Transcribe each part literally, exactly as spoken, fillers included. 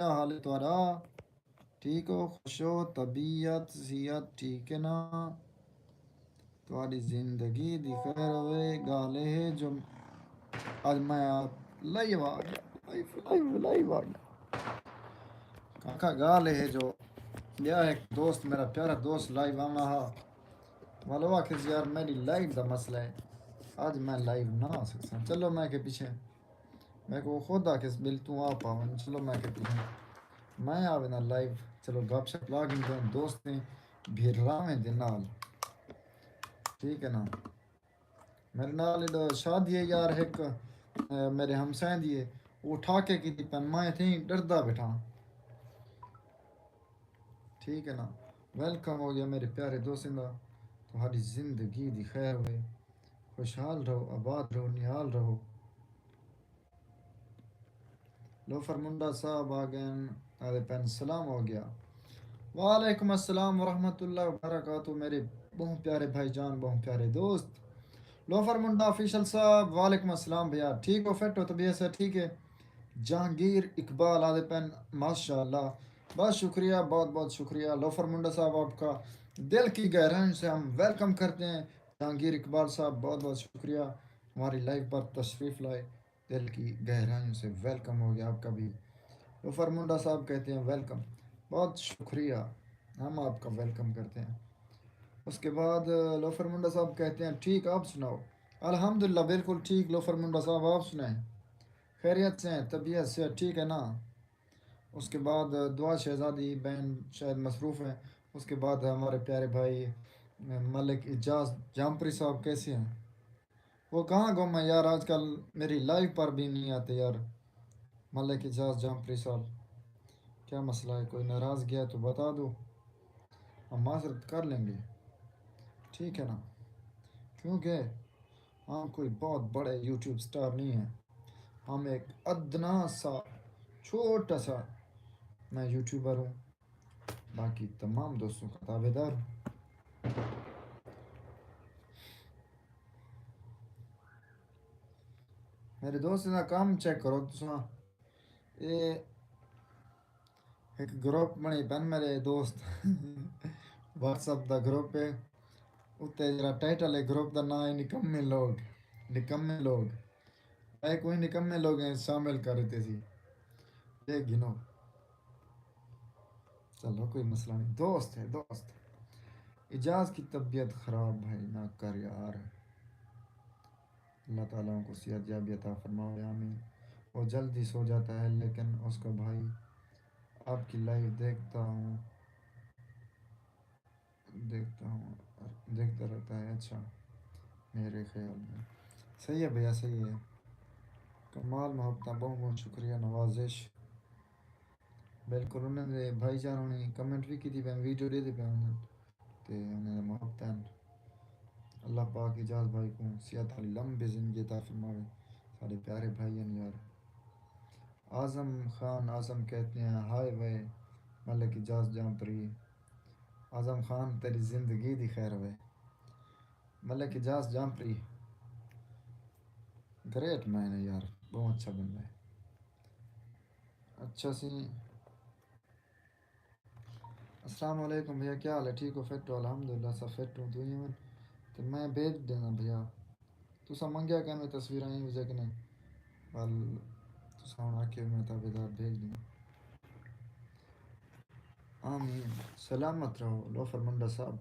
کیا حال ہے تہاݙا؟ ٹھیک ہو؟ خوش ہو؟ طبیعت صحت ٹھیک ہے نا؟ تہاݙی زندگی دی خیر ہوئے۔ ڳالھ اے ہے جو اڄ میں آپ لائیو آ ڳیا، لائیو، لائیو، لائیو آ ڳیا۔ کاکا ڳالھ اے ہے جو ٻیا ہک دوست، میرا پیارا دوست لائیو آوݨا ہا، ول او آکھیس یار میݙی لائٹ دا مسئلہ ہے، اڄ میں لائیو نہ آ سڳساں۔ چلو میں کہ پچھے میکوں خود آکھیس ٻل توں آپ آ ونڄ، چلو میں کہ پچھے میں آ وینداں لائیو۔ چلو گپ شپ لا گھندے ہیں دوستیں بھراویں دے نال، ٹھیک ہے نا؟ میݙے نال ایݙا شادی ہے یار ہک، اے، میݙے ہمسائیں دی ہے، او ٹھاکے کیتی پن، میں اتھیں ڈردا ٻیٹھاں۔ ٹھیک ہے نا؟ ویلکم ہو ڳیا میݙے پیارے دوستیں دا، تہاݙی زندگی دی خیر ہوئے، خوشحال رہو، آباد رہو، نہال رہو۔ لوفر منڈا صاحب آ ڳئن، آہدے پن سلام ہو ڳیا۔ وعلیکم السلام ورحمۃ اللہ وبرکاتہ، میݙے ٻہوں پیارے بھائی جان، ٻہوں پیارے دوست۔ لوفر منڈا آفیشل صاحب، وعلیکم السلام بھیا، ٹھیک ہو، فٹ ہو، طبیعت سے ٹھیک ہے؟ جہانگیر اقبال آہدے پن، ماشاءاللہ، بہت شکریہ، بہت بہت شکریہ لوفر منڈا صاحب، آپ کا دل کی گہرائیوں سے ہم ویلکم کرتے ہیں۔ جہانگیر اقبال صاحب، بہت بہت شکریہ ہماری لائیو پر تشریف لائے۔ دل کی گہرائیوں سے ویلکم ہو گیا آپ کا بھی۔ لوفر منڈا صاحب کہتے ہیں ویلکم، بہت شکریہ، ہم آپ کا ویلکم کرتے ہیں۔ اس کے بعد لوفر منڈا صاحب کہتے ہیں ٹھیک، آپ سناؤ؟ الحمدللہ بالکل ٹھیک لوفر منڈا صاحب، آپ سنائیں، خیریت سے ہیں؟ طبیعت سے ٹھیک ہے نا؟ اس کے بعد دعا شہزادی بہن شاید مصروف ہیں۔ اس کے بعد ہمارے پیارے بھائی ملک اعجاز جامپری صاحب کیسے ہیں؟ وہ کہاں گم ہیں یار، آج کل میری لائیو پر بھی نہیں آتے یار۔ ملک اعجاز جامپری صاحب، کیا مسئلہ ہے؟ کوئی ناراضگی ہے تو بتا دو، ہم معذرت کر لیں گے، ٹھیک ہے نا؟ کیونکہ ہم کوئی بہت بڑے یوٹیوب سٹار نہیں ہیں، ہم ایک ادنا سا، چھوٹا سا میں یوٹیوبر ہوں، باقی تمام دوستوں کا تابع دار ہوں۔ میرے دوست دا کام چیک کرو تساں، اے ہک گروپ بݨی پن میرے دوست، واٹس ایپ دا گروپ ہے، اتے جڑا ٹائٹل ہے گروپ دا ناں ہے نکمے لوگ، نکمے لوگ۔ اے کوئی نکمے لوگ ہیں شامل کر دیتے سی، دیکھ گھنو۔ چلو کوئی مسئلہ نہیں، دوست ہے دوست۔ اعجاز کی طبیعت خراب بھائی، نہ کر یار۔ اللہ تعالیٰ ان کو صحت یابی عطا فرماوے، آمین۔ وہ جلد ہی سو جاتا ہے، لیکن اس کا بھائی آپ کی لائیو دیکھتا ہوں، دیکھتا ہوں، دیکھتا رہتا ہے۔ اچھا، میرے خیال میں صحیح ہے بھیا، صحیح ہے۔ کمال محبتاں، بہت بہت شکریہ، نوازش۔ بالکل، انہاں دے بھائی جان ہوݨی کمنٹ وی کیتی پئے، ویڈیو ݙیہدے پئے ہوندن تے انہاں دے محبت ہن۔ اللہ پاک اعجاز بھائی کوں صحت آلی لمبی زندگی عطا فرماوے، ساݙے پیارے بھائی ہن یار۔ اعظم خان، اعظم کہتے ہیں ہائے وے، ملک اعجاز جامپری۔ اعظم خان تیݙی زندگی دی خیر ہوئے۔ ملک اعجاز جامپری گریٹ مین ہے یار، بہت اچھا بندہ ہے۔ اچھا سی، السلام علیکم بھیا، کیا حال ہے؟ ٹھیک ہو؟ فٹ ہو؟ الحمدللہ سب فٹ ہوں، توں ہی ہوں۔ تے میں بھیج ݙینداں بھیا، تساں منگیا کنے تصویراں ایں وجہ کنے، ول تساں ہݨ آکھے میں تابعدار بھیج ݙینداں۔ آمین، سلامت رہو لوفر منڈا صاحب۔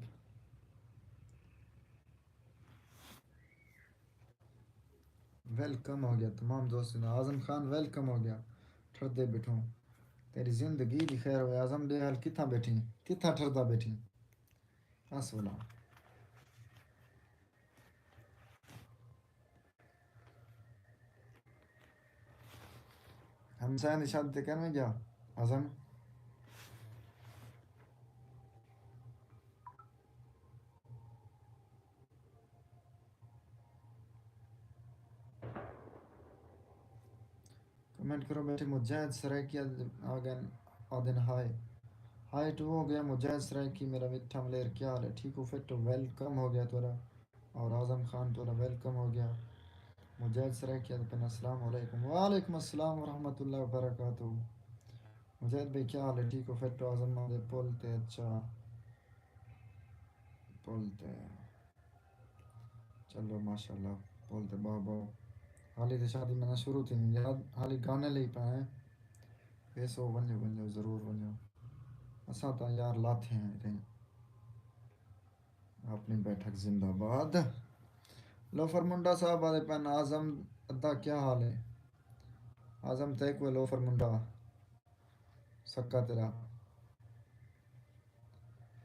ویلکم ہو گیا تمام دوستوں دا۔ اعظم خان ویلکم ہو گیا۔ ٹھردے ٻیٹھوں۔ تیݙی زندگی دی خیر ہوئے اعظم، ݙے حال کتھاں ٻیٹھیں؟ کتھاں ٹھردا ٻیٹھیں؟ ݙس ولا۔ ہمسائیں دی شادی تے کینویں ڳیا اعظم؟ کمنٹ کرو ٻیٹھے، مجاہد سرائیکی آ ڳئن، آہدن ہائے۔ ہائے ٹو ہو گیا مجاہد سرائیکی، میرا مٹھا ملیر، کیا حال ہے؟ ٹھیک ہو، فٹ ہو؟ ویلکم ہو گیا تہاݙا۔ اور اعظم خان تہاݙا ویلکم ہو گیا۔ مجاہد سرائیکی آہدے پن، السلام علیکم۔ وعلیکم السلام ورحمۃ اللہ وبرکاتہ۔ مجاہد بھائی، کیا حال ہے؟ ٹھیک ہو؟ فٹ ہو؟ اعظم دے پل تے؟ اچھا، پل تے، چلو ماشاءاللہ، پل تے بہو بہو۔ حالی تے شادی میں شروع تھی نہیں یار، حالی گانے لئی پئے ہیں۔ ویسو، ونجو ونجو، ضرور ونجو۔ اساں تاں یار لاتھے ہیں اتھے اپݨی بیٹھک زندہ باد۔ لوفر منڈا صاحب آدھے پن، اعظم ادا کیا حال ہے؟ اعظم تے کوئی لوفر منڈا سکا تیرا۔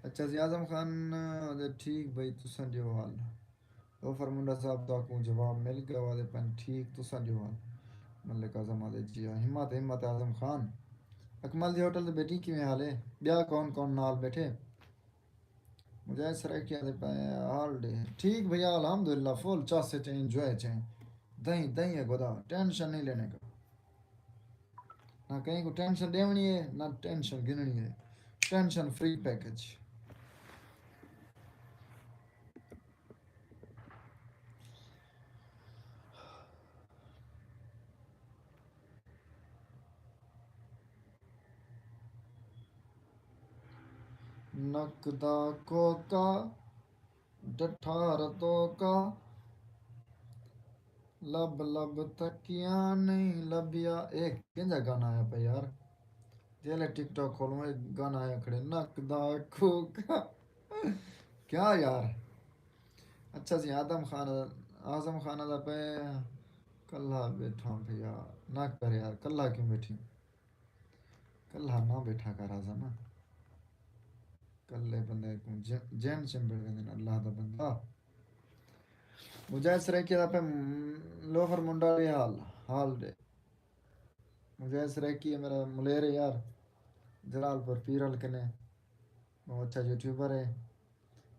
اچھا جی، اعظم خان آدھے ٹھیک بھائی، تساں ݙیو حال۔ لوفر منڈا صاحب تہاکوں جواب مل ڳیا، آدھے پن ٹھیک، تساں ݙیو حال۔ ملک اعظم آدھے جی ہاں، ہمت ہمت اعظم خان۔ اکمل دی ہوٹل تے بیٹھی، کیویں حال ہے؟ ٻیا کون کون نال بیٹھے؟ مجاہد سرائیکی آدھے پئے، حال ݙے؟ ٹھیک بھیا، الحمدللہ، فل چس اچ ہیں، انجوائے اچ ہیں۔ دہیں دہیں ہے گدا، ٹینشن نہیں لینے کا۔ نہ کہیں کو ٹینشن ݙیوݨی ہے، نہ ٹینشن گھنݨی ہے۔ Tension free package. نک دا کوکا، ڈٹھار توکا، لب لب تکیاں نہیں لبھیا۔ اے کینجھا گانا آیا پیا یار؟ جیلے ٹک ٹاک کھولوں، اے گانا آیا کھڑے، نک دا کوکا۔ کیا یار؟ اچھا جی، آدم خان، اعظم خان دا پے کلھا بیٹھا پیا۔ نہ کر یار، کلھا کیوں بیٹھی؟ کلھا نہ بیٹھا کر اعظم۔ کلھے بندے کوں جن، جن چمبڑ ویندے نے، اللہ دا بندہ۔ مجاہد سرائیکی دا پے لوفر منڈا ݙے حال، حال ݙے۔ مجاہد سرائیکی ہے میرا ملیر ہے یار، جلال پور پیرل کنے۔ بہت اچھا یوٹیوبر ہے،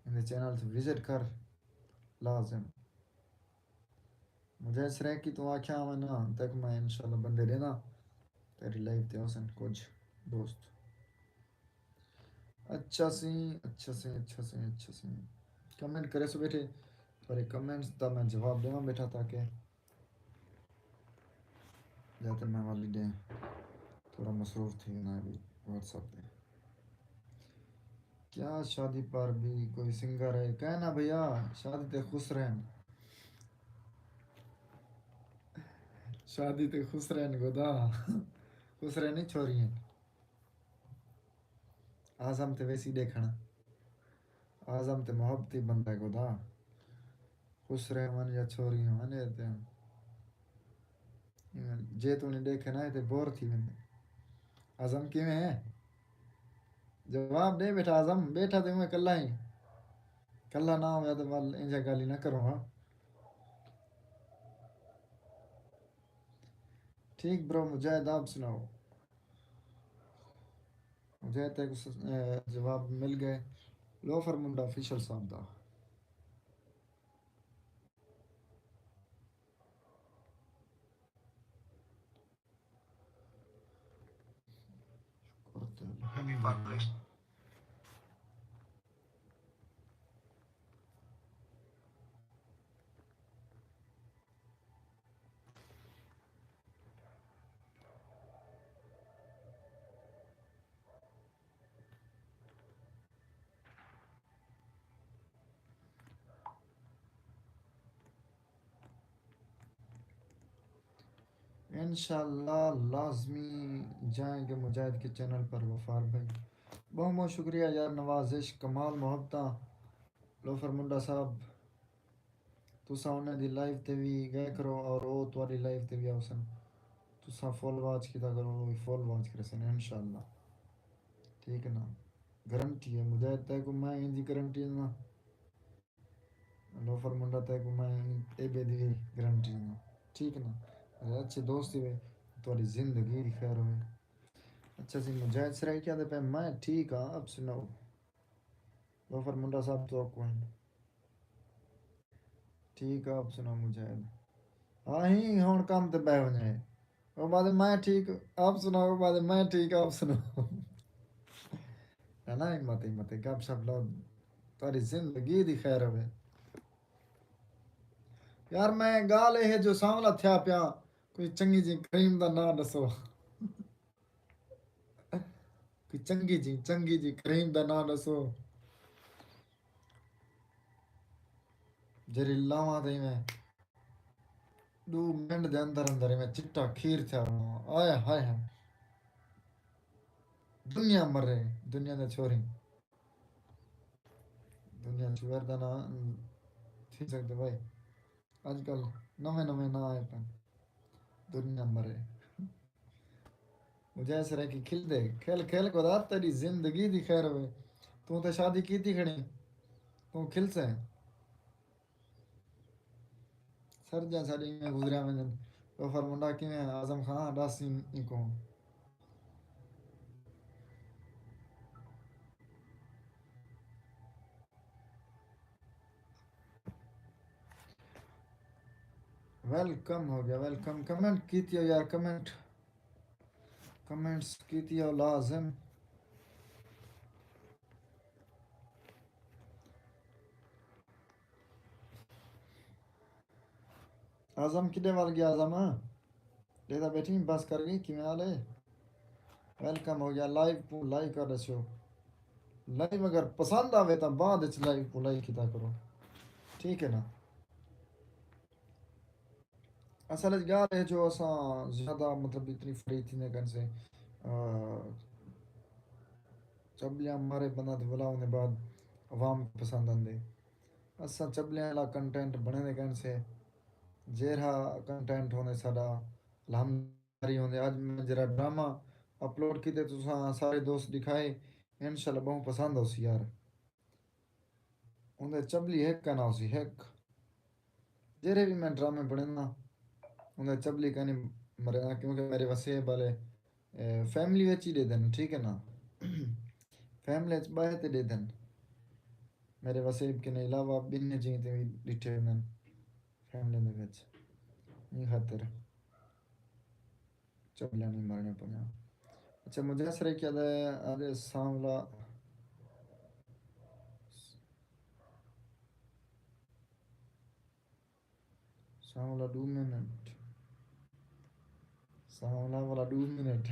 ان دے چینل تے وزٹ کر لازم۔ مجاہد سرائیکی توں آکھیا میں نا، تیکوں میں انشاءاللہ بندے ݙینداں، تیݙی لائیو تے ہوسن کجھ دوست۔ اچھا سی، اچھا سی، اچھا سی، اچھا سی۔ کمنٹ کریسو بیٹھے، تہاݙے کمنٹس دا میں جواب ݙیواں بیٹھا، تاکہ یا تے میں والی ݙے تھوڑا مصروف تھی وینا بھی واٹس ایپ تے۔ کیا شادی پر بھی کوئی سنگر ہے؟ کہنا بھیا، شادی تے خوش رہن۔ شادی تے خوش رہن گدا۔ خوش رہن نہیں چھوڑیے۔ اعظم تے ویسی ݙیکھݨ۔ اعظم تے محبتی بندہ ہے گدا۔ خوش رہون یا چھوڑی ہون، اے تے جے تو نہیں ݙیکھے نا، اے تے بور تھی ویندے۔ اعظم کیویں ہے؟ جواب ݙے بیٹھا اعظم، بیٹھا تے میں کلھا ہی۔ کلھا نہ ہویا تے ول انجھا ڳالھی نہ کرو ہاں۔ ٹھیک برو مجاہد، آپ سناؤ؟ مجاہد تے کوں س-، اے، جواب مل ڳئے لوفر منڈا آفیشل صاحب دا۔ شکر تے الحمدللہ۔ انشاءاللہ لازمی جائیں گے مجاہد کے چینل پر، غفار بھائی۔ بہت بہت شکریہ یار، نوازش، کمال محبتاں، لوفر منڈا صاحب۔ تساں انہاں دی لائیو تے وی ڳئے کرو اور او تہاݙی لائیو تے وی آوسن۔ تساں فل واچ کیتا کرو، او وی فل واچ کریسن انشاءاللہ۔ ٹھیک ہے نا؟ گارنٹی ہے مجاہد، تیکوں میں ایندی گارنٹی ݙیندا۔ لوفر منڈا تیکوں میں اے بے دی وی گارنٹی ݙیندا۔ ٹھیک ہے نا؟ اگر اچھے دوست ہوئے، تہاݙی زندگی دی خیر ہوئے۔ اچھا سی، مجاہد سرائیکی آہدے پئے، میں ٹھیک ہاں، آپ سناؤ؟ لوفر منڈا صاحب تو کوئی۔ ٹھیک، آپ سناؤ مجاہد؟ ہاں ہی، ہݨ کم تے ٻہہ ونڄے۔ او بعد میں ٹھیک، آپ سناؤ، او بعد میں ٹھیک، آپ سناؤ۔ ہے نا، ہمت، ہمت، گپ شپ لاؤ، تہاݙی زندگی دی خیر ہوے۔ یار، میں ڳالھ اے ہے جو سانولا تھیا پیاں، کوئی چنڳی جی کریم دا ناں ݙسو۔ چنگی جی، چنگی جی، کریم دا ناں ݙسو۔ جیڑھی لاواں تے میں ݙو منٹ دے اندر اندر میں چٹا کھیر تھیا ونڄاں۔ آئے ہائے ہائے۔ دنیا مرے، دنیا دے چھوہریں۔ دنیا چھوہر دا ناں تھی سڳدے بھائی۔ اڄ کل نویں نویں ناں آئے پن۔ دنیا مرے۔ مجاہد سرائیکی کھل دے۔ کھل کھل خدا تیݙی زندگی دی خیر ہووے۔ توں تے شادی کیتی کھڑیں۔ توں کھلسیں۔ سرجاں ساݙی ایویں گزریاں ویندن۔ لوفر منڈا کیویں ہیں؟ اعظم خان ݙس ایں، اینکوں۔ ویلکم ہو ڳیا، ویلکم۔ کمنٹ کیتی ہو یار، کمنٹ۔ کمنٹس کیتی ہو لازم۔ اعظم کݙے ول ڳیا اعظم؟ ݙیہدا ٻیٹھیں بس کر ڳئی، کیویں حال ہے؟ ویلکم ہو ڳیا، لائیو کوں لائک کر ݙسیو۔ لائیو اگر پسند آوے تاں بعد وچ لائیو کوں لائک کیتا کرو، ٹھیک ہے نا؟ اصل وچ ڳالھ ہے جو اساں زیادہ مطلب اتنی فری تھیندے کن سے، آ، چبلیاں مارے بندہ تے ولا ہوندے بعد عوام کوں پسند آندے۔ اساں چبلیاں والا کنٹینٹ بݨیندے کن سے، جیرھا کنٹینٹ ہوندے ساݙا الحمدللہ جاری ہوندے۔ اڄ میں جیرھا ڈرامہ اپلوڈ کیتے تساں سارے دوست ݙکھائے، انشاءاللہ ٻہوں پسند ہوسی یار۔ اوندے چبلی ہک کنا ہوسی، ہک۔ جیرھے وی میں ڈرامے بݨینداں، اوندے چبلی کائنی مریندا، کیونکہ میرے وسیب والے، اے، فیملی وچ ہی ݙیہدن، ٹھیک ہے نا؟ فیملی وچ ٻاہر تے ݙیہدن۔ میرے وسیب کنے علاوہ ٻنہیں جئیں تے وی ݙٹھے ویندن فیملی دے وچ۔ ایں خاطر چبلیاں نہیں مارݨیاں پوندیاں۔ اچھا، مجاہد سرائیکی آہدے، آہدے سانولا، سانولا ݙو منٹ۔ سانولا والا ݙو منٹ۔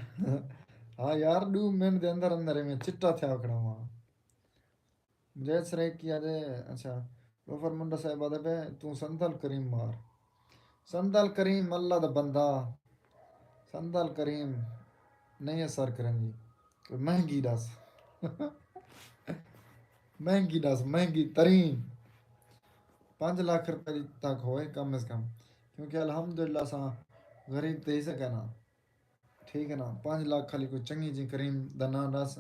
ہاں یار، ݙو منٹ دے اندر اندر میں چٹا تھیا کھڑا ہاں۔ مجاہد سرائیکی آہدے، اچھا، لوفر منڈا صاحب آہدے پئے، توں صندل کریم مار۔ صندل کریم اللہ دا بندہ، صندل کریم نہیں اثر کرن جی۔ کوئی مہنگی ݙس۔ مہنگی ݙس، مہنگی ترین۔ پنج لکھ روپے دی تک ہوئے کم از کم۔ کیونکہ الحمدللہ اساں غریب تے ہی سکے نا۔ ٹھیک ہے نا؟ پنج لکھ خالی کوئی چنگی جی کریم دا ناں ݙس۔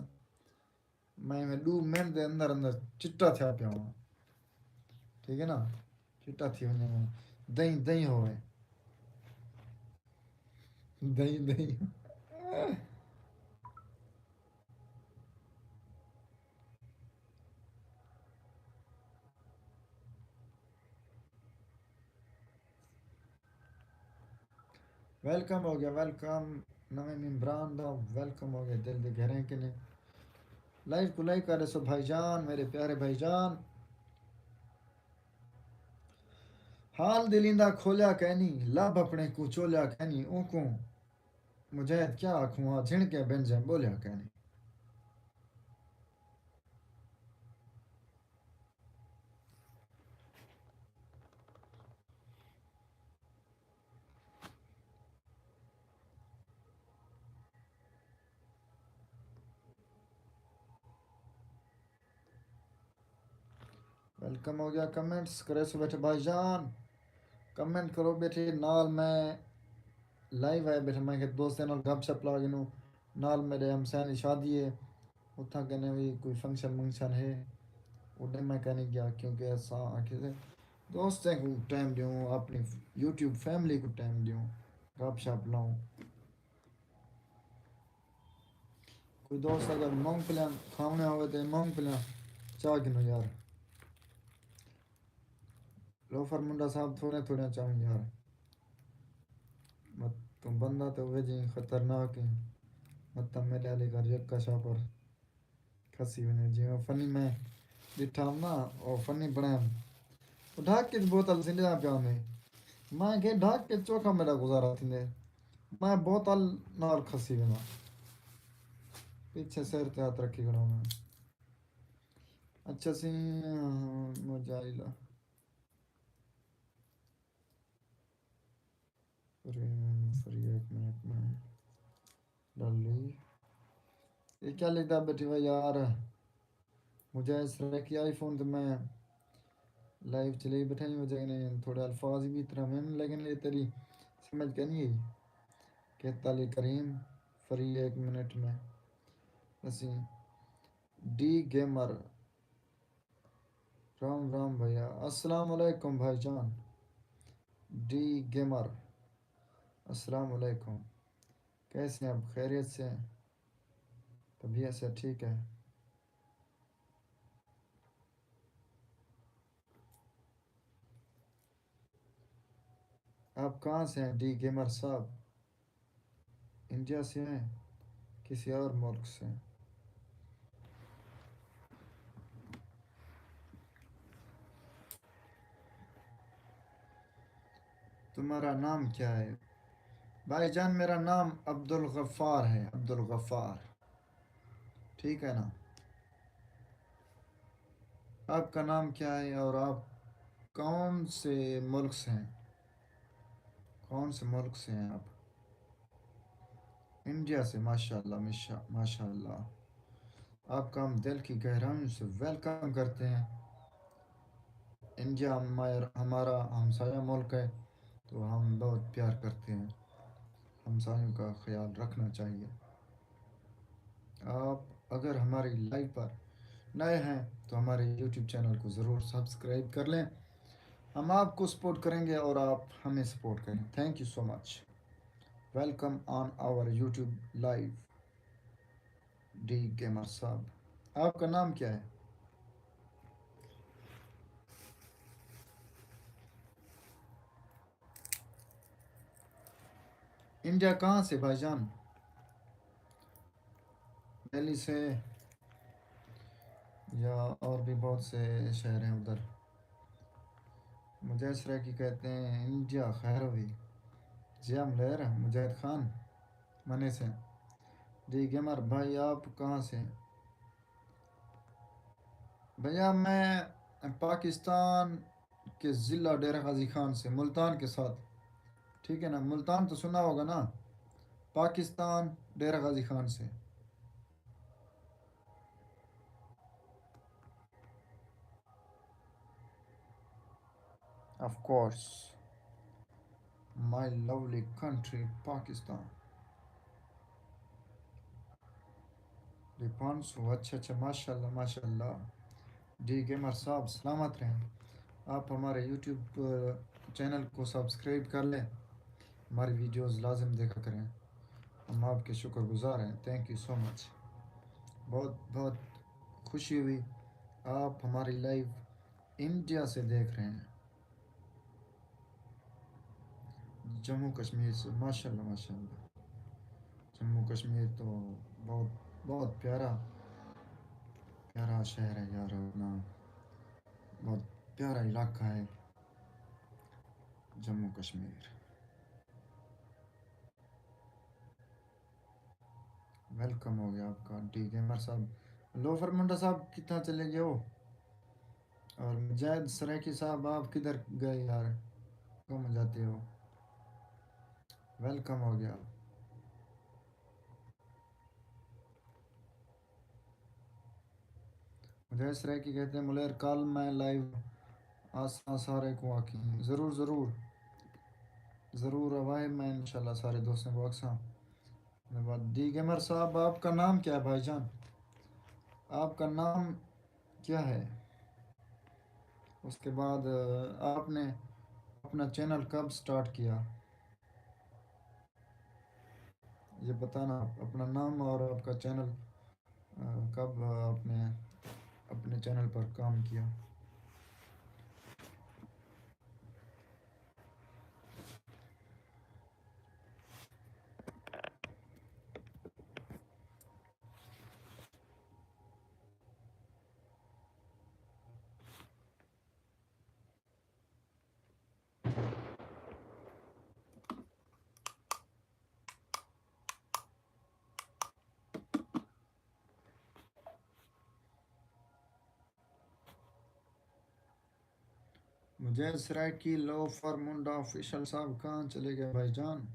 میں ایویں ݙو منٹ دے اندر اندر چٹا تھیا پیا ہاں۔ ٹھیک ہے نا؟ چٹا تھی ونڄاں۔ دئیں دئیں ہووے۔ دئیں دئیں۔ ویلکم ہو ڳیا، ویلکم۔ نویں ممبران دا ویلکم ہو ڳیا دل دے گھریں کنے۔ لائیو کوں لائک کر ݙسو بھائی جان، میرے پیارے بھائی جان۔ حال دلیں دا کھولیا کینی، لب اپݨے کوں چولیا کینی، اونکوں مجاہد کیا آکھوں آ جھنکے بن جیں ٻولیا کینی۔ ویلکم ہو ڳیا۔ کمنٹس کریسو ٻیٹھے بھائی جان، کمنٹ کرو ٻیٹھے۔ نال میں لائیو آئے ٻیٹھے، میں کہ دوستیں نال گپ شپ لا گھنوں۔ نال میرے ہمسائیں دی شادی ہے، اتھاں کنے وی کوئی فنکشن منکشن ہے، اوݙے میں کائنی ڳیا، کیونکہ اساں آکھیے سے دوستیں کوں ٹائم ݙیوں، اپݨی یوٹیوب فیملی کوں ٹائم ݙیوں، گپ شپ لاؤں۔ کوئی دوست اگر مونگ پھلیاں کھاوݨے ہووے تے مونگ پھلیاں چا گھنو یار۔ لوفر منڈا صاحب، تھوڑیاں تھوڑیاں چاؤں یار۔ مت توں بندہ تے اوہے جئیں خطرناک ہیں۔ مت تاں میݙے آلی کر یکا شاپر کھسی ونڄے۔ جیویں فنی میں ݙٹھا ہم نا، او فنی بݨائے ہم۔ او ڈھک اچ بوتل سنڄدا پیا ہوندے۔ میں کہ ڈھک اچ چوکھا میݙا گزارا تھیندے۔ میں بوتل نال کھسی وینداں۔ پیچھے سر تے ہاتھ رکھی کھڑا ہوں میں۔ اچھا سی، ہاں، موجائل۔ فری، فری ایک منٹ میں ڈالی۔ یہ کیا لکھدا بیٹھی ہوا یار؟ مجھے اس طرح کی آئی فون تو میں لائیو چلی بیٹھا ہی وجہ نہیں، تھوڑے الفاظ بھی اتنا میں، لیکن یہ تیری سمجھ کے نہیں آئی۔ کہ علی کریم فری ایک منٹ میں اسی ڈی گیمر۔ رام رام بھیا، السلام علیکم بھائی جان۔ ڈی گیمر، السلام علیکم، کیسے ہیں آپ؟ خیریت سے ہیں؟ طبیعت سے ٹھیک ہے؟ آپ کہاں سے ہیں ڈی گیمر صاحب؟ انڈیا سے ہیں، کسی اور ملک سے ہیں؟ تمہارا نام کیا ہے؟ بھائی جان، میرا نام عبدالغفار ہے، عبدالغفار۔ ٹھیک ہے نا؟ آپ کا نام کیا ہے اور آپ کون سے ملک سے ہیں؟ کون سے ملک سے ہیں آپ؟ انڈیا سے، ماشاءاللہ، ماشاء-، ماشاءاللہ۔ آپ کا ہم دل کی گہرائیوں سے ویلکم کرتے ہیں۔ انڈیا ہمار-، ہمارا ہمسایہ ملک ہے، تو ہم بہت پیار کرتے ہیں۔ ہمسایوں کا خیال رکھنا چاہیے۔ آپ اگر ہماری لائیو پر نئے ہیں تو ہمارے یوٹیوب چینل کو ضرور سبسکرائب کر لیں۔ ہم آپ کو سپورٹ کریں گے اور آپ ہمیں سپورٹ کریں۔ Thank you so much. Welcome on our YouTube live. D gamer صاحب، آپ کا نام کیا ہے؟ انڈیا کہاں سے بھائی جان؟ دہلی سے یا اور بھی بہت سے شہر ہیں ادھر۔ مجاہد سرائیکی کہتے ہیں انڈیا خیر ہوئی۔ جی ہم لہر مجاہد خان منے سے۔ جی گیمر بھائی، آپ کہاں سے؟ بھیا میں پاکستان کے ضلع ڈیرہ غازی خان سے، ملتان کے ساتھ، ٹھیک ہے نا؟ ملتان تو سنا ہوگا نا، پاکستان، ڈیرہ غازی خان سے۔ Of course, my lovely country Pakistan. D پانچ سو، اچھا اچھا، ماشاءاللہ ماشاءاللہ۔ ڈی گیمر صاحب سلامت رہیں۔ آپ ہمارے یوٹیوب چینل کو سبسکرائب کر لیں، ہماری ویڈیوز لازم دیکھا کریں، ہم آپ کے شکر گزار ہیں۔ Thank you so much. بہت بہت خوشی ہوئی، آپ ہماری لائیو انڈیا سے دیکھ رہے ہیں۔ جموں کشمیر سے، ماشاءاللہ ماشاءاللہ۔ جموں کشمیر تو بہت بہت پیارا، پیارا شہر ہے یار، اپنا بہت پیارا علاقہ ہے جموں کشمیر۔ ویلکم ہو گیا آپ کا ڈی گیمر صاحب۔ لوفر منڈا صاحب کتنا چلے گئے ہو؟ اور مجاہد سرائیکی صاحب، آپ کدھر گئے یار؟ گم ہو جاتے ہو۔ ویلکم ہو گیا۔ مجاہد سرائیکی کہتے ہیں، ملیر کل میں لائیو آساں سارے کو آکھی۔ ضرور، ضرور۔ ضرور آوائے، میں انشاءاللہ سارے دوستوں کو آکھساں۔ ڈی گیمر صاحب، آپ کا نام کیا ہے بھائی جان؟ آپ کا نام کیا ہے؟ اس کے بعد، آ، آپ نے اپنا چینل کب سٹارٹ کیا؟ یہ بتانا، اپنا نام اور آپ کا چینل، آ، کب آپ نے اپنے چینل پر کام کیا؟ جے سرائیکی لو فار منڈا آفیشل صاحب کہاں چلے گئے بھائی جان؟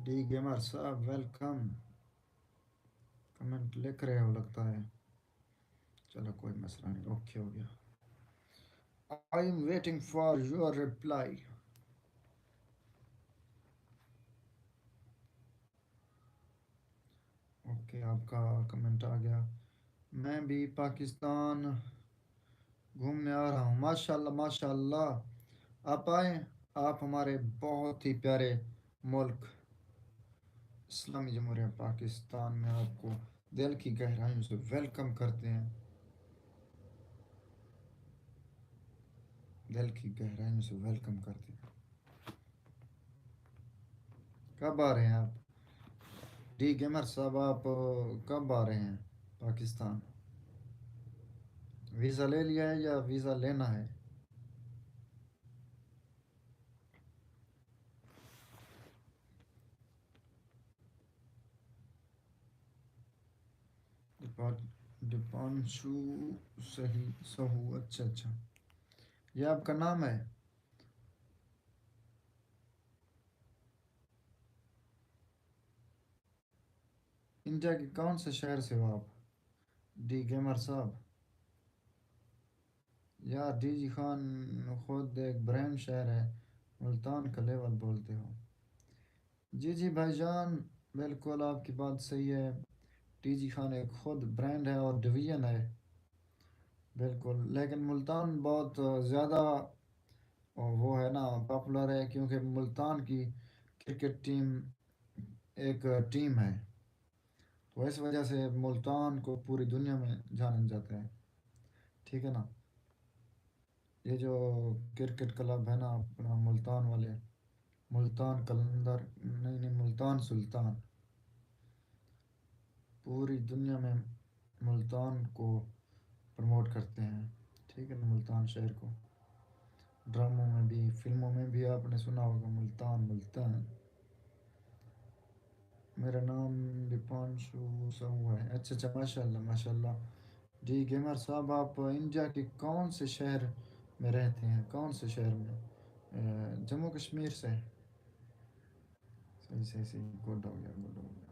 ڈی گیمر صاحب ویلکم، کمنٹ لکھ رہے ہو لگتا ہے۔ چلو کوئی مسئلہ نہیں، اوکے ہو گیا۔ I am waiting for your reply. Okay, آپ کا کمنٹ آ گیا۔ میں بھی پاکستان گھومنے آ رہا ہوں۔ ماشاءاللہ، ماشاءاللہ، آپ آئیں۔ آپ ہمارے بہت ہی پیارے ملک اسلامی جمہوریہ پاکستان میں آپ کو دل کی گہرائیوں سے ویلکم کرتے ہیں، دل کی گہرائیوں سے ویلکم کرتے ہیں۔ کب آ رہے ہیں آپ؟ ڈی گیمر صاحب، آپ کب آ رہے ہیں پاکستان؟ ویزا لے لیا ہے یا ویزا لینا ہے؟ ڈپانشو صحیح سہو، اچھا اچھا، یہ آپ کا نام ہے؟ انڈیا کے کون سے شہر سے ہو آپ؟ ڈی گیمر صاحب، یار ڈی جی خان خود ایک برانڈ شہر ہے، ملتان کا لیول بولتے ہو۔ جی جی بھائی جان، بالکل آپ کی بات صحیح ہے۔ ڈی جی خان ایک خود برانڈ ہے اور ڈویژن ہے، بالکل۔ لیکن ملتان بہت زیادہ وہ ہے نا، پاپولر ہے، کیونکہ ملتان کی کرکٹ ٹیم ایک ٹیم ہے، تو اس وجہ سے ملتان کو پوری دنیا میں جانا جاتا ہے، ٹھیک ہے نا؟ یہ جو کرکٹ کلب ہے نا اپنا ملتان والے، ملتان قلندر، نہیں نہیں، ملتان سلطان، پوری دنیا میں ملتان کو پروموٹ کرتے ہیں، ٹھیک ہے نا، ملتان شہر کو۔ ڈراموں میں بھی، فلموں میں بھی آپ نے سنا ہوگا، ملتان، ملتان۔ میرا نام دیپانشو سہو ہے۔ اچھا اچھا، ماشاءاللہ ماشاءاللہ۔ جی گیمر صاحب، آپ انڈیا کے کون سے شہر میں رہتے ہیں؟ کون سے شہر میں؟ اے، جموں کشمیر سے؟ صحیح صحیح صحیح، گڈ ہو گیا، گڈ ہو گیا۔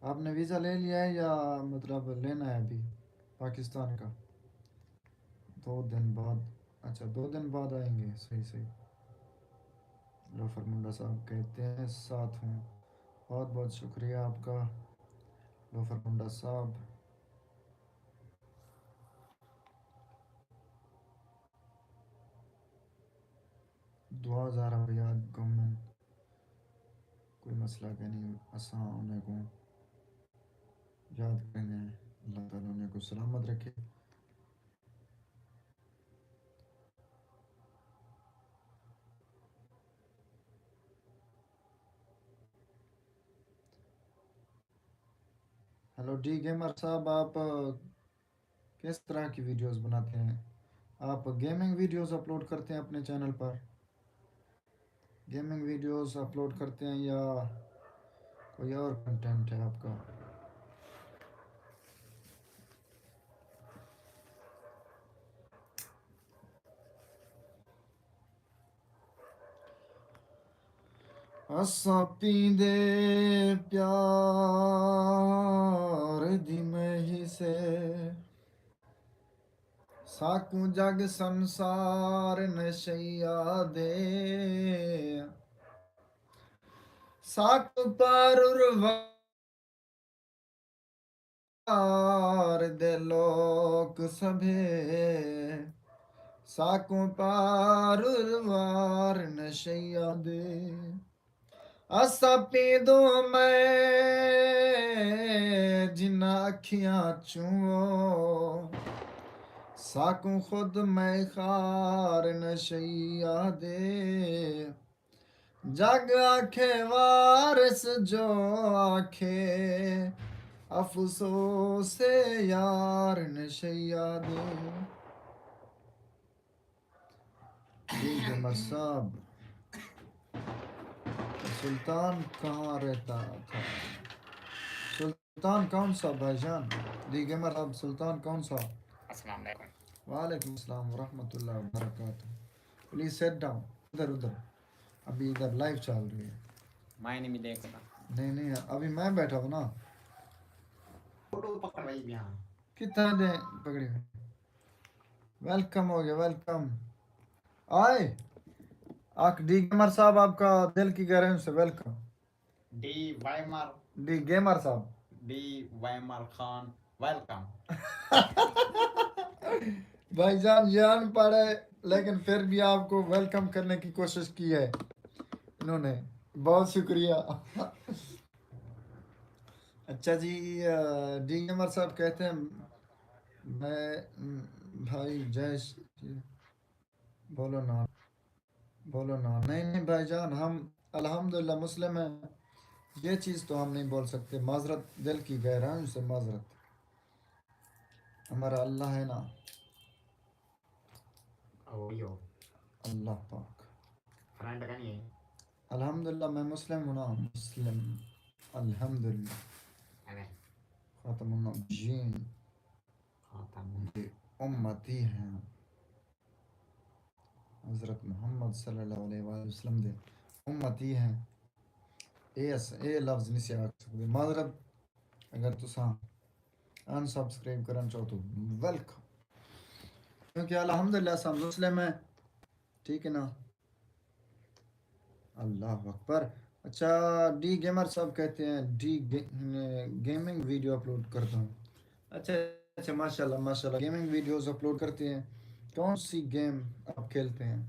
آپ نے ویزا لے لیا ہے یا مطلب لینا ہے ابھی پاکستان کا؟ دو دن بعد، اچھا، دو دن بعد آئیں گے۔ صحیح صحیح۔ لوفر منڈا صاحب کہتے ہیں ساتھ ہوں۔ بہت بہت شکریہ آپ کا لوفر منڈا صاحب۔ دعا زہرا یاد گمن، کوئی مسئلہ کینی، اساں انہیں کو یاد کریں گے۔ اللہ تعالیٰ انہیں کو سلامت رکھے۔ ہیلو ڈی گیمر صاحب، آپ کس طرح کی ویڈیوز بناتے ہیں؟ آپ گیمنگ ویڈیوز اپلوڈ کرتے ہیں اپنے چینل پر؟ گیمنگ ویڈیوز اپلوڈ کرتے ہیں یا کوئی اور کنٹینٹ ہے آپ کا؟ اساں پیندے پیار دی مہی سے، ساکوں جگ سنسار نشئی آہدے، ساکوں پارور وار دے لوک سبھے، ساکوں پارور وار نشئی آہدے۔ اساں پیندوں میں جنہاں اکھیاں چوں، ساکوں خود میں خار نشئی آہدے۔ جگ آکھے وارث جو آکھے، افسوس یار نشئی آہدے۔ جی گیمر صاحب، سلطان کہاں رہتا تھا؟ سلطان کون سا بھائی جان؟ جی گیمر صاحب، سلطان کون سا؟ السلام علیکم۔ وعلیکم السلام ورحمۃ اللہ وبرکاتہ۔ پلیز سیٹ ڈاؤن، ادھر ادھر، ابھی ادھر لائیو چل رہی ہے۔ میں نہیں دیکھتا۔ نہیں نہیں، ابھی میں بیٹھا ہوں نا۔ فوٹو پکڑ رہی بیاں۔ کتنا دے پکڑی ہوئی؟ ویلکم ہو گیا، ویلکم۔ آئے آک ڈی گیمر صاحب، آپ کا دل کی گہرائیوں سے ویلکم۔ ڈی وائمر ڈی گیمر صاحب۔ ڈی وائمر خان، ویلکم۔ بھائی جان، یہ ان پڑھ ہے، لیکن پھر بھی آپ کو ویلکم کرنے کی کوشش کی ہے انہوں نے۔ بہت شکریہ۔ اچھا جی، آ، ڈی گیمر صاحب کہتے ہیں، میں، م، بھائی جیش، بولو نا، بولو نا۔ نہیں نہیں بھائی جان، ہم الحمدللہ مسلم ہیں، یہ چیز تو ہم نہیں بول سکتے۔ معذرت، دل کی گہرائیوں سے معذرت۔ ہمارا اللہ ہے نا، اویو اللہ پاک۔ فرینڈ کا نہیں ہے۔ الحمدللہ میں مسلم ہوں نا، مسلم۔ الحمدللہ۔ اے خاتم النبیین خاتم دے امتی ہیں، حضرت محمد صلی اللہ علیہ وآلہ وسلم دے امتی ہیں۔ اے اس اے لفظ نہیں سی آکھ سکدے۔ معذرت اگر تساں ان سبسکرائب کرن چاہو تو ویلکم، کیونکہ الحمدللہ اساں مسلم ہیں، ٹھیک ہے نا؟ اللہ اکبر۔ اچھا، ڈی گیمر صاحب کہتے ہیں ڈی گیمنگ ویڈیو اپلوڈ کرتا ہوں۔ اچھا اچھا، ماشاءاللہ ماشاءاللہ، گیمنگ ویڈیوز اپلوڈ کرتے ہیں۔ کون سی گیم آپ کھیلتے ہیں؟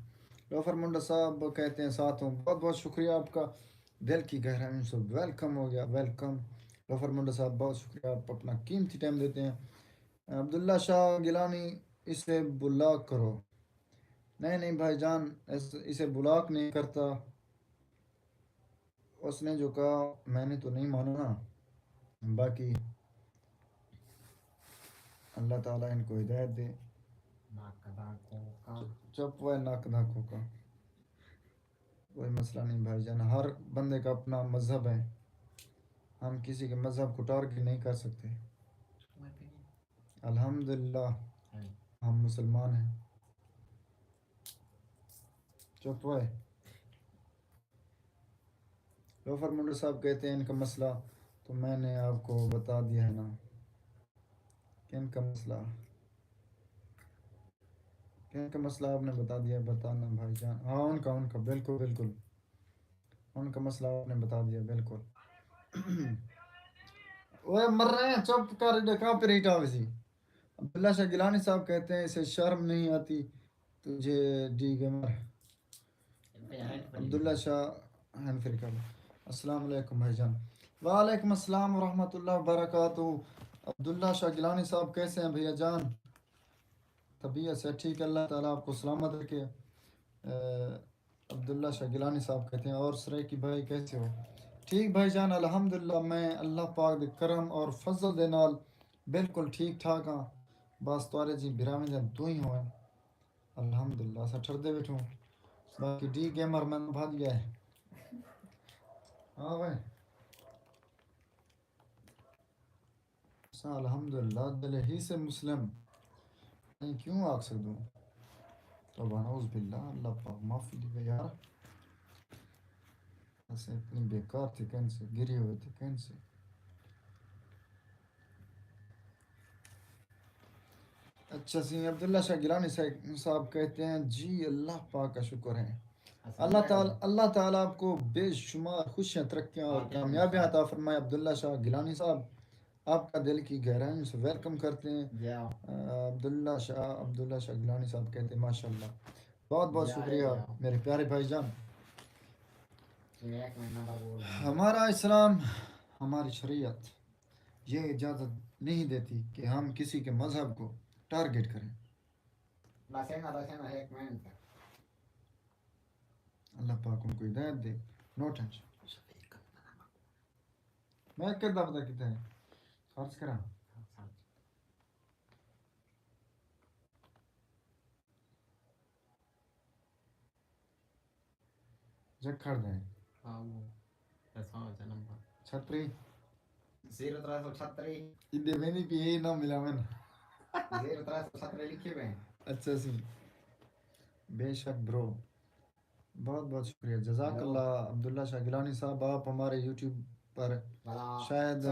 لوفر منڈا صاحب کہتے ہیں ساتھ ہوں۔ بہت بہت شکریہ آپ کا، دل کی گہرائیوں سے ویلکم ہو گیا، ویلکم۔ لوفر منڈا صاحب بہت شکریہ، آپ اپنا قیمتی ٹائم دیتے ہیں۔ عبداللہ شاہ گیلانی، اسے بلاک کرو۔ نہیں نہیں بھائی جان، اس اسے بلاک نہیں کرتا۔ اس نے جو کہا میں نے تو نہیں مانا نا، باقی اللہ تعالیٰ ان کو ہدایت دے۔ ناک دا کوکا۔ چپ ہوئے ناک دا کوکا، کوئی مسئلہ نہیں بھائی جان، ہر بندے کا اپنا مذہب ہے، ہم کسی کے مذہب کو ٹارگٹ نہیں کر سکتے۔ الحمدللہ ہم مسلمان ہیں۔ چپ ہوئے۔ لوفر منڈا صاحب کہتے ہیں ان کا مسئلہ تو میں نے آپ کو بتا دیا ہے نا۔ کن کا مسئلہ؟ کن کا مسئلہ آپ نے بتا دیا، بتانا بھائی جان۔ ہاں ان کا، ان کا بالکل بالکل، ان کا مسئلہ آپ نے بتا دیا بالکل۔ اوئے مر رہے ہیں، چپ کر دے، کاپی رائٹ آوے سی۔ عبداللہ شاہ گیلانی صاحب کہتے ہیں اسے شرم نہیں آتی تجھے D gamer? Abdullah Shah hand free کر لو۔ السلام علیکم بھائی جان۔ وعلیکم السلام ورحمۃ اللہ وبرکاتہ۔ عبداللہ شاہ گیلانی صاحب کیسے ہیں بھیا جان؟ طبیعت سے ٹھیک ہے، اللہ تعالیٰ آپ کو سلامت رکھے۔ اے، عبداللہ شاہ گیلانی صاحب کہتے ہیں، اور سرائیکی بھائی کیسے ہو؟ ٹھیک بھائی جان، الحمدللہ میں اللہ پاک دے کرم اور فضل دے نال بالکل ٹھیک ٹھاک ہاں۔ بس تہاڈے جی بھراویں دیاں دعائیں ہوئن۔ الحمدللہ اساں ٹھردے بیٹھوں۔ باقی ڈی گیمر میں بھج گیا ہے۔ ہاں بھائی۔ اساں الحمدللہ دل ہی سے مسلم، تئیں کیوں آکھ سڳدوں؟ توبہ نعوذ باللہ، اللہ پاک معافی ݙیوے یار۔ اساں اتنی بیکار تھی کن سے، گری ہوئے تھی کن سے۔ اچھا سی عبداللہ شاہ گیلانی صاحب کہتے ہیں جی اللہ پاک کا شکر ہے، اللہ تعالیٰ اللہ تعالیٰ آپ کو بے شمار خوشیاں، ترقیاں اور کامیابیاں عطا فرمائے۔ عبداللہ شاہ گیلانی صاحب، آپ کا دل کی گہرائیوں سے ویلکم کرتے ہیں۔ عبداللہ شاہ عبداللہ شاہ گیلانی صاحب کہتے ہیں ماشاءاللہ، بہت بہت شکریہ میرے پیارے بھائی جان۔ ہمارا اسلام، ہماری شریعت یہ اجازت نہیں دیتی کہ ہم کسی کے مذہب کو ٹارگٹ کریں۔ اللہ پاک ان کو ہدایت دے۔ No tension. میں کردہ پتہ کتھے ہے؟ سرچ کراں؟ جکھڑ دے۔ ہاں، وہ ایسا ہو جانا۔ چھتری۔ زیرو ترے سو چھتری۔ ایڈے ویندی پی اے نہ ملا میں۔ زیر ترے سو سترہ لکھے ہوئے ہیں۔ اچھا سی۔ بے شک برو، بہت بہت شکریہ، جزاک اللہ عبداللہ شاہ گیلانی صاحب۔ آپ ہمارے یوٹیوب پر شاید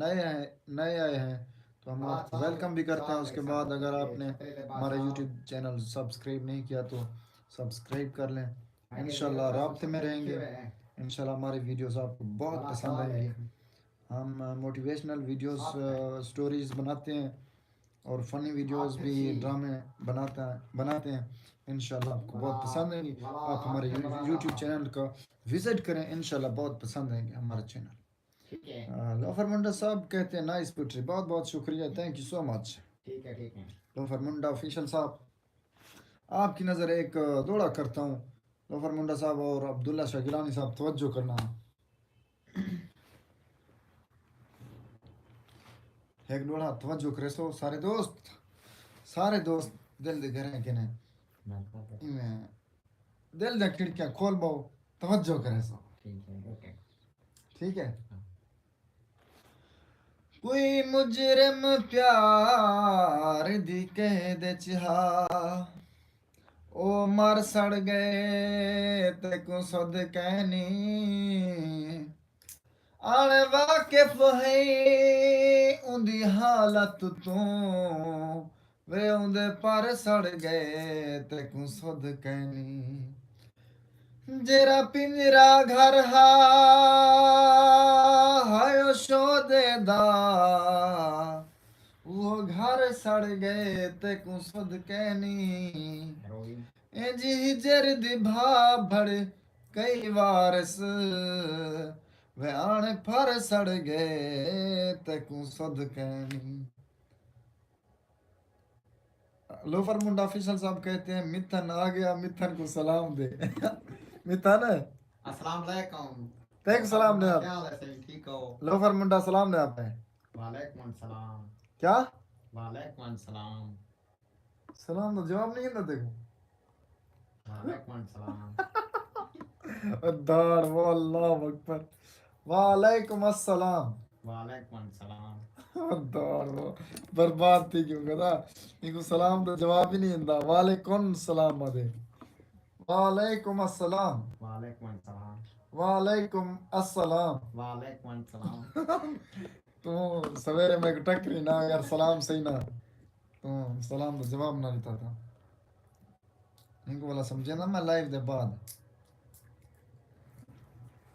نئے ہیں، نئے آئے ہیں، تو ہم آپ کو ویلکم بھی کرتے ہیں۔ اس کے بعد اگر آپ نے ہمارا یوٹیوب چینل سبسکرائب نہیں کیا تو سبسکرائب کر لیں۔ انشاءاللہ رابطے میں رہیں گے۔ انشاءاللہ ہماری ویڈیوز آپ کو بہت پسند آئیں گی۔ ہم موٹیویشنل ویڈیوز، سٹوریز بناتے ہیں اور فنی ویڈیوز بھی، ڈرامے بناتا بناتے ہیں۔ انشاءاللہ آپ کو بہت پسند آئیں گے۔ آپ ہمارے یوٹیوب چینل کا وزٹ کریں، انشاءاللہ بہت پسند آئیں گے ہمارا چینل۔ لوفر منڈا صاحب کہتے ہیں نائس پوئٹری، بہت بہت شکریہ، تھینک یو سو مچ۔ ٹھیک ہے، ٹھیک ہے۔ لوفر منڈا آفیشل صاحب، آپ کی نظر ایک دوڑا کرتا ہوں۔ لوفر منڈا صاحب اور عبداللہ شاہ گیلانی صاحب توجہ کرنا، ہک ݙوہڑا توجہ کریسو سارے دوست، سارے دوست دل دے گھریں کنے ایویں دل دیاں کھڑکیاں کھول ٻہو، توجہ کریسو۔ ٹھیک ہے، اوکے۔ ٹھیک ہے؟ ہاں۔ کوئی مجرم پیار دی قید اچ ہا، او مر سڑ ڳئے، تیکوں سدھ کینی۔ اݨ واقف ہئیں اوندی حالت توں، وے اوندے پر سڑ ڳئے، تیکوں سدھ کینی۔ جیرھا پنجرا گھر ہا، ہائے او شودے دا، اوہو گھر سڑ ڳئے، تیکوں سدھ کینی۔ انج ہجر دی بھا بھڑ کئی وارث، وے اݨ پھر سڑ ڳئے، تیکوں سدھ کینی۔ لوفر منڈا آفیشل صاحب کہتے ہیں، متھن آ گیا، متھن کو سلام دے۔ متھن۔ السلام علیکم۔ تیکوں سلام ݙے۔ کیا حال ہے سائیں، ٹھیک ہو؟ لوفر منڈا سلام ݙے آپ ہے۔ وعلیکم السلام۔ کیا؟ وعلیکم السلام۔ سلام دا جواب نہیں ݙیندا تیکوں؟ وعلیکم السلام۔ داڑ، وہ اللہ اکبر۔ وعلیکم السلام۔ وعلیکم السلام۔ داڑ، وہ برباد تھی کیوں گدا؟ ایکوں سلام دا جواب ہی نہیں ݙیندا۔ وعلیکم السلام آدھے۔ وعلیکم السلام۔ وعلیکم السلام۔ وعلیکم السلام۔ وعلیکم السلام۔ توں سویرے میکوں ٹکری نہ یار، سلام صحیح نہ۔ توں سلام دا جواب نہ ݙتا تاں۔ اینکوں ولا سمجھے نا میں لائیو دے بعد۔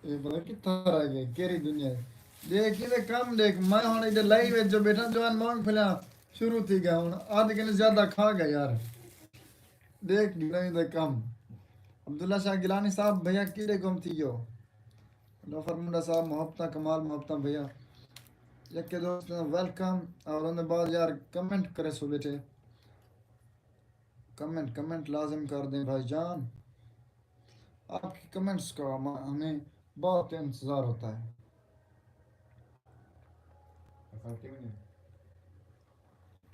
اے پتہ کتھاں رہ ڳئے، کیڑھی دنیا ہے۔ ݙیکھ ایندے کم ݙیکھ، میں ہݨ ایݙے لائیو وچ جو ٻیٹھا جوان مونگ پھلیاں شروع تھی ڳیا، ہݨ ادھ کنے زیادہ کھا ڳئے یار۔ ݙیکھ گھنویں دے کم۔ عبداللہ شاہ گیلانی صاحب، بھیا کیڑھے گم تھی ڳیو؟ لوفر منڈا صاحب، محبتاں کمال محبتاں بھیا۔ یکے دوست ویلکم۔ اور اوندے بعد یار کمنٹ کریسو بیٹے۔ کمنٹ، کمنٹ لازم کر دیں بھائی جان۔ آپ کے کمنٹس کا ہم-، ہمیں بہت انتظار ہوتا ہے۔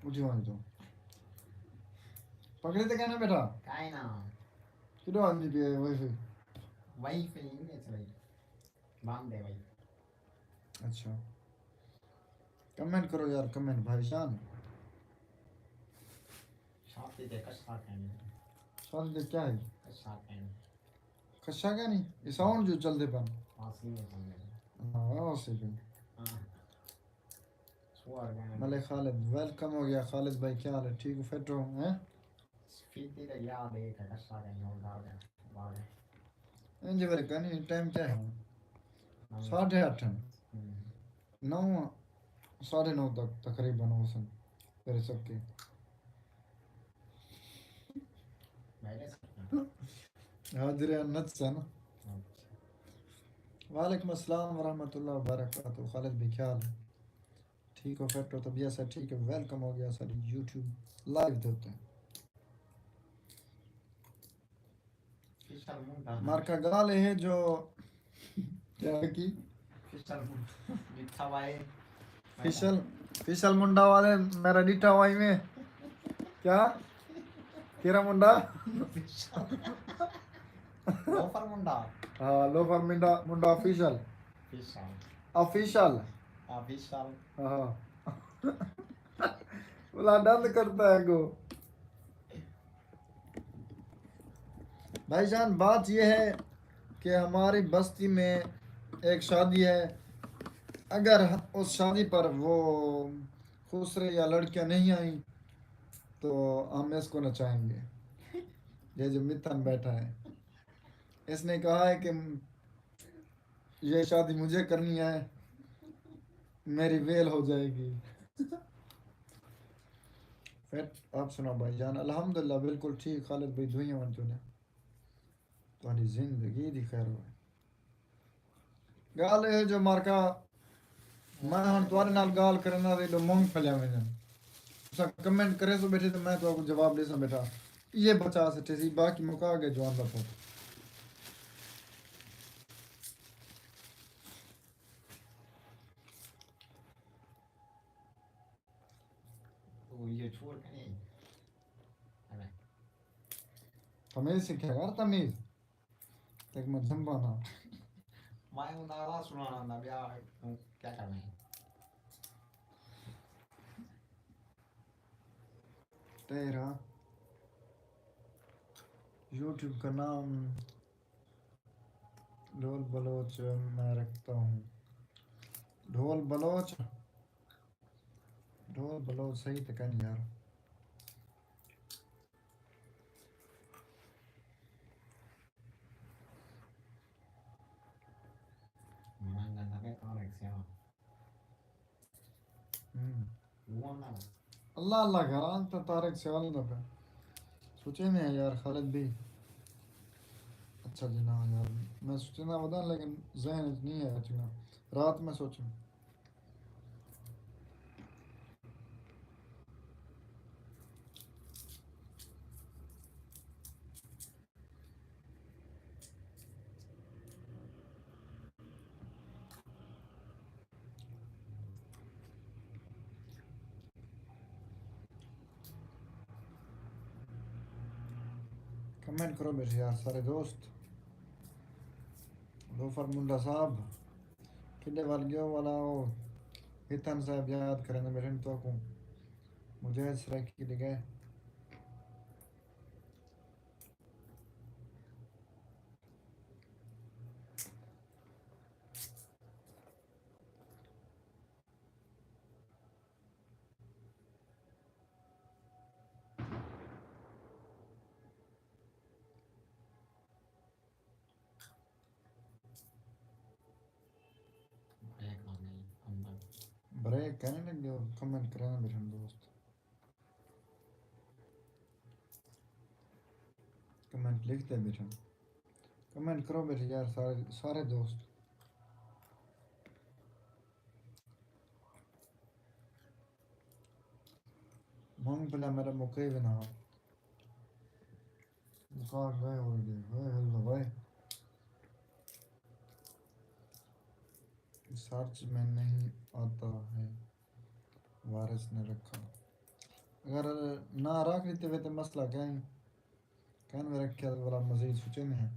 اٹھی ونڄ توں۔ پکڑے تے کائنا بیٹھا؟ کائنا۔ کݙوں آندی پئی ہے وائی فائی؟ وائی فائی نہیں ہے، سوری۔ بند ہے وائی فائی۔ اچھا۔ کمنٹ کرو یار، کمنٹ بھائی جان۔ شادی تے کشا کہنی۔ شادی تے کیا ہے؟ کشا کہنی۔ کشا کہنی؟ یہ ساؤنڈ جو چلدے پن۔ ہاں، صحیح ہے، چلدے پن۔ ہاں، صحیح ہے۔ ہاں۔ سوار گانا۔ ملک خالد، ویلکم ہو گیا خالد بھائی، کیا حال ہے؟ ٹھیک ہو، فٹ ہو، ہیں؟ سپیتی تے یاد ہے کہ کشا کہنی ہو گیا، واہ۔ انج ورے کہنی، ٹائم کیا ہے؟ ہاں۔ ساڑھے آٹھ ہیں۔ ہوں۔ نو، ساڑھے نو تک تقریباً ہوسن تیرے سکے۔ حاضر نت سن۔ وعلیکم السلام ورحمۃ اللہ وبرکاتہ۔ خالد بھائی، کیا حال ہے؟ ٹھیک ہو، فٹ ہو، طبیعت سے ٹھیک ہے؟ ویلکم ہو گیا ساری یوٹیوب لائیو دے اتے۔ مارکا ڳالھ اے ہے جو کیا کی؟ فشل منڈا۔ ݙٹھا وائے۔ فشل، فشل منڈا والے میرا ݙٹھا وائی میں۔ کیا؟ کیرا منڈا؟ لوفر منڈا۔ ہاں، لوفر منڈا، منڈا آفیشل۔ فشل۔ آفیشل۔ آفیشل۔ ہاں۔ بلا ڈند کرتا ہے گو۔ بھائی جان، بات یہ ہے کہ ہماری بستی میں ایک شادی ہے، اگر اس شادی پر وہ خسرے یا لڑکیاں نہیں آئیں تو ہم اس کو نچائیں گے۔ یہ جو متھن بیٹھا ہے، اس نے کہا ہے کہ یہ شادی مجھے کرنی ہے، میری ویل ہو جائے گی۔ پھر آپ سناؤ بھائی جان؟ الحمدللہ، بالکل ٹھیک۔ خالد بھائی، دوئیاں ونجو نے، تہاݙی زندگی دی خیر ہوئے۔ ڳالھ اے جو مارکا، میں ہݨ تہاݙے نال ڳالھ کرݨ نال ایݙو مونگ پھلیاں ویندن۔ تساں کمنٹ کریسو ٻیٹھے تے میں تہاکوں جواب ݙیساں ٻیٹھا۔ ایہے بچا سٹے سی، باقی مکا ڳئے جوان دا پتر۔ تمیز سکھیا کر، تمیز۔ تیکوں میں جھمباں ہاں۔ میں اوں نعرہ سݨاوݨا آندا، ٻیا کیا کرݨا ہے؟ تیرا یوٹیوب کا نام ڈھول بلوچ میں رکھتا ہوں۔ ڈھول بلوچ، ڈھول بلوچ صحیح تے کن یار۔ ہوں۔ اللہ اللہ کراں تے طارق سیال دا پیا سوچے میں یار، خالد بھی اچھا جی نا یار، میں سوچنا ودا لیکن ذہن وچ نہیں آیا چنگا، رات میں سوچوں۔ کمنٹ کرو میرے یار سارے دوست۔ لوفر منڈا صاحب، کݙے ول ڳیو والا او ہتن صاحب یاد کریندے میرے تو کو مجاہد سرائیکی ݙے ڳئے۔ بریک کنے لڳے، کمنٹ کرݨ ٻیٹھن دوست۔ کمنٹ لکھدے ٻیٹھن۔ کمنٹ کرو ٻیٹھے یار سارے، سارے دوست۔ مونگ پھلیاں میݙا مکے وینداں۔ مکا ڳئے ہوئے ڳئے، ہوئے ہوئے ہوئے۔ سرچ میں نہیں آتا ہے، وائرس نے رکھا۔ اگر نہ رکھ ݙتے وے تے مسئلہ کائنی۔ کائنی وے رکھیا تے ولا مزید سوچیندے ہیں۔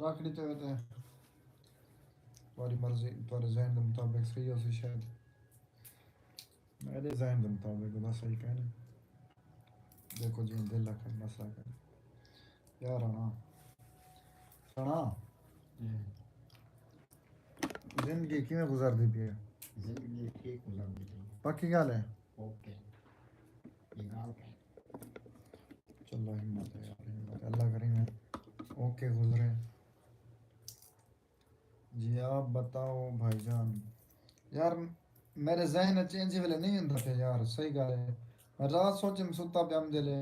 رکھ ݙتے وے تے تہاݙی مرضی، تہاݙے ذہن دے مطابق صحیح ہوسی شاید۔ میݙے ذہن دے مطابق ولا صحیح کائنی۔ ݙیکھو جیویں دل آکھے مسئلہ کائنی۔ یار رانا۔ رانا۔ ہوں۔ زندگی کیویں گزردی پئی ہے؟ زندگی ٹھیک گزردی پئی ہے۔ پکی ڳالھ ہے؟ اوکے۔ یہ ڳالھ ہے۔ چلو ہمت ہے یار، ہمت ہے۔ اللہ کریم ہے۔ اوکے گزرے۔ جی آپ بتاؤ بھائی جان۔ یار میݙے ذہن اچ انج ویلے نہیں ہوندا پیا یار، صحیح ڳالھ ہے۔ میں رات سوچم ستا پیا ہم دلے۔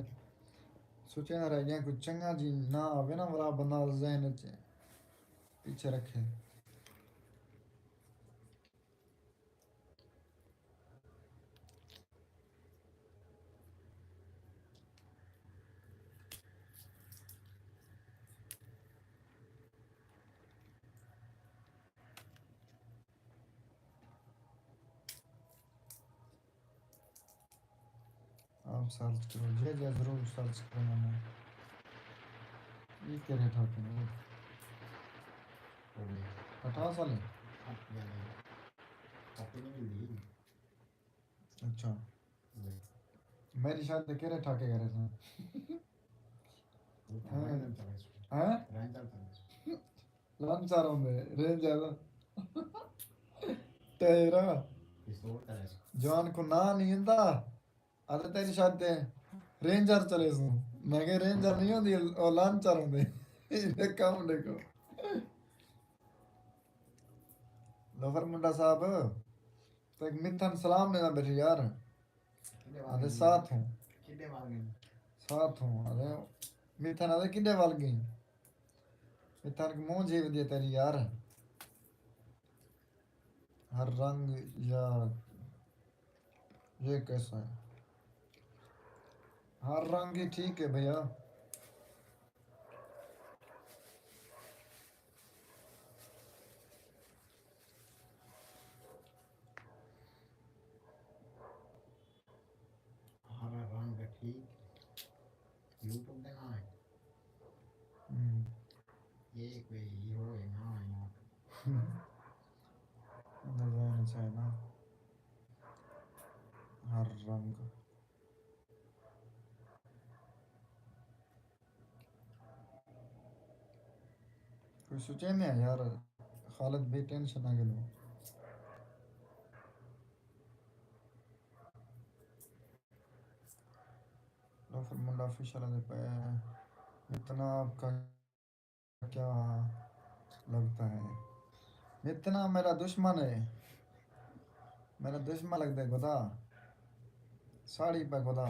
سوچے نہ رہ ڳیا کوئی چنگا جی نہ آوے نا ولا بندہ ذہن اچ پیچھے رکھے۔ آپ سرچ کرو، جی جی ضرور سرچ کروں میں۔ یہ کہہ رہے تھا کہ نہیں؟ ہٹا سالے؟ اچھا۔ میری شادی تے کیڑے ٹھاکے کرے سن؟ ہیں؟ لانچر ہوندے، رینجر۔ تیرا جوان کو نہ نہیں ہوندا۔ اتے تیری شادی تے رینجر چلے سوں۔ میں کہ رینجر نہیں ہوندی، او لانچر ہوندے۔ اے کم ݙیکھو۔ لوفر منڈا صاحب، تے متھن سلام ݙیندا بیٹھے یار۔ آدھے ساتھ ہوں۔ ساتھ ہوں۔ آدھے متھن آدھے کݙے ول ڳئی؟ متھن کوں مونجھ ہی ودی تیری یار۔ ہر رنگ یا یہ کیسا ہے؟ ہر رنگ ہی ٹھیک ہے بھیا۔ ہر رنگ ٹھیک ہے۔ یوٹیوب دے نام ہے۔ ہوں۔ یہ کوئی ہیرو ہے، نام ہے یار۔ نظر چاہیے نا۔ ہر رنگ۔ کوئی سوچے نہیں یار، خالد بے ٹینشن نہ گلو۔ لوفر منڈا آفیشل دے پے۔ اتنا آپ کا کیا لگتا ہے؟ اتنا میرا دشمن ہے، میرا دشمن لگتا ہے خدا، ساڑی پہ خدا۔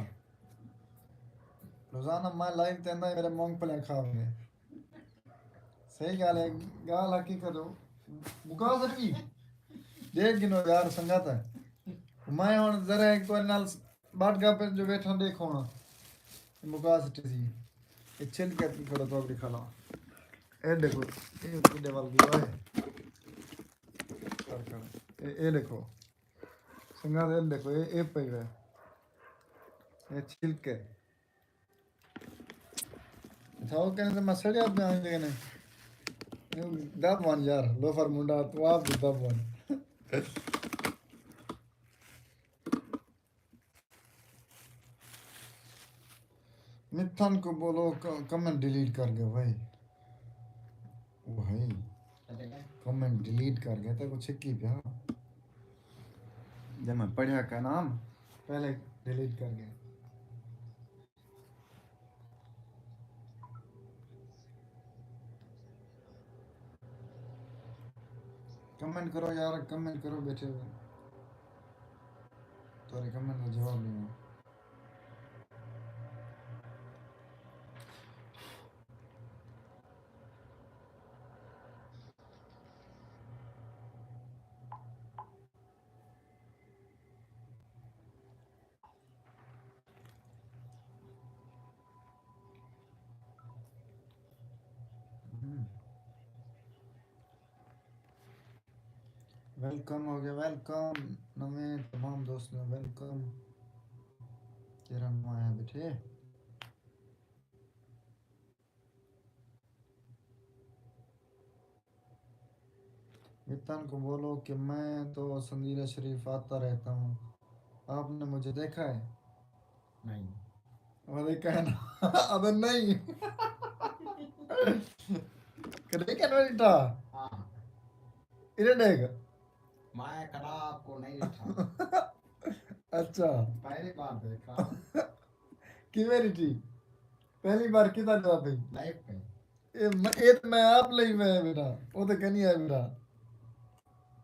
روزانہ میں لائیو تے آندا، میرے مونگ پھلیاں کھا ویندے۔ صحیح ڳالھ ہے، ڳالھ حقیقت ہو۔ مکا سٹی۔ ݙیکھ گھنو یار سنگت ہے۔ میں ہݨ ذرا ہک تہاݙے نال ٻٹ ڳا پھر جو ویٹھاں ݙیکھو ہاں۔ مکا سٹی سی۔ اے چھل کے اپݨی کھڑو تو ݙکھا لاں۔ اے ݙیکھو، اے کݙے ول ڳیا ہے۔ کر کر۔ اے، اے ݙیکھو۔ سنگت اے ݙیکھو، اے، اے پئی ہے۔ اے چھل کے۔ اتھاؤ کہنے تے میں سڑیا پیا ہوں جگہ نے۔ دب ون یار، لوفر منڈا، تو آپ بھی دب ون۔ متھن کو بولو، ک-، کمنٹ ڈیلیٹ کر گئے بھائی۔ او بھائی، کمنٹ ڈیلیٹ کر گئے، تے کو چھکی پیا۔ جب میں پڑھیا کا نام، پہلے ڈیلیٹ کر گئے۔ کمنٹ کرو یار، کمنٹ کرو، بیٹھے ہوئے۔ تہاݙے کمنٹ دا جواب ݙیواں۔ ہوں۔ ویلکم ہو گیا، ویلکم۔ نویں تمام دوست نے ویلکم۔ تیرا نواں آیا بیٹھے۔ متھن کو بولو کہ میں تو سندیلہ شریف آتا رہتا ہوں، آپ نے مجھے دیکھا ہے؟ نہیں۔ وہ دیکھا ہے نا؟ ابے نہیں۔ کدے کیا نہیں ڈٹھا؟ ہاں۔ ادھر دیکھ۔ میں کدا آپ کو نہیں ڈٹھا۔ اچھا۔ پہلی بار دیکھا۔ کیویں ݙٹھی؟ پہلی بار کتھاں ݙٹھا پئی؟ لائیو پئی۔ اے م-، اے تے میں آپ لئی میں بیٹھا، او تے کہیں آئے بیٹھا۔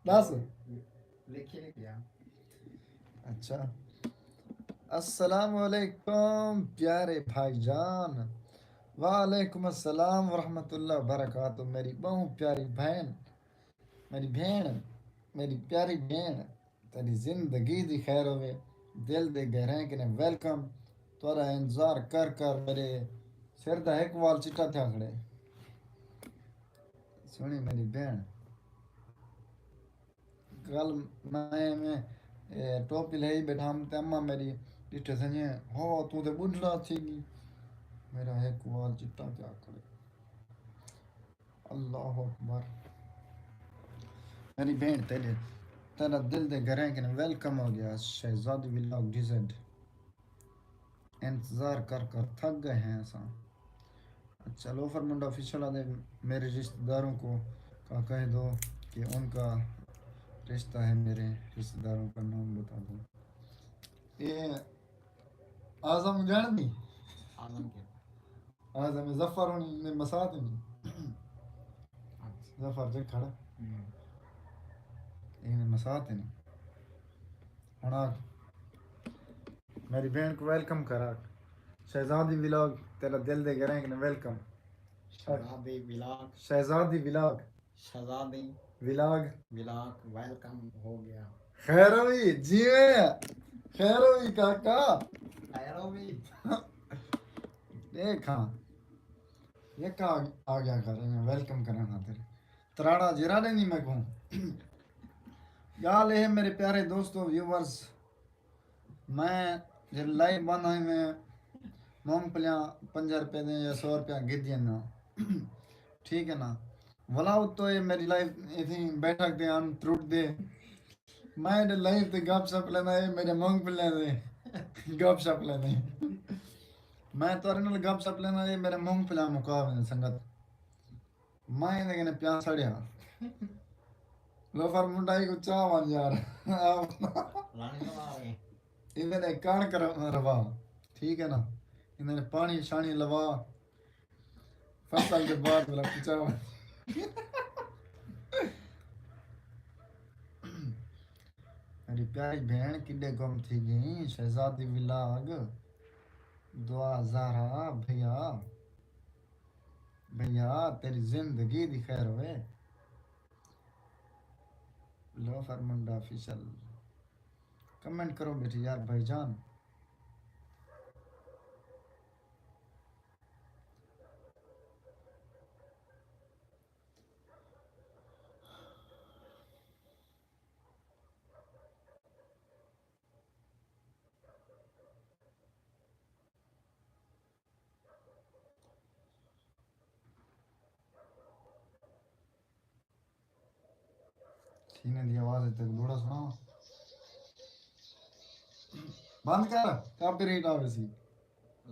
ݙس۔ لکھی نہیں پیا۔ اچھا۔ السلام علیکم پیارے بھائی جان۔ وعلیکم السلام ورحمۃ اللہ وبرکاتہ۔ میری ٻہوں پیاری بھین، میری بھین، میری پیاری بھین۔ تیݙی زندگی دی خیر ہووے، دل دے گہرائیں کنے ویلکم۔ تہاݙا انتظار کر کر میݙے سر دا ہک وال چٹا تھیا کھڑے۔ سوہݨی میݙی بھیݨ، کل میں ایویں، اے، ٹوپی لہائی ٻیٹھا ہم تے اماں میݙی ݙٹھے سنڄے، ہو توں تے ٻڈھڑا تھی ڳئی، میݙا ہک وال چٹا تھیا کھڑے۔ اللہ اکبر۔ میݙی بھیݨ تیݙے، تیݙا دل دے گھریں کن ویلکم ہو گیا، شہزادی ولاگ ڈی زیڈ۔ انتظار کر کر تھک گئے ہیں اساں۔ اچھا، لوفر منڈا آفیشل آدھے، میرے رشتہ داروں کو کا کہہ دو کہ ان کا رشتہ ہے، میرے رشتہ داروں کا نام بتا دو۔ اے اعظم ڄاݨدی؟ اعظم کیا؟ اعظم ظفر ہوݨی نے مسات نہیں۔ اچھا۔ ظفر جے کھڑا۔ ہوں۔ اے نے مسات نہیں۔ ہݨ آ میری بہن کو ویلکم کرا۔ شہزادی ولاگ، تیرا دل دے گرینک نے ویلکم۔ شہزادی ولاگ۔ شہزادی ولاگ۔ شہزادی ولاگ۔ ولاگ ویلکم ہو گیا۔ خیر ہوئی، جیویں۔ خیر ہوئی کاکا۔ خیر ہوئی۔ ݙیکھاں۔ یک آ، آ ڳیا گھر، ایویں ویلکم کرݨ خاطر۔ تراڑا جیرھا ݙیندی میکوں۔ ڳالھ اے ہے میرے پیارے دوستو، ویورز، میں جیڑھے لائیو بند آئے میں مونگ پھلیاں پنجاہ روپے دے یا سو روپیہ گھدیاں نا۔ ٹھیک ہے نا؟ ولا اتو اے میری لائیو ایتھیں بیٹھک دے ہن ترٹ دے۔ میں ایݙے لائیو تے گپ شپ لیندا اے میرے مونگ پھلیاں دے گپ شپ لیندے۔ میں تہاݙے نال گپ شپ لیندا اے میرے مونگ پھلیاں مکا ویندے سنگت۔ میں ایندے کنے پیاں سڑیا۔ لوفر منڈا ہی کو چاہ ون یار۔ لانی کمارے۔ ایندے نے کݨ کر روا۔ ٹھیک ہے نا؟ ایندے نے پاݨی شاݨی لوا۔ فصل دے بعد والا پچا ون۔ میری پیاری بھیݨ کݙے گم تھی ڳئی؟ شہزادی ولاگ۔ دعا زہرا بھیا۔ بھیا تیری زندگی دی خیر ہوئے۔ لوفر منڈا آفیشل۔ کمنٹ کرو بیٹھے یار بھائی جان۔ چھینے دی آواز ہے، تیکوں ݙوہڑا سݨاواں؟ بند کر، کاپی رائٹ آوے سی۔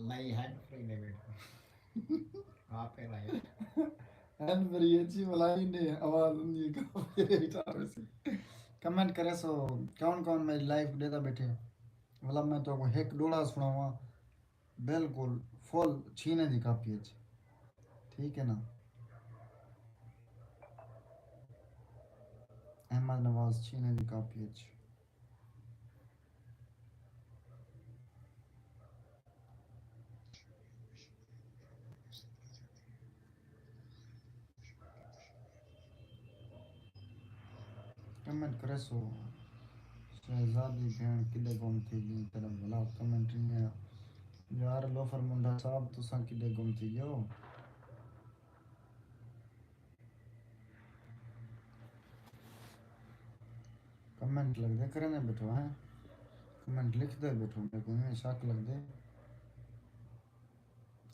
نہیں، ہینڈ فری دے بیٹھو۔ Copy right. ہینڈ فری اچھی بلائی نے آواز ہوندی ہے، کاپی رائٹ آوے سی۔ کمنٹ کرے سو، کون کون میری لائیو ݙیہدا بیٹھے؟ مطلب میں تہاکوں ہک ݙوہڑا سݨاواں۔ بالکل فل چھینے دی کاپی اچ۔ ٹھیک ہے نا؟ احمد نواز چھینے دی کاپی اچ۔ کمنٹ کریسو۔ شہزادی بھیݨ کݙے گم تھی ڳئی؟ تیݙا بھلا کمنٹ نہیں آیا۔ یار لوفر منڈا صاحب، تساں کݙے گم تھی ڳیو؟ کمنٹ لڳدے کریندے بیٹھو ہیں، کمنٹ لکھدے بیٹھو، میکوں ایویں شک لڳدے۔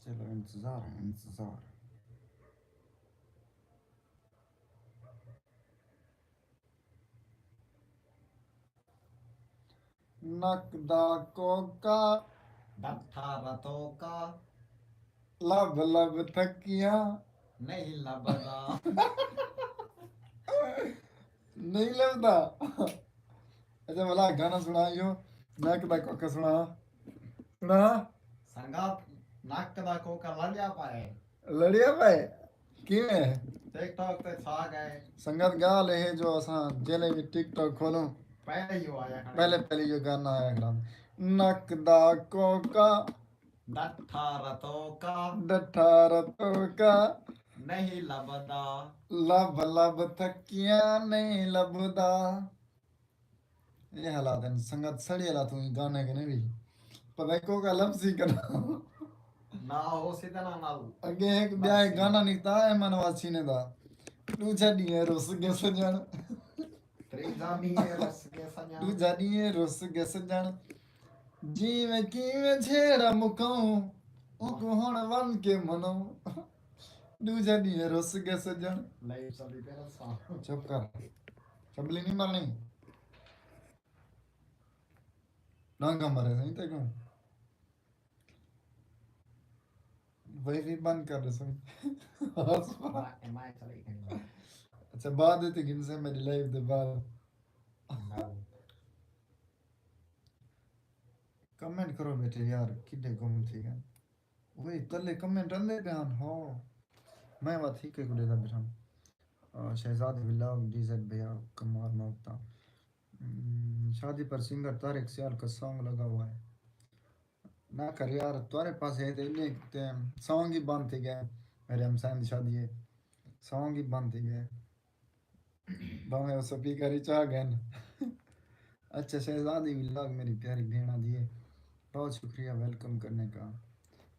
چلو انتظار ہے، انتظار۔ نک دا کوکا۔ ڈٹھا رتوکا۔ لب لب تھکیاں۔ نہیں لبدا۔ نہیں لبدا۔ اچھا بھلا گانا سݨا، ایہو نک دا کوکا سݨا۔ سݨا۔ سنگت، نک دا کوکا لڑیا پئے۔ لڑیا پئے؟ کیویں؟ ٹک ٹاک تے چھا ڳئے۔ سنگت، ڳالھ اے ہے جو اساں جیلے وی ٹک ٹاک کھولوں، پہلے ہی آیا کھڑا۔ پہلے، پہلے ایہو گانا آیا کھڑا۔ نک دا کوکا۔ ڈٹھا رتوکا۔ ڈٹھا رتوکا۔ نہیں لبدا۔ لب لب تھکیاں نہیں لبدا۔ اے حالات ہن سنگت، سڑی حالات ہوئی گانے کنے وی۔ پتہ ہے کوکا لبسی کنا۔ نہ، ہو سیدھا نہ نال۔ اگے ہک ٻیا ہک گانا نکتا احمد نواز چھینے دا۔ ݙوجھا ݙینہہ رس ڳئے سڄݨ۔ تریجھا ݙینہہ رس ڳئے سڄݨ۔ ݙوجھا ݙینہہ رس ڳئے سڄݨ۔ جیویں کیویں جھیڑا مکاؤں، اوکوں ہݨ ون کے مناؤں۔ ݙوجھا ݙینہہ رس ڳئے سڄݨ۔ نہیں، چلی پیا رساں۔ چپ کر۔ چبلی نہیں مرنی۔ ڈانگا مرے سائیں تیکوں۔ وائی فائی بند کر ݙے سوئی۔ ہاٹ اسپاٹ۔ اچھا، بعد وچ گھنسے میݙی لائیو دے بعد۔ کمنٹ کرو بیٹے یار، کݙے گم تھی ڳئے؟ اوئے تلے کمنٹ آندے پئے ہن۔ ہو، میں وت ہک ہک ݙیہدا بیٹھا۔ آ، شہزاد ولاگ، ڈی زیڈ بھیا، کمال محبتاں۔ ہم، شادی پر سنگر طارق سیال کا سانگ لگا ہوا ہے۔ نہ کر یار، تہاݙے پاس ہے تے انہیں تے سانگ ہی بند تھی ڳئے۔ میݙے ہمسائیں دی شادی ہے، سانگ ہی بند تھی ڳئے۔ بھاویں او سپیکر اچ آ ڳئن۔ اچھا، شہزادی ولاگ میری پیاری بھیݨ آندی ہے۔ بہت شکریہ ویلکم کرنے کا۔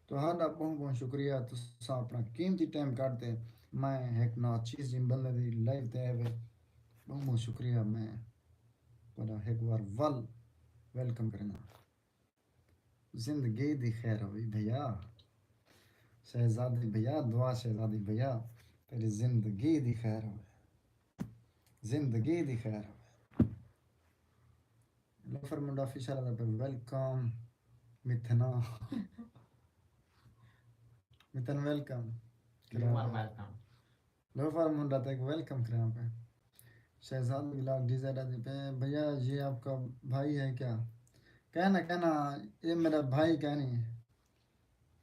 تہاݙا ٻہوں ٻہوں شکریہ، تساں اپݨا قیمتی ٹائم کڈھ تے میں ہک ناچیز جیں بندے دی لائیو تے آئے وے۔ ٻہوں ٻہوں شکریہ، میں تہاݙا ہک وار ول ویلکم کرینداں۔ زندگی دی خیر ہووی بھیا۔ شہزادی بھیا، دعا شہزادی بھیا، تیری زندگی دی خیر ہووے۔ زندگی دی خیر ہووے۔ لوفر منڈا آفیشل دا پہ ویلکم۔ متھنا۔ Mithun welcome. You are welcome. Loafer منڈا تیک ویلکم کریاں پہ۔ شہزاد ولاگ ڈی زیڈ آندی پہ، بھیا یہ آپ کا بھائی ہے کیا؟ کہنا، کہنا، یہ میرا بھائی کہنی ہے۔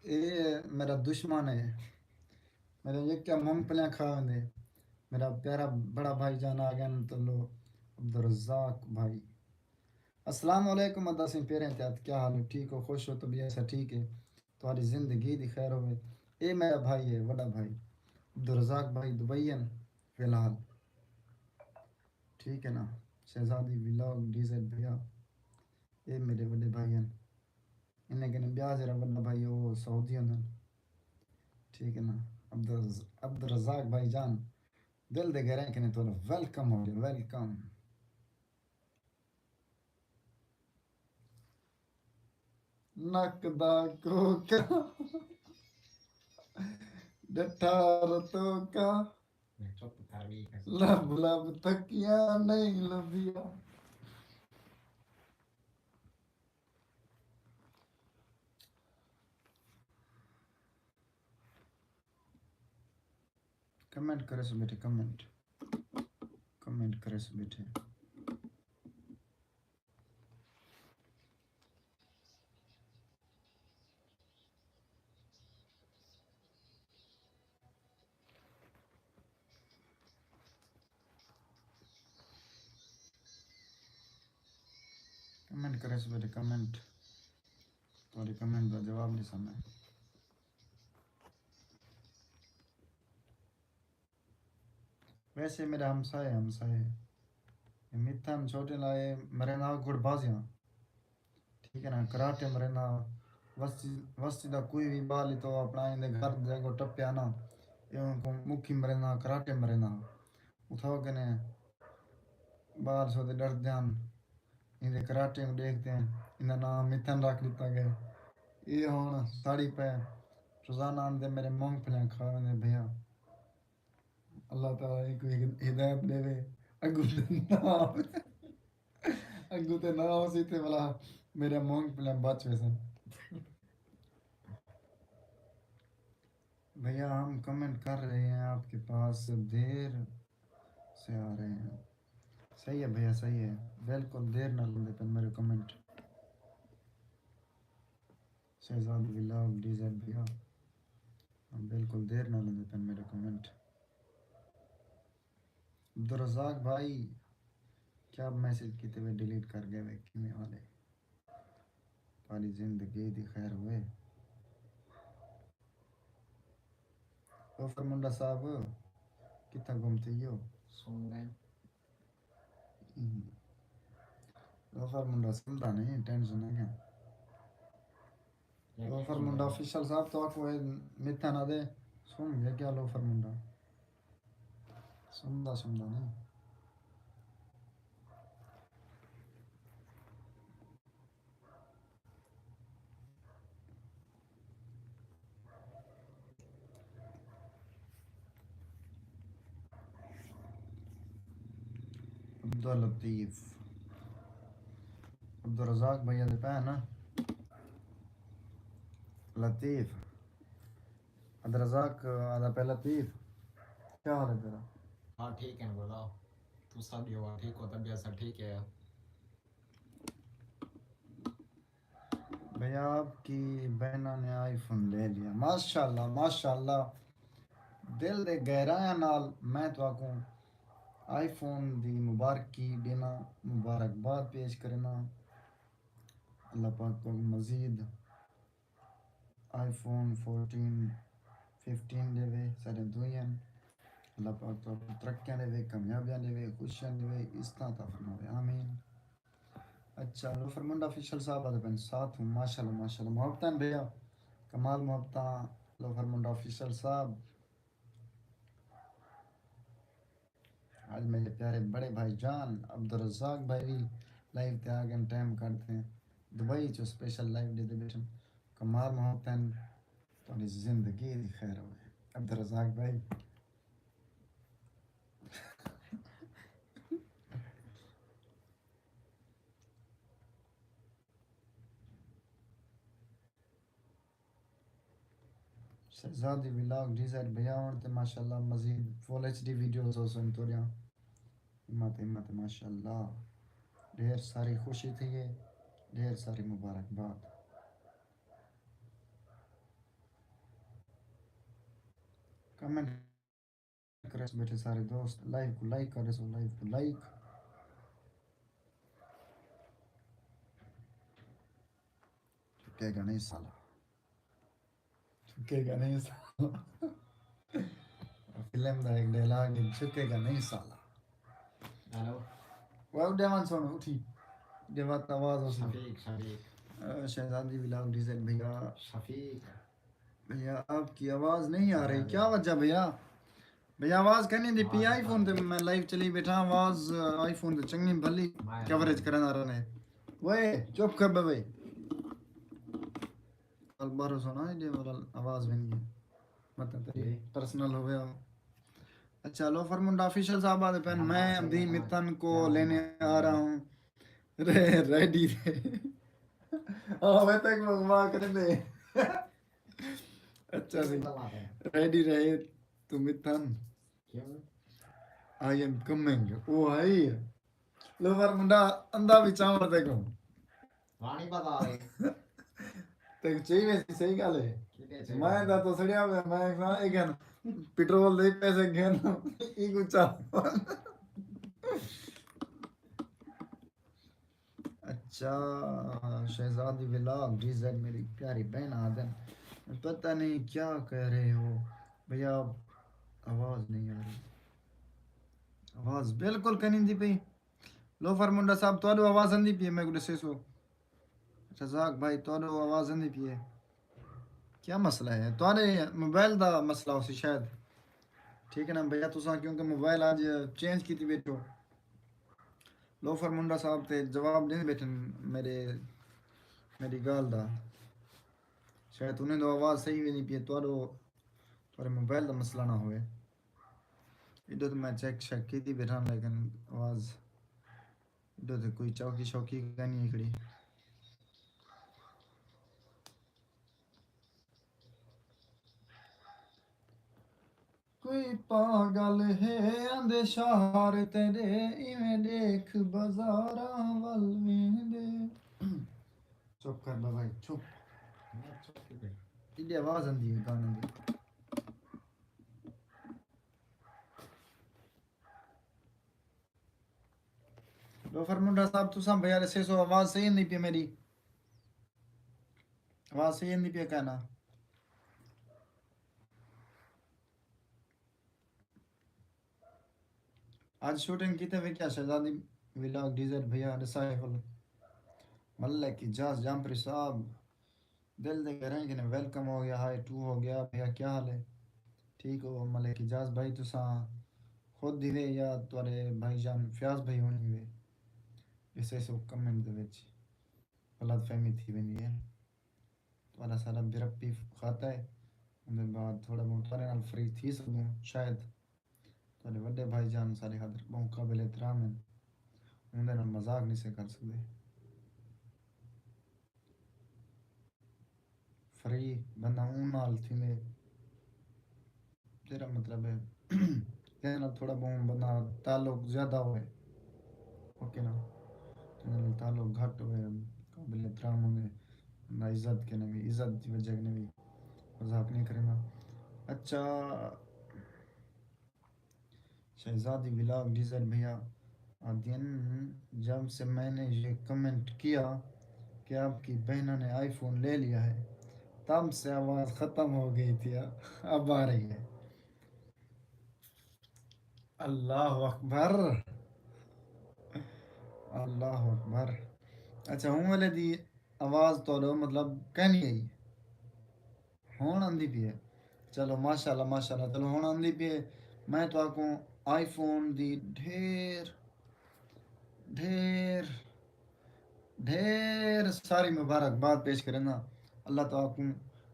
یہ میرا دشمن ہے۔ میرا یہ کیا مونگ پلیاں کھا ویندے۔ میرا پیارا بڑا بھائی جان آ گیا نا، تو لو عبدالرزاق بھائی۔ السلام علیکم، ادا سئیں پیریں تے ہتھ، کیا حال ہے؟ ٹھیک ہو؟ خوش ہو؟ طبیعت سا ٹھیک ہے؟ تہاݙی زندگی دی خیر ہووے۔ اے میݙا بھائی ہے، وݙا بھائی عبدالرزاق بھائی دبئی ہن فی الحال۔ ٹھیک ہے نا؟ شہزادی ولاگ ڈی زیڈ بھیا، اے میݙے وݙے بھائی ہن۔ انہیں کنے ٻیا جیڑھا وݙا بھائی او سعودی ہوندن۔ ٹھیک ہے نا؟ عبدالرز-، عبدالرزاق بھائی جان، دل دے گہرائیں کنے تہاݙا ویلکم ہو ڳیا، ویلکم۔ نک دا کوکا، ݙٹھا رتوکا، لب لب تکیاں نہیں لبھیاں۔ کمنٹ کریسو بیٹے، کمنٹ، کمنٹ کریسو بیٹے۔ کمنٹ کریسو بیٹے، کمنٹ۔ تہاݙے کمنٹ دا جواب ݙیساں میں۔ ویسے میݙا ہمسائے، ہمسائے۔ اے متھن چھوٹے لائے مرے نال گڑ بازیاں۔ ٹھیک ہے نا، کراٹے مرے نال۔ وستی، وستی دا کوئی وی ٻال ہی تو اپݨا ایندے گھر دے اڳوں ٹپیا نا، اے اوں کوں مکھی مرے نال، کراٹے مرے نال۔ اتھاؤ کنے ٻال سو تے ݙردے ہن۔ ایندے کراٹے کوں ݙیکھ تے ایندا ناں متھن رکھ ݙتا ڳئے۔ اے ہݨ ساڑی پئے روزانہ آندے میݙے مونگ پھلیاں کھا ویندے بھیا۔ اللہ تعالیٰ اینکوں ہدایت ݙیوے۔ اڳوں تے نہ، اڳوں تے نہ ہوسی تے ولا میݙے مونگ پھلیاں بچ ویسن۔ بھیا، ہم کمنٹ کر رہے ہیں، آپ کے پاس دیر سے آ رہے ہیں۔ صحیح ہے بھیا، صحیح ہے، بالکل دیر نال آندے پن میݙے comment. Shahzad vlog D Z بھیا، بالکل دیر نال آندے پن میݙے کمنٹ۔ عبدالرزاق بھائی، کیا میسج کیتے وے ڈیلیٹ کر ڳئے وے، کیویں حال ہے؟ تہاݙی زندگی دی خیر ہووے۔ لوفر منڈا صاحب، کتھاں گم تھی ڳیو؟ سم ڳئے۔ ہم۔ لوفر منڈا سمدا نہیں، ٹینشن نہ گھن۔ لوفر منڈا آفیشل صاحب، تو آکھو اے متھن آہدے سم ڳئے کیا لوفر منڈا؟ سمدا سمدا نہیں۔ عبداللطیف، عبدالرزاق بھیا دے پے نا؟ لطیف، عبدالرزاق آدھا پہلا پیر، کیا حال ہے تیرا؟ ہاں ٹھیک ہے، بولا۔ تو سب یہ ہوا ٹھیک ہو؟ طبیعت سب ٹھیک ہے؟ بھیا آپ کی بہنوں نے آئی فون لے لیا، ماشاءاللہ ماشاءاللہ۔ دل دے گہرایاں نال میں تہاکوں آئی فون دی مبارکی ڈینا، مبارکباد پیش کرنا۔ اللہ پاک تہاکوں مزید آئی فون فورٹین، ففٹین ڈیوے سارے دوئیں۔ اللہ پاک تہاکوں ترقیاں ڈیوے، کامیابیاں ڈیوے، خوشیاں ڈیوے، عزتاں عطا فرماوے، آمین۔ اچھا، لوفر منڈا آفیشل صاحب آدھے پن ساتھ ہوں، ماشاءاللہ ماشاءاللہ، محبتاں بھیا، کمال محبتاں۔ لوفر منڈا آفیشل صاحب، اڄ میرے پیارے بڑے بھائی جان عبدالرزاق بھائی وی لائیو تے آ ڳئن، ٹائم کڈھ تے دبئی چوں اسپیشل لائیو ݙیندے ٻیٹھن۔ کمال محبتاں، تہاݙی زندگی دی خیر ہووے عبدالرزاق بھائی۔ شہزادی ولاگ ڈی زیڈ بھیا آوݨ تے ماشاءاللہ مزید فل ایچ ڈی ویڈیوز ہوسن تہاݙیاں۔ ہمت ہمت ماشاءاللہ، ڈھیر ساری خوشی تھئی ہے، ڈھیر ساری مبارکباد۔ کمنٹ کریس بیٹھے سارے دوست، لائیو کوں لائک کریسو، لائیو کوں لائک۔ جھکے گا نہیں سالا، جھکے گا نہیں سالا۔ فلم دا ہک ڈائلاگ ہے، جھکے گا نہیں سالا۔ ہیلو واہ ڈیوان سونا اٹھی، ڈیوان آواز ہوسی۔ شفیق، شفیق، شہزادی ولاگ ڈی زیڈ بھیا۔ شفیق۔ بھیا آپ کی آواز نہیں آ رہی، کیا وجہ بھیا؟ بھیا آواز کہیں دی پئی؟ آئی فون تے میں لائیو چلی ٻیٹھا، آواز آئی فون تے چنڳی بھلی کوریج کرݨ آ رہے۔ وے چپ کر بے۔ کل بارو سونا ہے جے والا آواز ونڄے، مطلب تیری پرسنل ہویا۔ اچھا، لوفر منڈا آفیشل صاحب آدھے پن، میں ابھی متن کو لینے آ رہا ہوں۔ ریڈی رہے۔ آوے تک مغوا کریں دے۔ اچھا سی، ریڈی رہے۔ توں متھن، آئی ایم کمنگ۔ او ہائی، لوفر منڈا اندا وی چاوݨ تے کوں۔ پانی پتا ہے۔ تے چاہیے ویسی صحیح گل ہے۔ میں دا تو سڑیا ہویا، میں کہاں اے گھن پٹرول دے پیسے گھن، ای کو چا۔ اچھا، شہزادی ولاگ ڈی زیڈ میری پیاری بہن آدن، پتہ نہیں کیا کہہ رہے ہو بھیا، آواز نہیں آ رہی۔ آواز بالکل کنی دی پئی۔ لوفر منڈا صاحب، تہاݙو آواز آندی پئی ہے، میکوں ݙسیسو۔ رزاق بھائی، تہاݙو آواز آندی پئی ہے؟ کیا مسئلہ ہے؟ تہاݙے موبائل دا مسئلہ ہوسی شاید۔ ٹھیک ہے نا بھیا، تساں کیونکہ موبائل اڄ چینج کیتی ٻیٹھو۔ لوفر منڈا صاحب تے جواب ݙیندے ٻیٹھن میرے، میری ڳالھ دا۔ شاید انہیں دا آواز صحیح ویندی پئی ہے، تہاݙو، تہاݙے موبائل دا مسئلہ نہ ہوئے۔ ایݙو تے میں چیک شیک کیتی ٻیٹھاں، لیکن آواز ایݙو تے کوئی چوکی شوکی کائنی ہکڑی۔ کوئی پاگل ہے آندے شہر تیݙے، ایویں ݙیکھ بازاراں ول ویندے۔ چپ کر بابا جی، چپ۔ ایݙی آواز آندی ہے گانے دی۔ لوفر منڈا صاحب، تساں بھیا ݙسیسو، آواز صحیح آندی پئی ہے میری؟ آواز صحیح آندی پئی ہے کائنا؟ اڄ شوٹنگ کیتے وی کیا؟ شہزادی ولاگ ڈی زیڈ بھیا ݙسائے فل۔ ملک اعجاز جامپری صاحب، دل دے گھریں کنے ویلکم ہو گیا، ہائے ٹو ہو گیا۔ بھیا کیا حال ہے؟ ٹھیک ہو؟ ملک اعجاز بھائی، تساں خود ہیوے یا تہاݙے بھائی جان فیاض بھائی ہوݨی ہیوے؟ ݙسیسو کمنٹ دے وچ، غلط فہمی تھی ویندی ہے۔ تہاݙا سارا بے ربطی کھاتا ہے، اوندے بعد تھوڑا بہت تہاݙے نال فری تھی سڳوں شاید۔ تہاݙے وݙے بھائی جان ساݙے خاطر ٻہوں قابل احترام ہن، اوندے نال مذاق نی سے کر سڳدے۔ فری بندہ اوں نال تھیندے۔ تیرا مطلب ہے، کہنے نال تھوڑا بہت بندہ تعلق زیادہ ہوئے، اوکے نا، کہنے نال تعلق گھٹ ہوئے، قابل احترام ہوئے، بندہ عزت کنے وی، عزت دی وجہ کنے وی مذاق نہیں کرنا۔ اچھا، شہزادی ولاگ ڈیزائن بھیا آدین، جب سے میں نے یہ کمنٹ کیا کہ آپ کی بہنوں نے آئی فون لے لیا ہے، تب سے آواز ختم ہو گئی تھی، اب آ رہی ہے۔ اللہ اکبر، اللہ اکبر۔ اچھا، ہوں والے دی آواز تو مطلب کہنی آئی؟ ہݨ آندی پئی ہے۔ چلو ماشاءاللہ، ماشاءاللہ، چلو ہݨ آندی پئی ہے۔ میں تہاکوں آئی فون دی ڈھیر، ڈھیر، ڈھیر ساری مبارکباد پیش کرینداں۔ اللہ تہاکوں،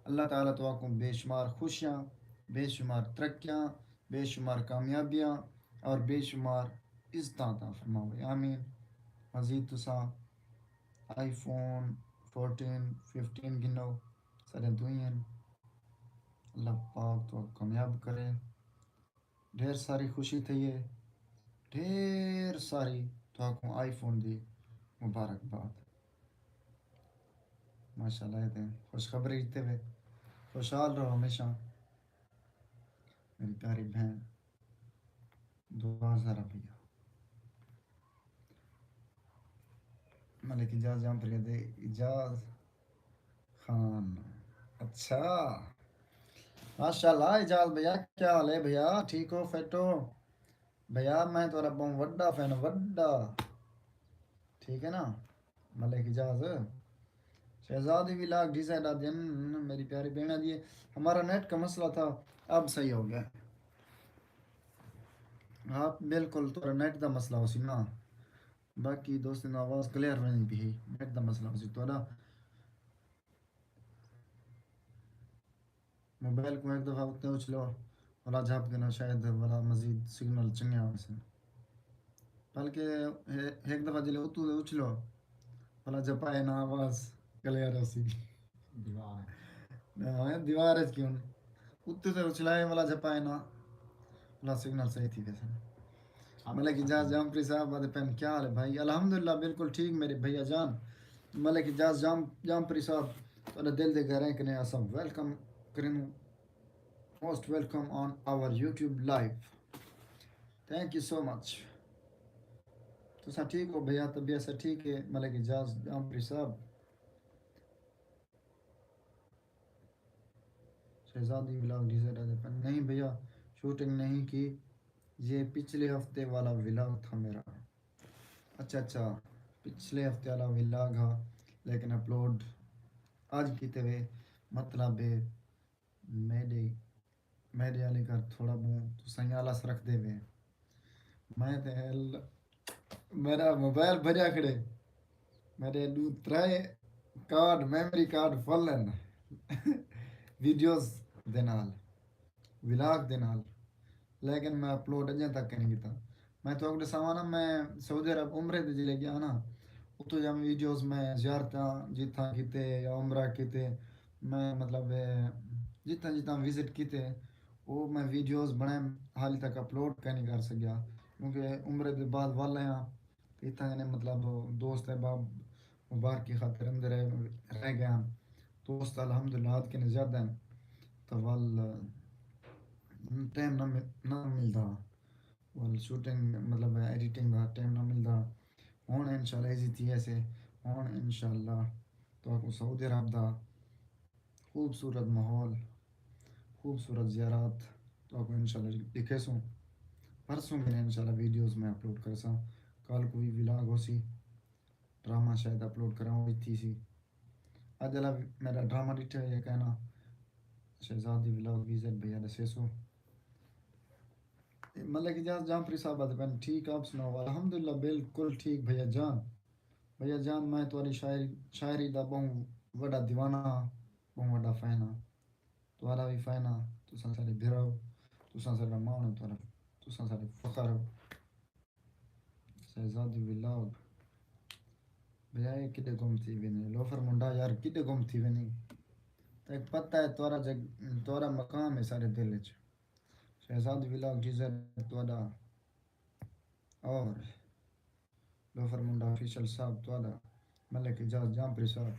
اللہ تعالیٰ تہاکوں بے شمار خوشیاں، بے شمار ترقیاں، بے شمار کامیابیاں اور بے شمار عزتاں عطا فرماوے۔ آمین۔ مزید تساں آئی فون فورٹین، ففٹین گھنو، سارے دوئیں ہن۔ اللہ پاک تہاکوں کامیاب کرے۔ ڈھیر ساری خوشی تھئی ہے، ڈھیر ساری تہاکوں آئی فون دی مبارکباد۔ ماشاءاللہ، اے تے خوشخبری ݙتے وے، خوشحال رہو ہمیشہ۔ میری پیاری بہن، دعا ذرا بھیا۔ ملک اعجاز جام پھریا دے، اعجاز خان۔ اچھا، ماشاءاللہ اعجاز بھیا، کیا حال ہے بھیا؟ ٹھیک ہو، فٹ ہو؟ بھیا میں تہاݙا بہوں وݙا فین، وݙا۔ ٹھیک ہے نا؟ ملک اعجاز۔ شہزادی ولاگ ڈیزائن آدین، میری پیاری بہن آدھی ہے، ہمارا نیٹ کا مسئلہ تھا، اب صحیح ہو گیا۔ ہاں بالکل، تہاݙا نیٹ دا مسئلہ ہوسی نا، باقی دوستیں دا آواز کلیئر ویندی پئی ہے، نیٹ دا مسئلہ ہوسی تہاݙا۔ موبائل کوں ہک دفعہ اتے اچھلو، ولا جھپ گھنو، شاید ولا مزید سگنل چنگے آوسن۔ بلکہ ہے-، ہک دفعہ جلے اتوں تے اچھلو، ولا جھپائے نا، آواز کلیئر ہوسی۔ دیوار ہے۔ ہاں، دیوار اچ کیوں؟ اتے تے اچھلائے، ولا جھپائے نا، ولا سگنل صحیح تھی ویسن۔ ملک اعجاز جامپری صاحب آدھے پن، کیا حال ہے بھائی؟ الحمدللہ، بالکل ٹھیک میرے بھیا جان۔ ملک اعجاز جام-، جامپری صاحب، تہاݙے دل دے گہرائیں کنے اساں ویلکم کرینوں۔ موسٹ ویلکم آن آور YouTube live. Think you so مچ۔ تساں ٹھیک ہو بھیا؟ طبیعت سا ٹھیک ہے؟ ملک اعجاز جامپری صاحب۔ شہزادی ولاگ ڈیزائن آدھے پن، نہیں بھیا، شوٹنگ نہیں کی، یہ پچھلے ہفتے والا ولاگ تھا میرا۔ اچھا اچھا، پچھلے ہفتے والا ولاگ ہا، لیکن اپلوڈ اڄ کیتے وے۔ مطلب ہے میݙے، میݙے والے گھر تھوڑا ٻہوں تساں آلس رکھدے وے۔ میں تے ہل-، میݙا موبائل بھریا کھڑے، میݙے ݙو ترے کارڈ، میموری کارڈ فل ہن ویڈیوز دے نال، ولاگ دے نال، لیکن میں اپلوڈ اڄاں تک کائنی کیتا۔ میں تہاکوں ݙساواں نا، میں سعودی عرب عمرے تے جلے ڳیا نا، اتوں جا ویڈیوز میں زیارتاں جتھاں کیتے یا عمرہ کیتے، میں مطلب، اے، جتھاں جتھاں وزٹ کیتے، او میں ویڈیوز بݨائے حالی تک اپلوڈ کائنی کر سڳیا، کیونکہ عمرے دے بعد ول آیاں، اتھاں کنے مطلب دوست احباب مبارکی خاطر اندر رہ، رہ ڳئے ہن۔ دوست الحمدللہ اتھ کنے زیادہ ہن، تاں ول ٹائم نہ مل-، نہ ملدا۔ ول شوٹنگ، مطلب ایڈیٹنگ دا ٹائم نہ ملدا۔ ہݨ انشاءاللہ ایزی تھی ویسے۔ ہݨ انشاءاللہ تہاکوں سعودی عرب دا خوبصورت ماحول، خوبصورت زیارت تہاکوں انشاءاللہ ݙکھیسوں۔ پرسوں کنے انشاءاللہ ویڈیوز میں اپلوڈ کرساں۔ کل کوں وی ولاگ ہوسی۔ ڈرامہ شاید اپلوڈ کراں، او وی تھیسی۔ اڄ آلا میݙا ڈرامہ ݙٹھے ہوئے کائنا، شہزادی ولاگ وی زیڈ بھیا ݙسیسو۔ ملک اعجاز جامپری صاحب آدھے پن، ٹھیک آپ سناؤ؟ الحمدللہ بالکل ٹھیک بھیا جان۔ بھیا جان، میں تہاݙی شاعری، شاعری دا ٻہوں وݙا دیوانہ ہاں، ٻہوں وݙا فین ہاں۔ تہاݙا وی فین ہاں، تساں ساݙے بھرا ہو، تساں ساݙا ماݨ ہو، تہاݙا، تساں ساݙے فخر ہو۔ شہزادی ولاگ۔ بھیا اے کݙے گم تھی ویندے؟ لوفر منڈا یار کݙے گم تھی ویندے؟ تیک پتہ ہے تہاݙا جگ-، تہاݙا مقام ہے ساݙے دل وچ۔ شہزاد ولاگ ٹیزر تہاݙا، اور لوفر منڈا آفیشل صاحب تہاݙا، ملک اعجاز جامپری صاحب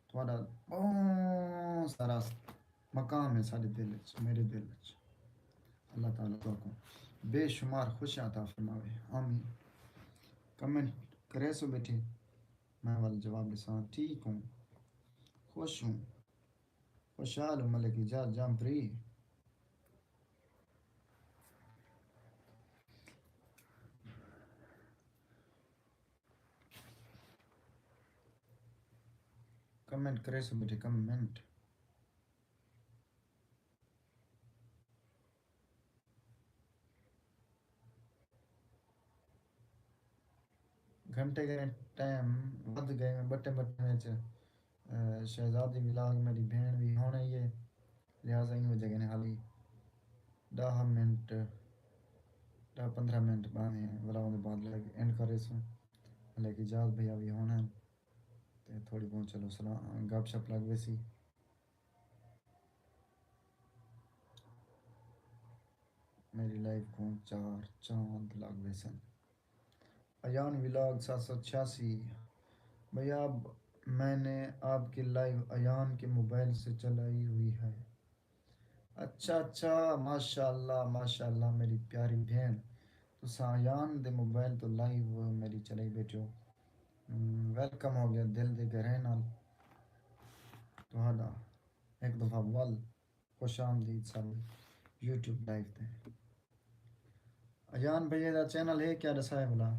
تہاݙا، ٻہوں سارا مقام ہے ساݙے دل وچ، میݙے دل وچ۔ اللہ تعالیٰ تہاکوں بے شمار خوشیاں عطا فرماوے، آمین۔ کمنٹ کریسو ٻیٹھے، میں ول جواب ݙیساں، ٹھیک ہوں، خوش ہوں، خوشحال ہوں، ملک اعجاز جامپری۔ کمنٹ کریسو ٻیٹھے، کمنٹ۔ گھنٹے گھنٹے ٹائم ودھ ڳئے، میں ٻٹے ٻٹے وچ، اے، شہزادی ولاگ میݙی بھیݨ وی ہݨ آئی ہے، لہٰذا ایں وجہ کنے حالی ݙاہ منٹ، ݙاہ پندرہ منٹ ٻاہندے ہیں، ولا اوندے بعد لائیو اینڈ کریسوں۔ حالانکہ اعجاز بھیا وی ہݨ ہن تے تھوڑی بہت چلو سلام گپ شپ لڳ ویسی۔ میݙی لائیو کوں چار چاند لڳ ویسن۔ ایان ولاگ ست سو چھیاسی، بھیا، اب میں نے آپ کی لائیو ایان کے موبائل سے چلائی ہوئی ہے۔ اچھا، اچھا، ماشاء اللہ، ماشاء اللہ، میݙی پیاری بھیݨ، تساں ایان دے موبائل توں لائیو میݙی چلائی ٻیٹھے ہو۔ ہم، ویلکم ہو ڳیا دل دے گہرائیں نال تہاݙا۔ ہک دفعہ ول خوش آمدید ساݙے یوٹیوب لائیو تے۔ ایان بھیا دا چینل ہے کیا، ݙسائے بھلا؟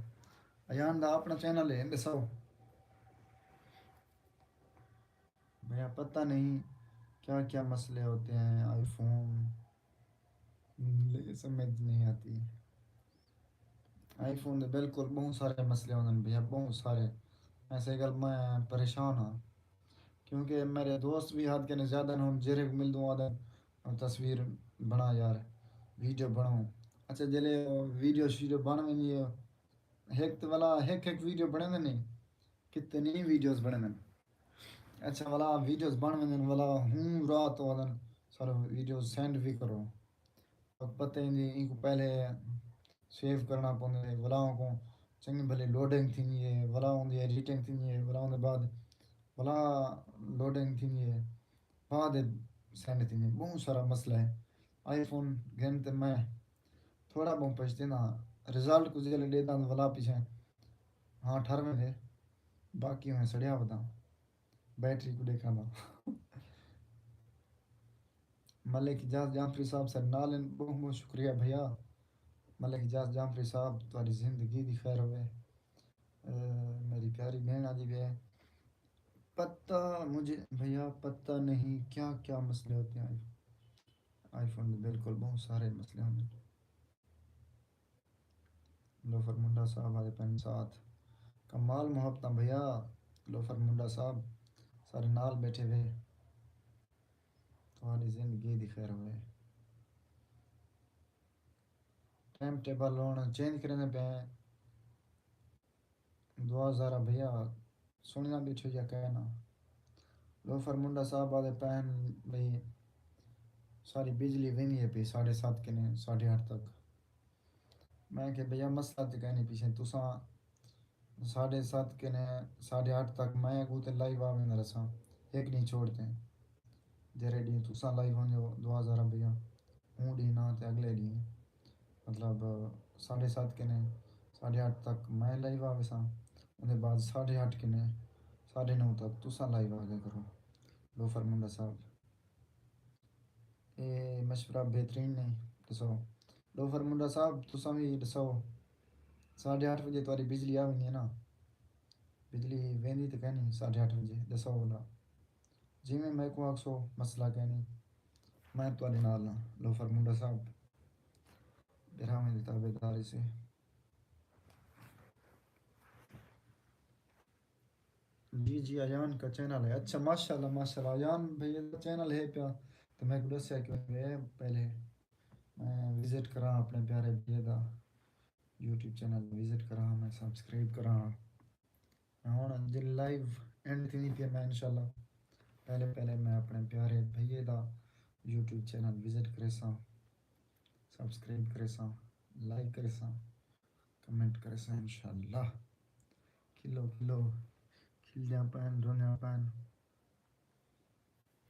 ایان دا اپݨا چینل ہے، ݙساؤ۔ بھیا پتہ نہیں کیا کیا مسئلے ہوتے ہیں آئی فون، مجھے سمجھ نہیں آتی۔ آئی فون دے بالکل ٻہوں سارے مسئلے ہوندن بھیا، ٻہوں سارے۔ ایسے ڳل میں پریشان ہاں، کیونکہ میݙے دوست وی حد کنے زیادہ ہن، جیرھے کوں ملدوں آہدن، "تصویر بݨا یار، ویڈیو بݨاؤں۔" اچھا، جیلے ویڈیو شیڈیو بݨ ویندی ہے، ہک تے ولا ہک ہک ویڈیو بݨیندے نہیں، کتنی ویڈیوز بݨیندن۔ اچھا، ولا ویڈیوز بݨ ویندن، ولا ہوں رات آہدن، "سر، ویڈیوز سینڈ وی کرو۔" پتہ ہی نہیں، اینکوں پہلے سیو کرݨا پوندے، ولا اونکوں چنڳی بھلی لوڈنگ تھیندی ہے، ولا اوندی ایڈیٹنگ تھیندی ہے، ولا اوندے بعد ولا لوڈنگ تھیندی ہے، بعد سینڈ تھیندی ہے۔ ٻہوں سارا مسئلہ ہے۔ آئی فون گھن تے میں تھوڑا ٻہوں پچھتینداں، رزلٹ کوں جیلے ݙیہداں تاں ولا پچھے ہاں ٹھر ویندے، باقی میں سڑیا وداں، بیٹری کوں ݙیکھاں تاں۔ ملک اعجاز جعفری صاحب ساݙے نال ہن، ٻہوں ٻہوں شکریہ بھیا۔ ملک اعجاز جعفری صاحب، تہاݙی زندگی دی خیر ہووے۔ اے، میݙی پیاری بھیݨ آہدی پئی ہے، پتہ مجھے بھیا پتہ نہیں کیا کیا مسئلے ہوتے ہیں آئی فون دے، بالکل ٻہوں سارے مسئلے ہوندے۔ لوفر منڈا صاحب آہدے پئن ساتھ۔ کمال محبتاں بھیا، لوفر منڈا صاحب ساݙے نال ٻیٹھے وے۔ تہاݙی زندگی دی خیر ہووے۔ ٹائم ٹیبل ہݨ چینج کریندے پئے ہیں۔ دعا زہرا بھیا، سݨیاں ٻیٹھے یا کائنا؟ لوفر منڈا صاحب آہدے پئن بھئی ساری بجلی ویندی ہے پئی ساڑھے ست کنے ساڑھے اٹھ تک۔ میں کہ بھیا مسئلہ تے کائنی پیچھے، تساں ساڑھے ست کنے ساڑھے اٹھ تک میں اڳوں تے لائیو آ ویندا رہساں، ہک ݙینہہ چھوڑ تے۔ جیڑھے ݙینہہ تساں لائیو ہوندے ہو، دعا زہرا بھیا، اوں ݙینہہ نہ تے اڳلے ݙینہہ، مطلب، ساڑھے ست کنے ساڑھے اٹھ تک میں لائیو آ ویساں، اوندے بعد ساڑھے اٹھ کنے ساڑھے نو تک تساں لائیو آ ڳیا کرو۔ لوفر منڈا صاحب، اے مشورہ بہترین ہے، ݙسو۔ لوفر منڈا صاحب، تساں وی ݙسو، ساڑھے اٹھ وڄے تہاݙی بجلی آ ویندی ہے نا؟ بجلی ویندی تے کائنی ساڑھے اٹھ وڄے، ݙسو بھلا۔ جیویں میکوں آکھسو، مسئلہ کائنی، میں تہاݙے نال ہاں۔ لوفر منڈا صاحب، ݙیراویں دے تابعدار ہیسے۔ جی جی، ایان کا چینل ہے۔ اچھا، ماشاءاللہ، ماشاءاللہ، ایان بھائی دا چینل ہے پیا، تے میکوں ݙسیا کیوں نہیں ہے۔ پہلے میں وزٹ کراں اپݨے پیارے بھائی دا یوٹیوب چینل، وزٹ کراں، میں سبسکرائب کراں۔ ہݨ جیلے لائیو اینڈ تھیندی پئی ہے، میں انشاءاللہ پہلے پہلے میں اپݨے پیارے بھائی دا یوٹیوب چینل وزٹ کریساں۔ سبسکرائب کریساں، لائک کریساں، کمنٹ کریساں انشاءاللہ۔ کھلو کھلو، کھلدیاں پئن، روندیاں پئن۔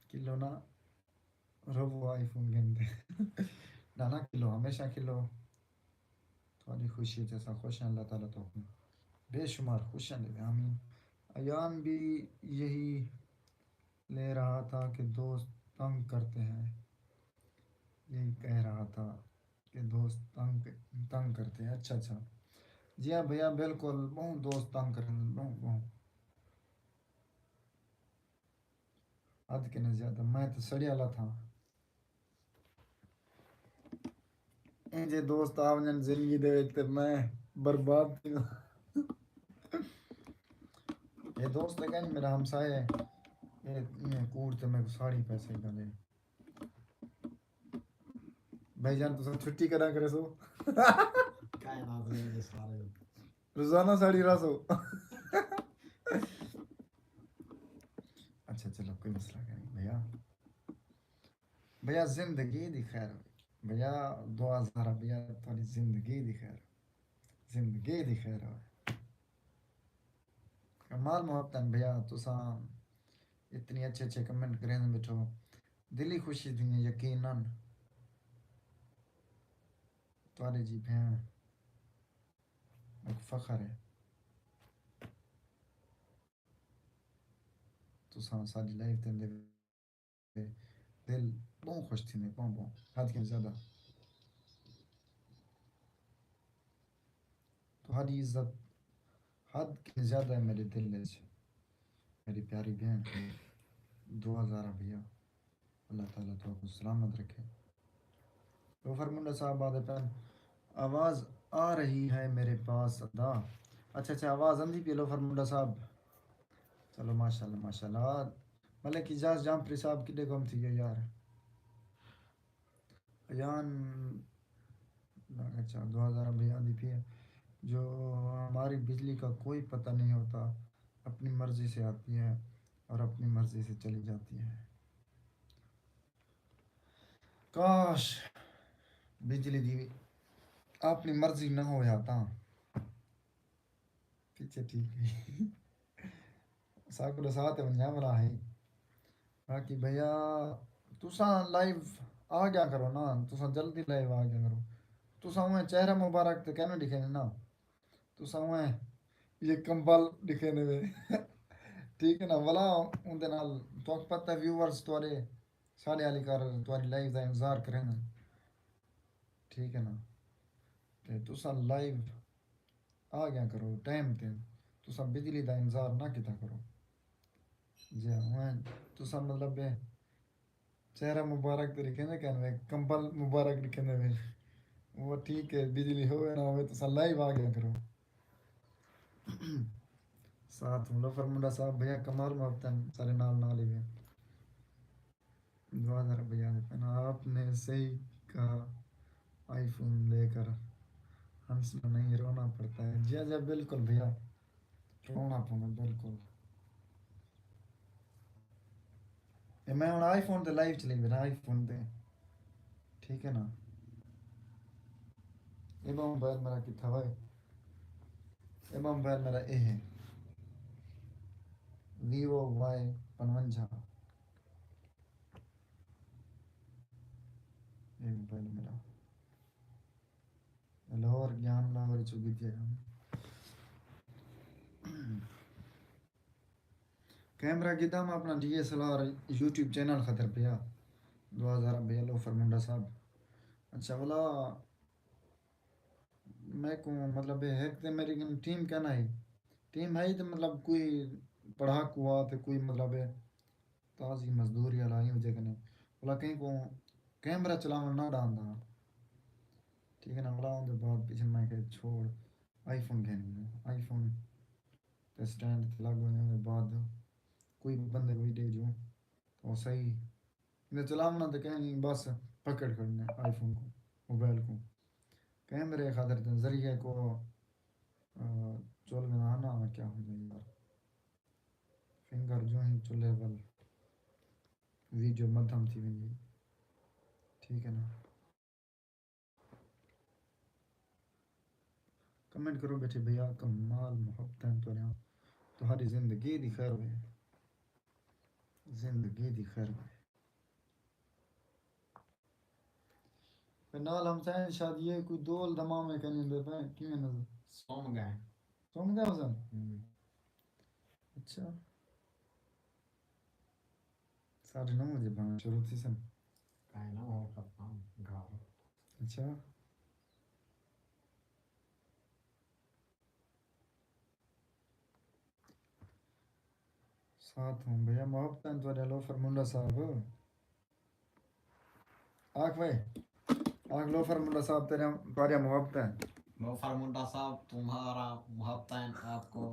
کھلو نہ روو آئی فون گھن تے۔ نہ نہ کھلو، ہمیشہ کھلو۔ تہاݙی خوشی تے اساں خوش ہیں، اللہ تعالیٰ تہاکوں بے شمار خوشیاں ݙیوے، آمین۔ ایان بھی یہی لے رہا تھا کہ دوست تنگ کرتے ہیں، یہی کہہ رہا تھا کہ دوست تنگ تنگ کرتے ہیں۔ اچھا اچھا، جی ہاں بھیا، بالکل، ٻہوں دوست تنگ کرن، ٻہوں ٻہوں۔ حد کنے زیادہ، میں تے سڑیا لا تھاں۔ اینجھے دوست آ ونڄن زندگی دے وچ تے میں برباد تھی ونڄاں۔ اے دوست ہے کہیں میرا ہمسایہ ہے، اے ایویں کوڑ تے میکوں ساڑی پیسے گھلے۔ بھائی جان، تساں چھٹی کݙاں کریسو؟ کائنات دے وچ سارے۔ روزانہ ساڑی رہسو۔ اچھا، چلو، کوئی مسئلہ نہیں بھیا۔ بھیا، زندگی دی خیر ہوئی۔ بھیا، دعا زہرا بھیا، تہاݙی زندگی دی خیر۔ زندگی دی خیر ہوئے۔ کمال محبتاں بھیا، تساں اتنی اچھے اچھے کمنٹ کریندے ٻیٹھو، دلی خوشی تھیندی یقیناً۔ تہاݙی جی بھیݨ میکوں فخر ہے۔ تساں ساݙی لائیو تے ایندے دل ٻہوں خوش تھیندے، ٻہوں، ٻہوں، حد کنوں زیادہ۔ تہاݙی عزت حد کنوں زیادہ ہے میݙے دل وچ، میݙی پیاری بھیݨ۔ دعا زہرا بھیا، اللہ تعالیٰ تہاکوں سلامت رکھے۔ لوفر منڈا صاحب آہدے پئن، آواز آ رہی ہے میرے پاس ادا۔ اچھا اچھا، آواز آندی پئی ہے لوفر منڈا صاحب۔ چلو ماشاءاللہ، ماشاءاللہ۔ ملک اعجاز جامپری صاحب کݙے گم تھی ڳئے یار؟ ایان، اچھا، دعا زہرا بھیا آہدی پئی ہے جو ہماری بجلی کا کوئی پتہ نہیں ہوتا، اپنی مرضی سے آتی ہے اور اپنی مرضی سے چلی جاتی ہے۔ کاش بجلی دی اپݨی مرضی نہ ہویا تاں۔ پچھے ٹھیک ہے۔ ساکوں ݙسا تے ونڄا والا ہے۔ باقی بھیا، تساں لائیو آ ڳیا کرو نا، تساں جلدی لائیو آ ڳیا کرو۔ تساں اونویں چہرہ مبارک تے کائنی ݙکھیندے نا۔ تساں اونویں یہ کمبل ݙکھیندے وے۔ ٹھیک ہے نا؟ ولا اوندے نال تہاکوں پتہ ہے ویورز تہاݙے ساݙے آلی کر تہاݙی لائیو دا انتظار کریندن۔ ٹھیک ہے نا؟ تے تساں لائیو آ ڳیا کرو ٹائم تے، تساں بجلی دا انتظار نہ کیتا کرو۔ جے ہن تساں مطلب ہے چہرہ مبارک تے ݙکھیندے کائنی وے، کمبل مبارک ݙکھیندے وے۔ وہ ٹھیک ہے، بجلی ہووے نہ ہووے، تساں لائیو آ ڳیا کرو۔ ساتھ ہوں لوفر منڈا صاحب، بھیا کمال محبت ہیں، سارے نال نال ہی وے۔ دعا زہرا بھیا آہدے پئن، آپ نے صحیح کہا، آئی فون لے کر ہنسنا نہیں، رونا پڑتا ہے۔ جی جی بالکل بھیا، رونا پوندا بالکل۔ اے میں ہݨ آئی فون تے لائیو چلی ٻیٹھاں، آئی فون تے، ٹھیک ہے نا؟ اے ٻہوں موبائل میرا کتھا ہوئے؟ اے ٻہوں موبائل میرا اے ہے، ویوو وائی پنجونجھا۔ اے موبائل میرا لاہور، گیان لاہور چوں گھدیا۔ کیمرہ گھدا میں اپݨا D S L R YouTube channel خاطر پیا۔ دعا زہرا بھیا لوفر منڈا صاحب۔ اچھا ولا میکوں مطلب ہے ہک تے میݙی کن ٹیم کائنی ہئی۔ ٹیم ہئی تے مطلب کوئی پڑھاکو ہا تے کوئی مطلب ہے تازی مزدوری والا ایں وجہ کنے۔ ولا کہیں کوں کیمرہ چلاوݨ نہ ݙاندا ہا۔ ٹھیک ہے نا؟ ولا اوندے بعد پچھے میں کہا چھوڑ، آئی فون گھن گھنوں۔ آئی فون تے سٹینڈ تے لڳ ونڄݨ دے بعد کوئی بندے کوں وی ݙے جو او صحیح۔ میں چلاوݨا تے کہیں نہیں، بس پکڑ کھڑنے آئی فون کوں، موبائل کوں۔ کیمرے خاطر تے ذریعے کو، آ، چول ویندے نا، کیا ہوندے یار، فنگر جو ہی چولھے ول ویڈیو مدھم تھی ویندی۔ ٹھیک ہے نا؟ کمنٹ کرو بیٹھے بھیا، کمال محبتاں تہاݙیاں۔ تہاݙی زندگی دی خیر ہوئے۔ زندگی دی خیر ہوئے۔ تے نال ہمسائیں دی شادی ہے، کوئی دول دمامے کہیں دے پئے، کیویں نظر؟ سم ڳئے۔ سم ڳئے حسن؟ ہوں۔ اچھا۔ ساڑھے نو وڄے بھاویں شروع تھیسن۔ کائے نہ ہو ختم گھر۔ اچھا۔ ساتھ ہوں بھیا، محبتاں تہاݙے لوفر منڈا صاحب۔ آکھ بھائی، آکھ لوفر منڈا صاحب، تیرے، تہاݙیاں محبتاں۔ لوفر منڈا صاحب، تمہارا محبتاں آپ کو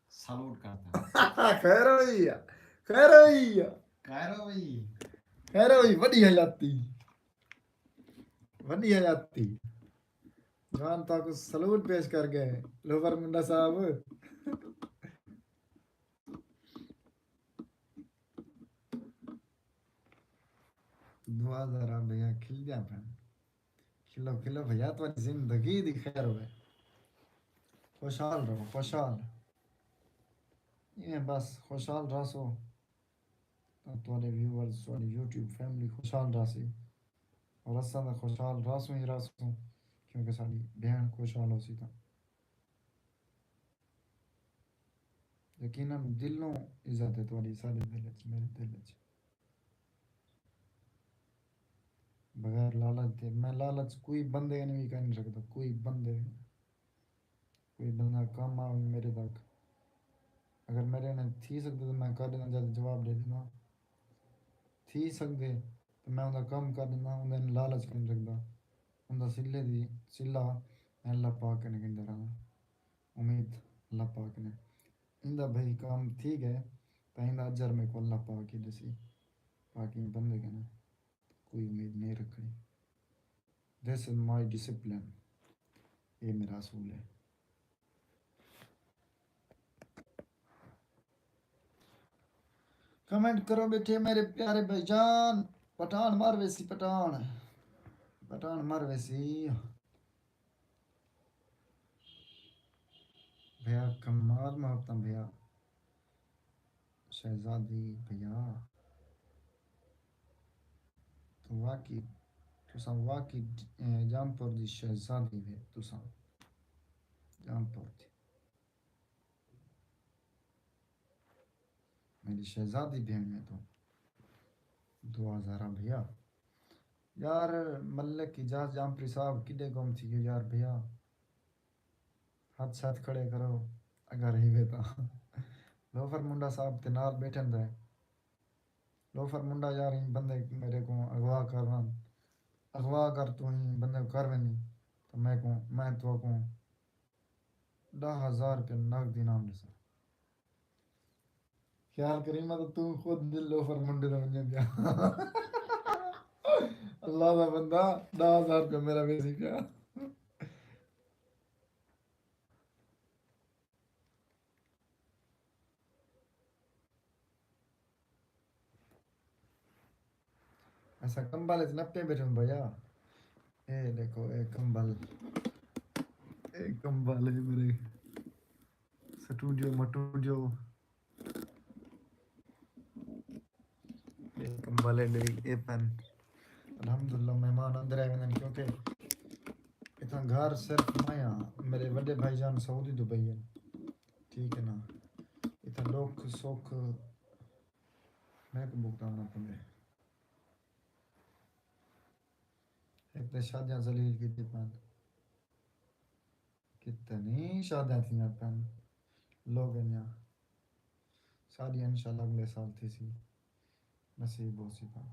سلوٹ کرتا ہے۔ خیر ہوئی ہے، خیر ہوئی ہے۔ خیر ہوئی۔ خیر ہوئی، وݙی حیاتی۔ وݙی حیاتی۔ جوان تہاکوں سلوٹ پیش کر ڳئے، لوفر منڈا صاحب۔ دعا ذرا بھیا کھلدیاں پئن۔ کھلو، کھلو بھیا، تہاݙی زندگی دی خیر ہوئے۔ خوشحال رہو، خوشحال۔ ایویں بس خوشحال رہسو۔ تاں تہاݙے ویورز، تہاݙی یوٹیوب فیملی خوشحال رہسی، اور اساں تاں خوشحال رہسوں ہی رہسوں، کیونکہ ساݙی بھیݨ خوشحال ہوسی تاں یقیناً دلوں عزت ہے تہاݙی ساݙے دل اچ، میرے دل اچ۔ بغیر لالچ دے، میں لالچ کوئی بندے کنے وی کر نہیں سڳدا، کوئی بندے کنے۔ کوئی بندہ کم آوے میݙے تک، اگر میݙے کنے تھی سڳدے تاں میں کر ݙیندا، جلد جواب ݙے ݙیندا۔ تھی سڳدے تاں میں اوندا کم کر ݙیندا، اوندا لالچ کر نہیں سڳدا۔ اوندا صلے دی، صلہ میں اللہ پاک کنے گھندا رہنداں۔ امید اللہ پاک نے۔ ایندا بھئی کم تھی ڳئے تاں ایندا اجر میکوں اللہ پاک ہی ݙیسی۔ باقی بندے کنے کوئی امید نہیں رکھݨی۔ This is my discipline۔ اے میرا اصول ہے۔ کمنٹ کرو بیٹھے میرے پیارے بھائی جان۔ پٹھان مر ویسی، پٹھان۔ پٹھان مر ویسی۔ بھیا کمال محبتاں بھیا۔ شہزادی بھیا۔ توں واقعی، تساں واقعی، اے، جام پور دی شہزادی وے تساں۔ جام پور دی۔ میݙی شہزادی بھیݨ ہے توں۔ دعا ذرا بھیا۔ یار ملک اعجاز جامپری صاحب کݙے گم تھی ڳیو یار بھیا۔ ہتھ شتھ کھڑے کرو اگر ہیوے تاں۔ لوفر منڈا صاحب تے نال ٻیٹھن دے۔ لوفر منڈا یار ایں بندے میݙے کوں اغوا کر ون۔ اغوا کر توں ایں بندے کوں کر ویندیں تاں میکوں، میں تہاکوں ݙاہ ہزار روپے نقد انعام ݙیساں۔ خیال کریں میں تاں توں خود لوفر منڈے تے ونڄیں پیا۔ اللہ دا بندہ، ݙاہ ہزار روپے میرا ویسی پیا۔ اساں کمبل اچ نپے بیٹھوں بھیا۔ اے ݙیکھو، اے کمبل، اے کمبل ہے میرے سٹوڈیو مٹوڈیو۔ اے کمبل ہے میری، اے پن۔ الحمدللہ مہمان اندر آئے ویندن، کیونکہ اتھاں گھر صرف میں ہاں، میرے وݙے بھائی جان سعودی دبئی ہن۔ ٹھیک ہے نا، اتھاں ݙکھ سکھ میکوں بھگتاوݨا پوندے۔ ہک تے شادیاں ذلیل کیتی پن، کتنی شادیاں تھیاں پن لوگاں دیاں۔ ساݙی انشاءاللہ اڳلے سال تھیسی، نصیب ہوسی تاں۔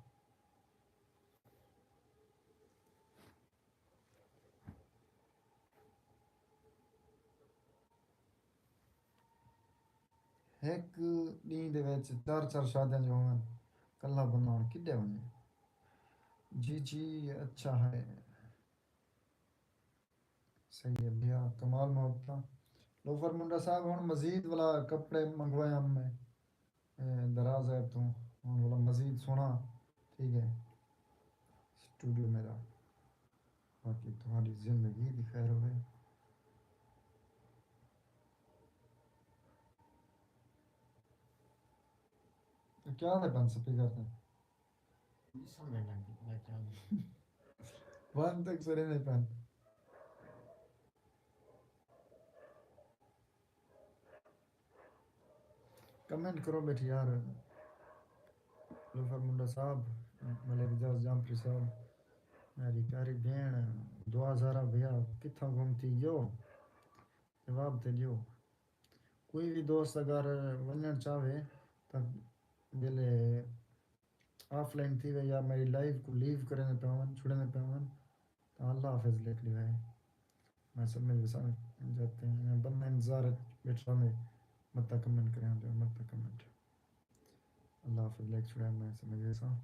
ہک ݙینہہ دے وچ چار چار شادیاں جو ہوون، کلھا بندہ ہݨ کݙے ونڄے؟ جی جی، اچھا ہے۔ صحیح ہے بھیا، کمال محبتاں۔ لوفر منڈا صاحب، ہݨ مزید ولا کپڑے منگوائے ہم میں۔ اے دراز ہے توں، ہݨ ولا مزید سوہݨا تھی ڳئے سٹوڈیو میرا۔ باقی تہاݙی زندگی دی خیر ہووے۔ کیا دے پن سپیکر تے؟ ون تک سرے دے پن۔ کمنٹ کرو بیٹھے یار۔ لوفر منڈا صاحب، ملک اعجاز جامپری صاحب، میری پیاری بھیݨ، دعا زارا بھیا کتھاں گم تھی ڳیو؟ جواب تے ݙیو۔ کوئی وی دوست اگر ونڄݨ چاہوے تاں جیلے آف لائن تھیوے یا میری لائیو کوں لیو کریندے پئے ہون، چھڑیندے پئے ہون، تاں اللہ حافظ لکھ ݙیوے۔ میں سمجھ وساں جاتے ہیں، بندہ انتظار وچ ٻیٹھا رہندے، متاں کمنٹ کریندے، متاں کمنٹ۔ اللہ حافظ لکھ چھڑیا، میں سمجھ وساں۔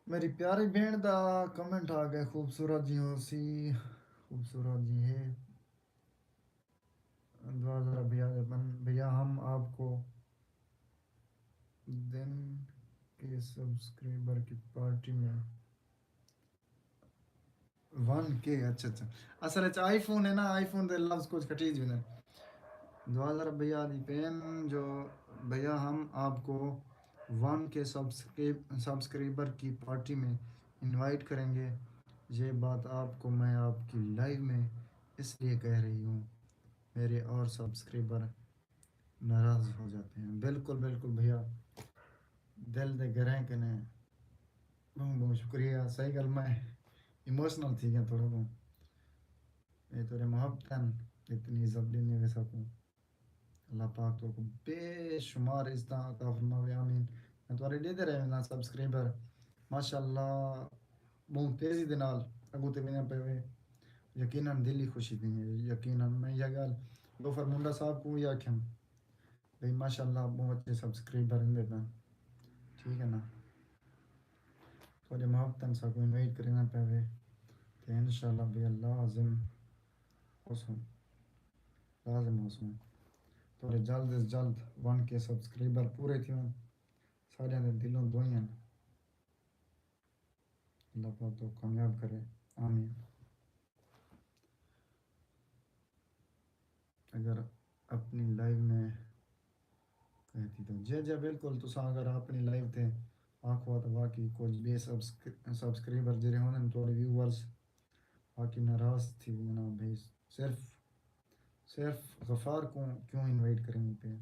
میری پیاری بھیݨ دا کمنٹ آ ڳئے، خوبصورت جی ہوسی، خوبصورت جی ہے۔ دعا ذرا بھیا دے بن، بھیا ہم آپ کو دن کے سبسکرائبر کی پارٹی میں ون کے، اچھا اچھا، اصل اچ آئی فون ہے نا، آئی فون دے لفظ کچھ کٹیج ویندن۔ دعا ذرا بھیا دی پین جو بھیا ہم آپ کو ون کے سبسکرائبر کی پارٹی میں انوائٹ کریں گے۔ یہ بات آپ کو میں آپ کی لائیو میں اس لیے کہہ رہی ہوں، میرے اور سبسکرائبر ناراض ہو جاتے ہیں۔ بالکل بالکل بھیا، دل دے گریں کنے ٻہوں ٻہوں شکریہ۔ صحیح ڳالھ، میں ایموشنل تھی ڳیا تھوڑا ٻہوں۔ اے تیݙے محبتاں اتنی عزت ݙیندے وے ساکوں۔ اللہ پاک تہاکوں بے شمار عزتاں عطا فرماوے، آمین۔ میں تہاݙے ݙیندے رہ وینداں سبسکرائبر، ماشاءاللہ ٻہوں تیزی دے نال اڳوں تے ویندے پئے وے۔ یقیناً دل دی خوشی تھیندی ہے، یقیناً میں ایہا ڳالھ لوفر منڈا صاحب کوں وی آکھیم۔ بھئی ماشاءاللہ ٻہوں اچھے سبسکرائبر ایندے پن، ٹھیک ہے نا؟ تہاݙے محبتاں ساکوں انوائٹ کریندے پئے وے تے انشاءاللہ بھیا لازم ہوسوں، لازم ہوسوں۔ تہاݙے جلد از جلد ون کے سبسکرائبر پورے تھیون، ساݙیاں دے دلوں دعائیں ہن۔ اللہ پاک تہاکوں کامیاب کرے، آمین۔ اگر اپݨی لائیو میں کہتی تو جی جی بالکل، تساں اگر اپݨی لائیو تے آکھو تو واقعی کچھ ٻئے سبسکرائبر جیڑھے ہوندن، تہاݙے ویورز، باقی ناراض تھی ویندے نا بھئی، صرف صرف غفار کوں کیوں انوائٹ کریندے پئے؟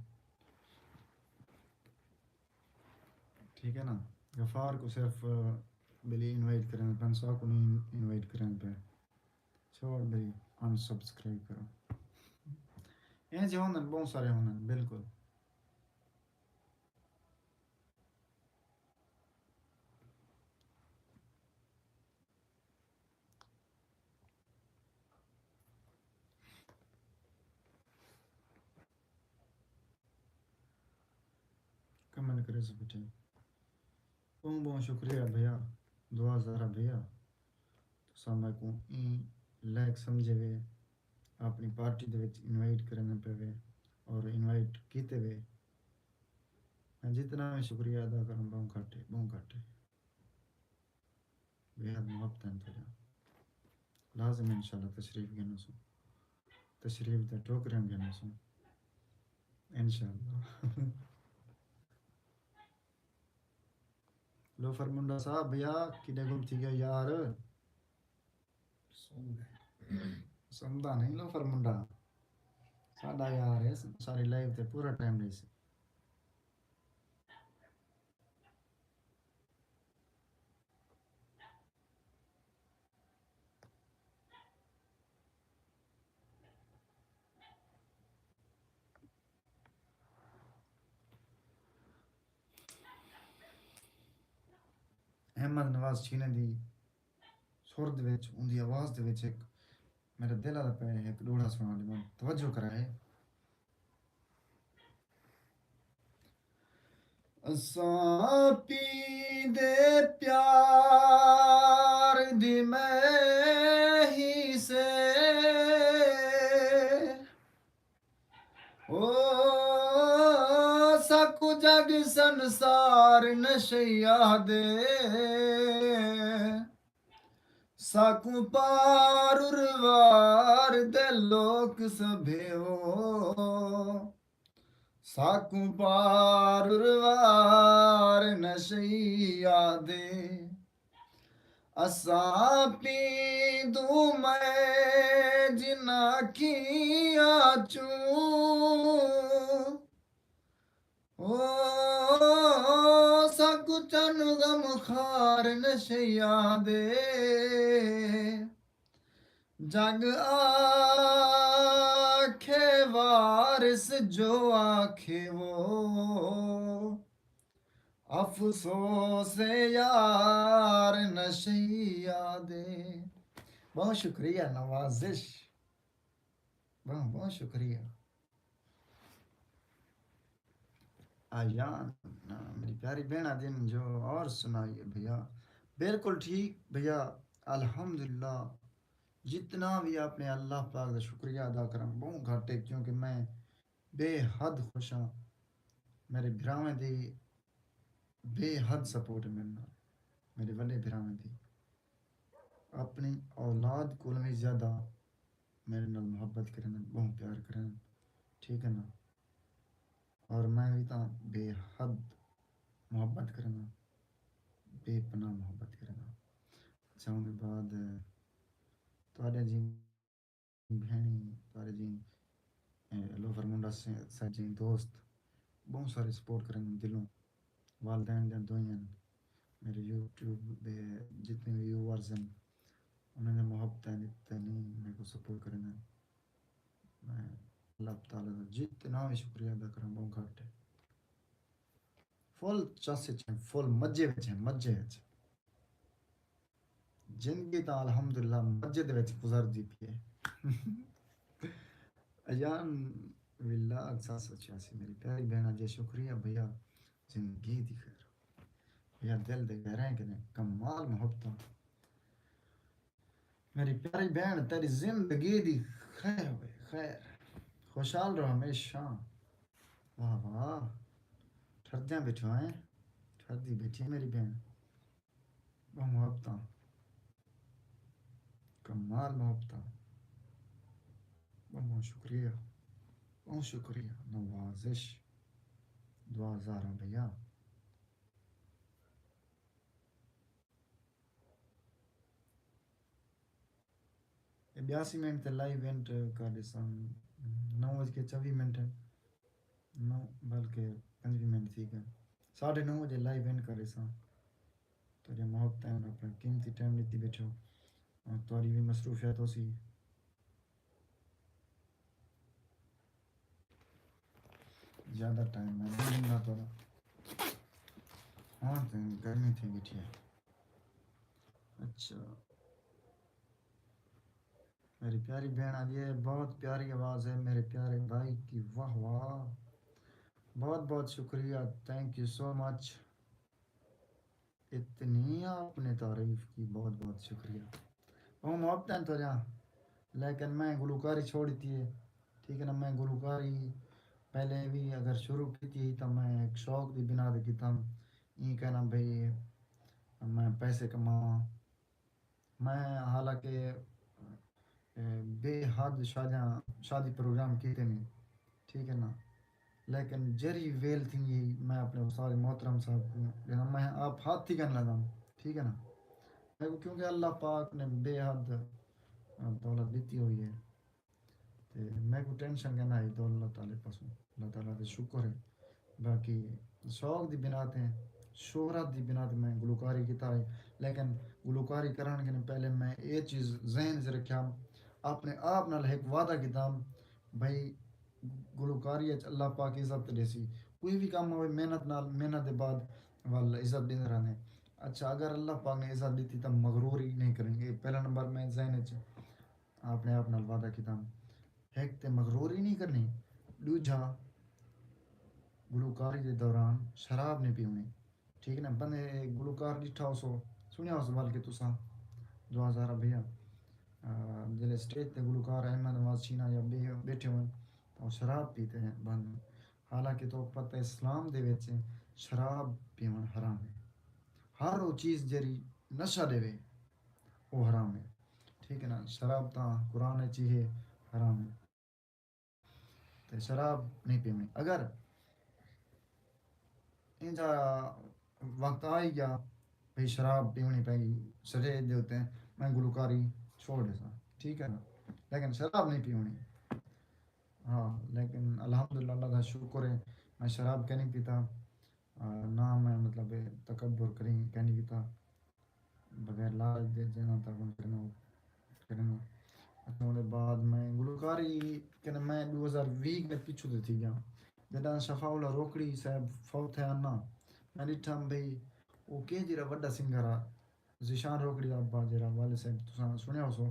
ٹھیک ہے نا، غفار کوں صرف بلی انوائٹ کریندے پئے، ساکوں نہیں انوائٹ کریندے پئے۔ چھوڑ بھئی، ان سبسکرائب کرو۔ ایں جے ہوندن، ٻہوں سارے ہوندن، بالکل۔ کمنٹ کریسو بیٹھے۔ ٻہوں ٻہوں شکریہ بھیا، دعا زارا بھیا، تساں میکوں ایں لائق سمجھے وے، اپݨی پارٹی دے وچ انوائٹ کریندے پئے وے اور انوائٹ کیتے وے۔ میں جتنا وی شکریہ ادا کراں، ٻہوں گھٹ ہے، ٻہوں گھٹ ہے۔ بے حد محبت ہن تیݙیاں۔ لازم انشاءاللہ تشریف گھنوسوں۔ تشریف تے ٹوکریاں گھنوسوں۔ انشاءاللہ۔ لوفر منڈا صاحب، بھیا کݙے گم تھی ڳیا یار؟ سمدا نہیں لوفر منڈا۔ ساݙا یار ہے، ساری لائف تے پورا ٹائم ݙیسی۔ احمد نواز چھینے دی سر دے وچ، اوندی آواز دے وچ ہک میرا دل آلا پئے، ہک ݙوہڑا سݨا ݙیواں، توجہ کرائے۔ اساں پیندے پیار دی مہی سے، او ساکوں جڳ سنسار نشے آہدے، ساکوں پار اروار دے لوک سبھے او۔ ساکوں پار روار نشئی آدے۔ اساں پیندوں میں جنہاں کیاں چوں۔ او ساکوں چن غم خار نشئی آدے۔ جگ آکھے وارث جو آکھے وہ، افسوس یار نشئی آدے۔ بہت شکریہ، نوازش، بہت بہت شکریہ۔ آیان، میری پیاری بہن آدین جو، اور سنائیے بھیا؟ بالکل ٹھیک بھیا، الحمدللہ۔ جتنا بھی اپنے اللہ پاک دا شکریہ ادا کراں، بہوں گھٹ ہے، کیونکہ میں بے حد خوش ہاں۔ میرے بھراواں دی بے حد سپورٹ ہے میرے نال، میرے وڈے بھراواں دی۔ اپنی اولاد کولوں وی زیادہ میرے نال محبت کریندن، بہوں پیار کریندن، ٹھیک ہے نا؟ اور میں وی تاں بے حد محبت کرینداں، بے پناہ محبت کرینداں۔ اچھا، اوندے بعد تہاݙے جی بھیݨیں، تہاݙے جی، اے، لوفر منڈا سے، ساݙے جی دوست بہوں سارے سپورٹ کرن دلوں۔ والدین دیاں دعائیں ہن، میرے یوٹیوب دے جتنے ویورز ہن، انہاں نے محبتاں ݙتے نہیں، میکوں سپورٹ کریندن۔ میں اللہ تعالیٰ دا جتنا وی شکریہ ادا کراں، بہوں گھٹ ہے۔ فل چس اچ ہیں، فل مزے وچ ہیں، مزے وچ۔ زندگی تاں الحمدللہ مزے دے وچ گزردی پئی ہے۔ ایان ولاگ سات سو چھیاسی، میری پیاری بہن، جے شکریہ بھیا، زندگی دی خیر۔ بھیا دل دے گہرائیں کنے کمال محبتاں۔ میری پیاری بہن، تیری زندگی دی خیر ہوئے، خیر۔ خوشحال رہو ہمیشہ۔ واہ واہ، ٹھردیاں بیٹھو ہیں، ٹھردی بیٹھی ہے میری بہن۔ بہت محبتاں، کمال محبتاں۔ بہت بہت شکریہ، بہت شکریہ، نوازش، دعا زاراں بھیا۔ اے ٻیاسی منٹ تے لائیو اینڈ کر ݙیساں۔ نو وڄ کے چوی منٹ ہن۔ نو بلکہ پنجوی منٹ تھی ڳئے۔ ساڈھے نو وڄے لائیو اینڈ کر ݙیساں۔ تہاݙیاں محبتاں ہن، اپݨا قیمتی ٹائم ݙتی ٻیٹھو۔ اور تہاݙی وی مصروفیت ہوسی۔ زیادہ ٹائم میں نہیں ݙیندا تہاݙا۔ ہݨ تے گرمی تھی ٻیٹھی ہے۔ اچھا۔ میری پیاری بہن آ گئی ہے، بہت پیاری آواز ہے میرے پیارے بھائی کی، واہ واہ، بہت بہت شکریہ، thank you so much۔ اتنی آپ نے تعریف کی، بہت بہت شکریہ۔ بہوں محبتاں تہاݙیاں، لیکن میں گلوکاری چھوڑ ݙتی ہے، ٹھیک ہے نا؟ میں گلوکاری پہلے بھی اگر شروع کیتی ہئی تاں میں ایک شوق دی بنا تے کیتا، ایں کہنا بھئی میں پیسے کماواں۔ میں حالانکہ، اے، بے حد شادیاں، شادی پروگرام کیتے نے، ٹھیک ہے نا، لیکن جیڑھی ویل تھیندی ہئی میں اپݨے استاد محترم صاحب کوں ݙیندا، میں آپ ہتھ ہی کن لڳاں، ٹھیک ہے نا۔ میکوں کیونکہ اللہ پاک نے بے حد دولت ݙتی ہوئی ہے۔ تے میکوں ٹینشن کائنی ہئی، تو اللہ تعالیٰ پاسوں، اللہ تعالیٰ تے شکر ہے۔ باقی شوق دی بنا تے، شہرت دی بنا تے میں گلوکاری کیتا ہے، لیکن گلوکاری کرݨ کنے پہلے میں اے چیز ذہن وچ رکھیا، اپݨے آپ نال ہک وعدہ کیتا بھئی گلوکاری اچ اللہ پاک عزت ݙیسی، کوئی وی کم ہووے محنت نال، محنت دے بعد ول عزت ݙیندے رہندے۔ اچھا، اگر اللہ پاک نے عزت ݙتی تاں مغروری نہیں کرنی، اے پہلا نمبر میں ذہن وچ اپݨے آپ نال وعدہ کیتا۔ ہک تے مغروری نہیں کرنی، ݙوجھا گلوکاری دے دوران شراب نہیں پیوݨی، ٹھیک ہے نا؟ بندے گلوکار ݙٹھا ہوسو، سݨیا ہوسو بلکہ تساں، دعا زارا بھیا، آ، جیلے سٹیج تے گلوکار احمد نواز چھینا یا ٻئے ٻیٹھے ہوون تاں او شراب پیتے ہیں بند۔ حالانکہ تو پتہ اسلام دے وچ شراب پیوݨ حرام ہے۔ ہر او چیز جیڑھی نشہ ݙیوے او حرام ہے۔ ٹھیک ہے نا؟ شراب تاں قرآن اچ ہی ہے، حرام ہے۔ تے شراب نہیں پیوݨی۔ اگر اینجھا وقت آ ہی گیا، بھئی شراب پیونی پئی گئی، سٹیج دے اتے میں گلوکاری چھوڑ ݙیساں، ٹھیک ہے نا، لیکن شراب نہیں پیونی۔ ہاں، لیکن الحمدللہ اللہ دا شکر ہے، میں شراب کینی پیتا، آ، نہ میں مطلب تکبر کریں کینی کیتا، بغیر لالچ دے جنہاں تک کرنا کرنا۔ اچھا، اون دے بعد میں گلوکاری کنے میں ݙو ہزار ویہہ کنے پچھوں تے تھی ڳیا، جݙاں شفاء اللہ روکڑی صاحب فوت تھیا نا، میں ݙٹھا بھئی او کیجھا وݙا سنگر آ، ذیشان روکڑی دا ابا جیڑھا والد صاحب تساں سݨیا ہوسو،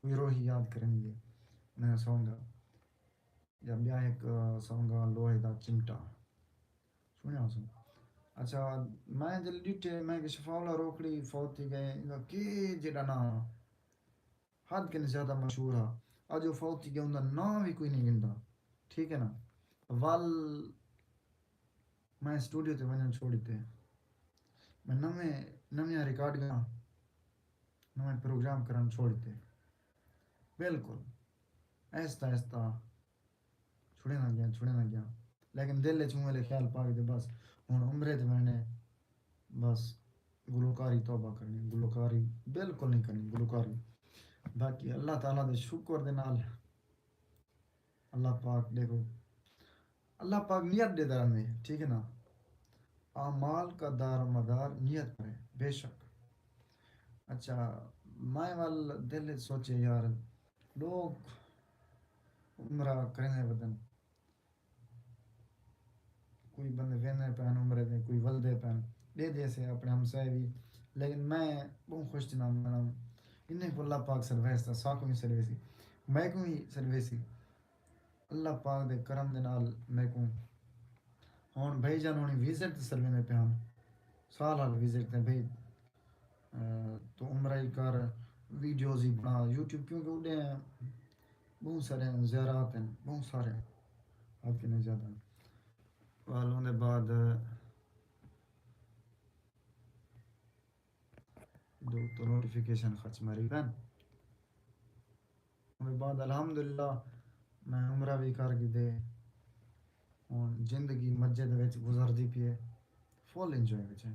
کوئی روہی یاد کریں گے، میں سونگ آ یا ٻیا ہک سونگ آ لوہے دا چمٹا، سݨیا ہوسو۔ اچھا، میں جلے ݙٹھے میں کہ شفاء اللہ روکڑی فوت تھی ڳئے، ایندا کیجھا ناں ہا، حد کنے زیادہ مشہور ہا۔ اڄ او فوت تھی ڳئے، اوندا ناں وی کوئی نہیں گھندا، ٹھیک ہے نا۔ ول میں اسٹوڈیو تے ونڄݨ چھوڑ ݙتے، میں نویں نویاں ریکارڈنگاں، نویں پروگرام کرݨ چھوڑ ݙتے، بالکل آہستہ آہستہ چھڑیندا ڳیاں، چھڑیندا ڳیاں۔ لیکن دل اچ اوں ویلے خیال پا ڳئے تے بس ہݨ عمرے تے ونڄݨے، بس گلوکاری توبہ کرݨی، گلوکاری بالکل نہیں کرݨی، گلوکاری۔ باقی اللہ تعالیٰ دے شکر دے نال اللہ پاک ݙیکھو، اللہ پاک نیت ݙیندا رہندے، ٹھیک ہے نا۔ اعمال کا دار و مدار نیت پر ہے، بے شک۔ اچھا، میں ول دل اچ سوچے یار، لوگ عمرہ کریندے ودن، کوئی بندے ویندے پئن عمرے دے، کوئی ولدے پئن، ݙیہدے سے اپݨے ہمسائے وی، لیکن میں ٻہوں خوش تھینداں، میں انہیں کوں اللہ پاک سݙویسی تاں ساکوں وی سݙویسی، میکوں وی سݙویسی۔ اللہ پاک دے کرم دے نال میکوں ہݨ بھائی جان ہوݨی وزٹ تے سݙویندے پئے ہن، سال ہال وزٹ تے بھئی، اے، توں عمرہ ہی کر، ویڈیوز ہی بݨا یوٹیوب، کیونکہ اݙے ٻہوں سارے زیارات ہن، ٻہوں سارے، حد کنے زیادہ۔ ول اوندے بعد ݙو توں نوٹیفیکیشن خرچ ماری پئن۔ اوندے بعد الحمدللہ میں عمرہ وی کر گھدے۔ ہݨ زندگی مزے دے وچ گزردی پئی ہے، فل انجوائے وچ ہے۔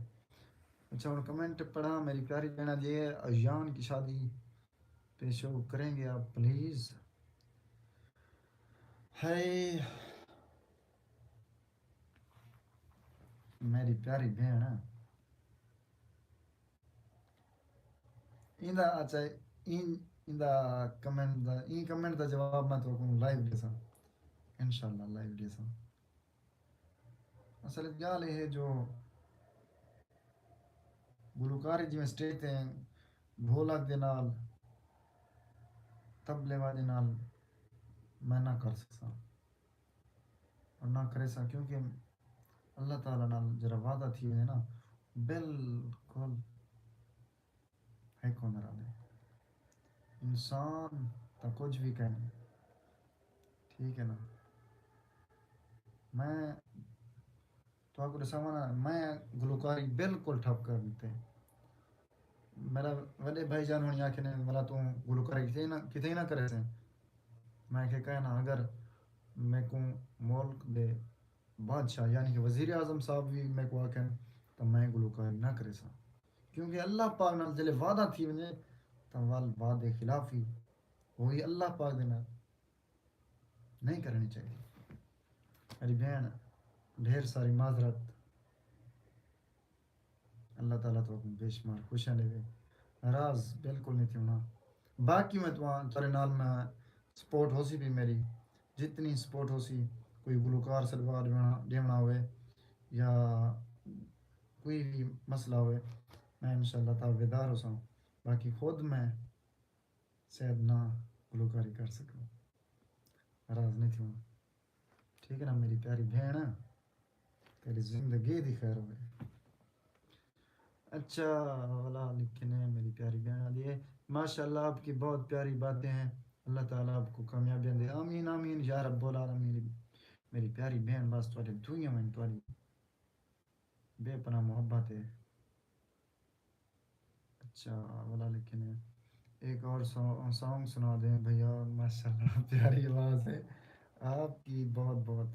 اچھا، ہݨ کمنٹ پڑھاں، میری پیاری بہن آہدی ہے، ایان کی شادی پہ شو کریں گے آپ پلیز؟ ہائے میری پیاری بہن، ایندا، اچھا، این ایندا کمنٹ دا، این کمنٹ دا جواب میں تہاکوں لائیو ݙیساں، انشاءاللہ لائیو ݙیساں۔ اصل ڳالھ اے ہے جو گلوکاری جیویں سٹیج تے ڈھولک دے نال، طبلے واجے نال میں نہ کر سکساں اور نہ کریساں، کیونکہ اللہ تعالیٰ نال جیڑھا وعدہ تھی ونڄے نا، بالکل ہک ہوندا رہندے۔ انسان تاں کجھ وی کائنی، ٹھیک ہے نا۔ میں تہاکوں ݙساواں نا، میں گلوکاری بالکل ٹھپ کر ݙتے۔ میرا وݙے بھائی جان ہوݨی آکھے نے، ولا توں گلوکاری کتھے نہ، کتھے نہ کریسیں۔ میں آکھے کائے نہ، اگر میکوں ملک دے بادشاہ یعنی کہ وزیر اعظم صاحب وی میکوں آکھن تاں میں گلوکاری نہ کریساں، کیونکہ اللہ پاک نال جلے وعدہ تھی ونڄے تاں ول وعدے خلافی ہوئی اللہ پاک دے نال نہیں کرنی چاہیے۔ میری بہن، ڈھیر ساری معذرت۔ اللہ تعالیٰ تہاکوں بے شمار خوشیاں ݙیوے۔ ناراض بالکل نہیں تھیوݨا۔ باقی میں تہاں، تہاݙے نال میں سپورٹ ہوسی پئی میری، جتنی سپورٹ ہوسی، کوئی گلوکار سݙوا ݙیوݨا، ݙیوݨا ہوئے یا کوئی وی مسئلہ ہوئے، میں انشاءاللہ تابعدار ہوساں۔ باقی خود میں شاید نہ گلوکاری کر سکوں، ناراض نہیں تھیوݨا۔ ٹھیک ہے نا میری پیاری بہن، تیری زندگی دی خیر ہوئے۔ اچھا، ولا لکھے نے میری پیاری بہن آہدی ہے، ماشاءاللہ آپ کی بہت پیاری باتیں ہیں، اللہ تعالیٰ آپ کو کامیابیاں دے، آمین آمین یا رب العالمین۔ میری پیاری بہن، بس تہاݙے دعائیں ہن، تہاݙی بے پناہ محبت ہے۔ اچھا، ولا لکھے نے، ایک اور سو-، سانگ سنا دیں بھیا۔ ماشاءاللہ، پیاری آواز ہے آپ کی، بہت بہت۔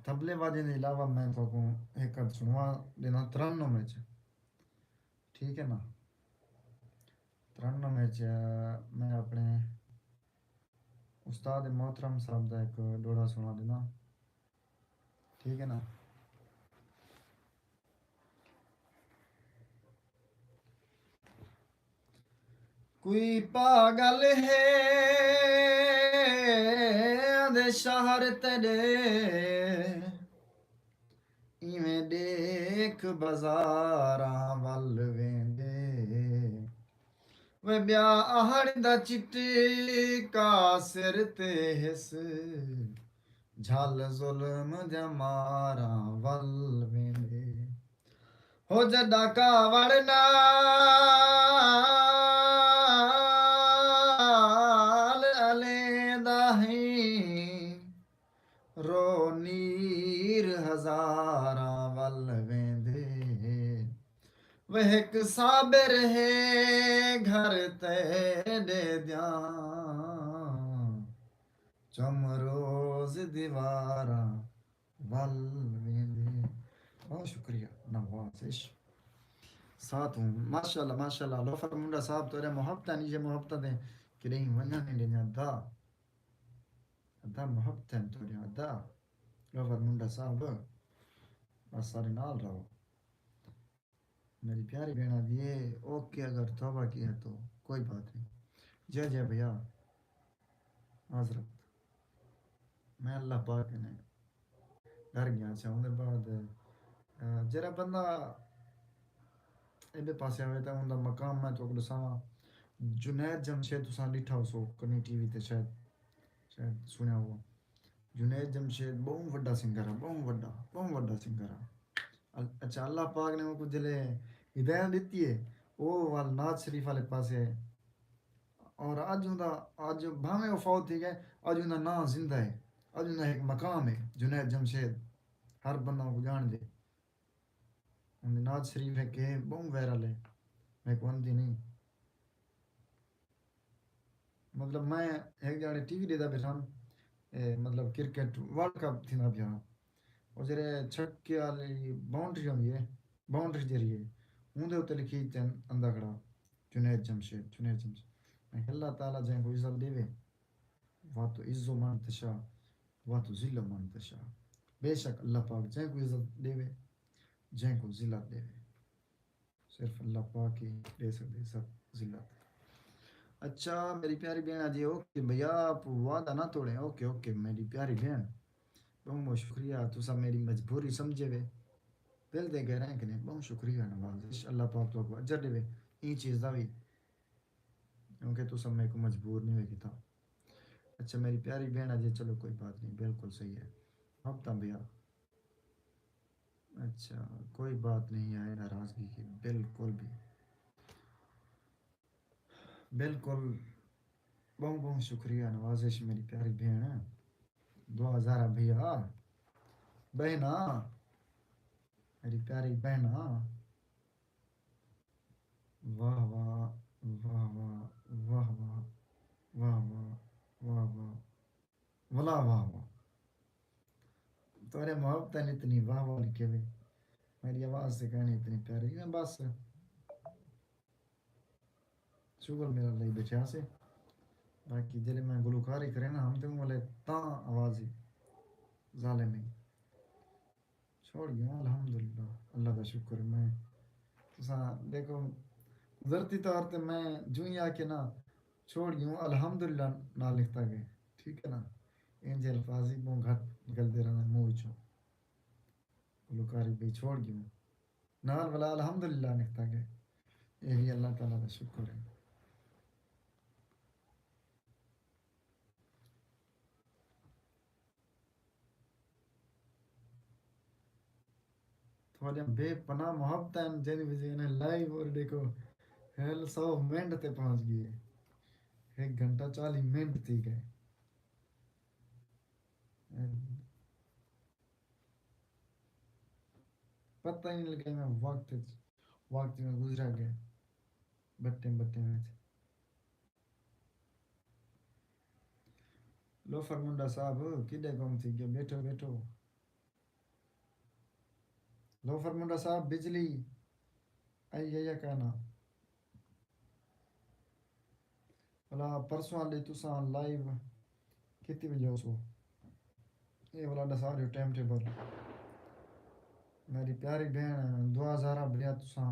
طبلے واجے دے علاوہ میں تہاکوں ہک ادھ سنوا ݙینا ترنم وچ۔ ٹھیک ہے نا؟ ترنم وچ میں اپݨے استاد محترم صاحب دا ہک ݙوہڑا سنوا ݙینا۔ ٹھیک ہے نا؟ کوئی پاگل ہے آندے شہر تیݙے، ایویں ݙیکھ بازاراں ول ویندے۔ وے ٻیا اہڑ دا چٹکا سر تے ہس، جھل ظلم دیاں ماراں ول ویندے۔ ہو جݙاں کاوڑ نال الیندا ہئیں، رو نیر ہزاراں ول ویندے۔ وے ہک صابر ہے گھر تیݙے دیاں، چم روز دیواراں ول ویندے۔ بہت شکریہ نوازش۔ ساتھ ہوں، ماشاءاللہ، ماشاءاللہ۔ لوفر منڈا صاحب، تیݙے محبتاں نہیں، یہ محبتاں دے کݙہیں ونڄݨ نہیں ݙیندیاں۔ ادا، ادا محبت ہیں تیݙے، ادا۔ لوفر منڈا صاحب، بس سارے نال رہو۔ میری پیاری بہن آدھی ہے، اوکے، اگر توبہ کیا تو کوئی بات نہیں۔ جی جی بھیا، معذرت، میں اللہ پاک نے ڈر گیا۔ اچھا، اون دے بعد، آ، جیڑھا بندہ ایندے پاسے آوے تاں اوندا مقام میں تہاکوں ݙساواں۔ جنید جمشید تساں ݙٹھا ہوسو کنی ٹی وی تے، شاید، شاید سݨیا ہو۔ جنید جمشید ٻہوں وݙا سنگر ہے، ٻہوں وݙا، ٻہوں وݙا سنگر ہے۔ ال-، اچھا، اللہ پاک نے اونکوں جلے ہدایت ݙتی ہے، او ول نعت شریف والے پاسے ہے۔ اور اڄ اوندا، اڄ بھاویں او فوت تھی ڳئے، اڄ اوندا ناں زندہ ہے، اڄ اوندا ہک مقام ہے، جنید جمشید، ہر بندہ اونکوں ڄاݨدے۔ اوندی نعت شریف ہک ہے، ٻہوں وائرل ہے، میکوں آندی نہیں۔ مطلب، میں ہک ڄاݨے ٹی وی ݙیہدا ٻیٹھا ہم، اے، مطلب، کرکٹ ورلڈ کپ تھیندا پیا۔ او جیڑھے چھکے والی باؤنڈری ہوندی ہے، باؤنڈری جیڑھی ہے، اوندے اتے لکھی چن اندا کھڑا، جنید جمشید، جنید جمشید۔ میں کہا، اللہ تعالیٰ جیں کوں عزت ݙیوے، وَتُعِزُّ مَنْ تَشَاءُ وَتُذِلُّ مَنْ تَشَاءُ۔ بے شک اللہ پاک جیں کوں عزت ݙیوے، جیں کوں ذلت ݙیوے۔ صرف اللہ پاک ہی ݙے سڳدے عزت ذلت۔ اچھا میری پیاری بھیݨ آدھی، اوکے بھیا، آپ وعدہ نہ توڑیں۔ اوکے، اوکے میری پیاری بھیݨ، ٻہوں ٻہوں شکریہ، تساں میری مجبوری سمجھے وے، دل دے گہرائیں کنیں ٻہوں شکریہ نوازش، اللہ پاک تہاکوں اجر ݙیوے ایں چیز دا وی، کیونکہ تساں میکوں مجبور نہیں وے کیتا۔ اچھا میری پیاری بھیݨ آدھی، چلو کوئی بات نہیں، بالکل صحیح ہے، ہفتہ بھیا۔ اچھا، کوئی بات نہیں ہے ناراضگی کی، بالکل بھی، بالکل۔ ٻہوں ٻہوں شکریہ نوازش میری پیاری بھیݨ، دعا زارا بھیا، بہنا، میری پیاری بہنا۔ واہ واہ، واہ واہ، واہ واہ، واہ واہ، واہ واہ، ولا واہ واہ۔ تہاݙے محبتاں نے اتنی واہ واہ لکھے وے، میری آواز تے کہانی اتنی پیاری ہے، بس شکر میرا لئی بیٹھے ہاسے۔ باقی جلے میں گلوکاری کرے نا ہم تے اوں والے تاں آواز ہی ظالم ہی۔ چھوڑ ڳیوں، الحمدللہ، اللہ دا شکر ہے۔ میں تساں ݙیکھو، قدرتی طور تے میں جوں ہی آکھے نا، چھوڑ ڳیوں، الحمدللہ نال نکتا ڳئے، ٹھیک ہے نا؟ اینجھے الفاظ ہی ٻہوں گھٹ نکلدے رہندے منہ وچوں۔ گلوکاری بھئی چھوڑ ڳیوں، نال ولا الحمدللہ نکتا ڳئے، اے وی اللہ تعالیٰ دا شکر ہے۔ تہاݙیاں بے پناہ محبتاں ہن، جیندی وجہ انہیں لائیو اور ݙیکھو، ہیل سو منٹ تے پہنچ ڳئی ہے۔ ہک گھنٹہ چالیہہ منٹ تھی ڳئے۔ پتہ ہی نہیں لڳا میں وقت، وقت میں گزرا ڳئے، بٹیں بٹیں وچ۔ لوفر منڈا صاحب، کݙے گم تھی ڳئے؟ ٻیٹھو، ٻیٹھو۔ لوفر منڈا صاحب، بجلی آئی ہے یا کائنا؟ بھلا پرسوں آلی تساں لائیو کیتی وجہ ہو سو؟ اے والا ڈسا ڈیو ٹائم ٹیبل۔ میری پیاری بھین، دعا زہرا بھیا، تساں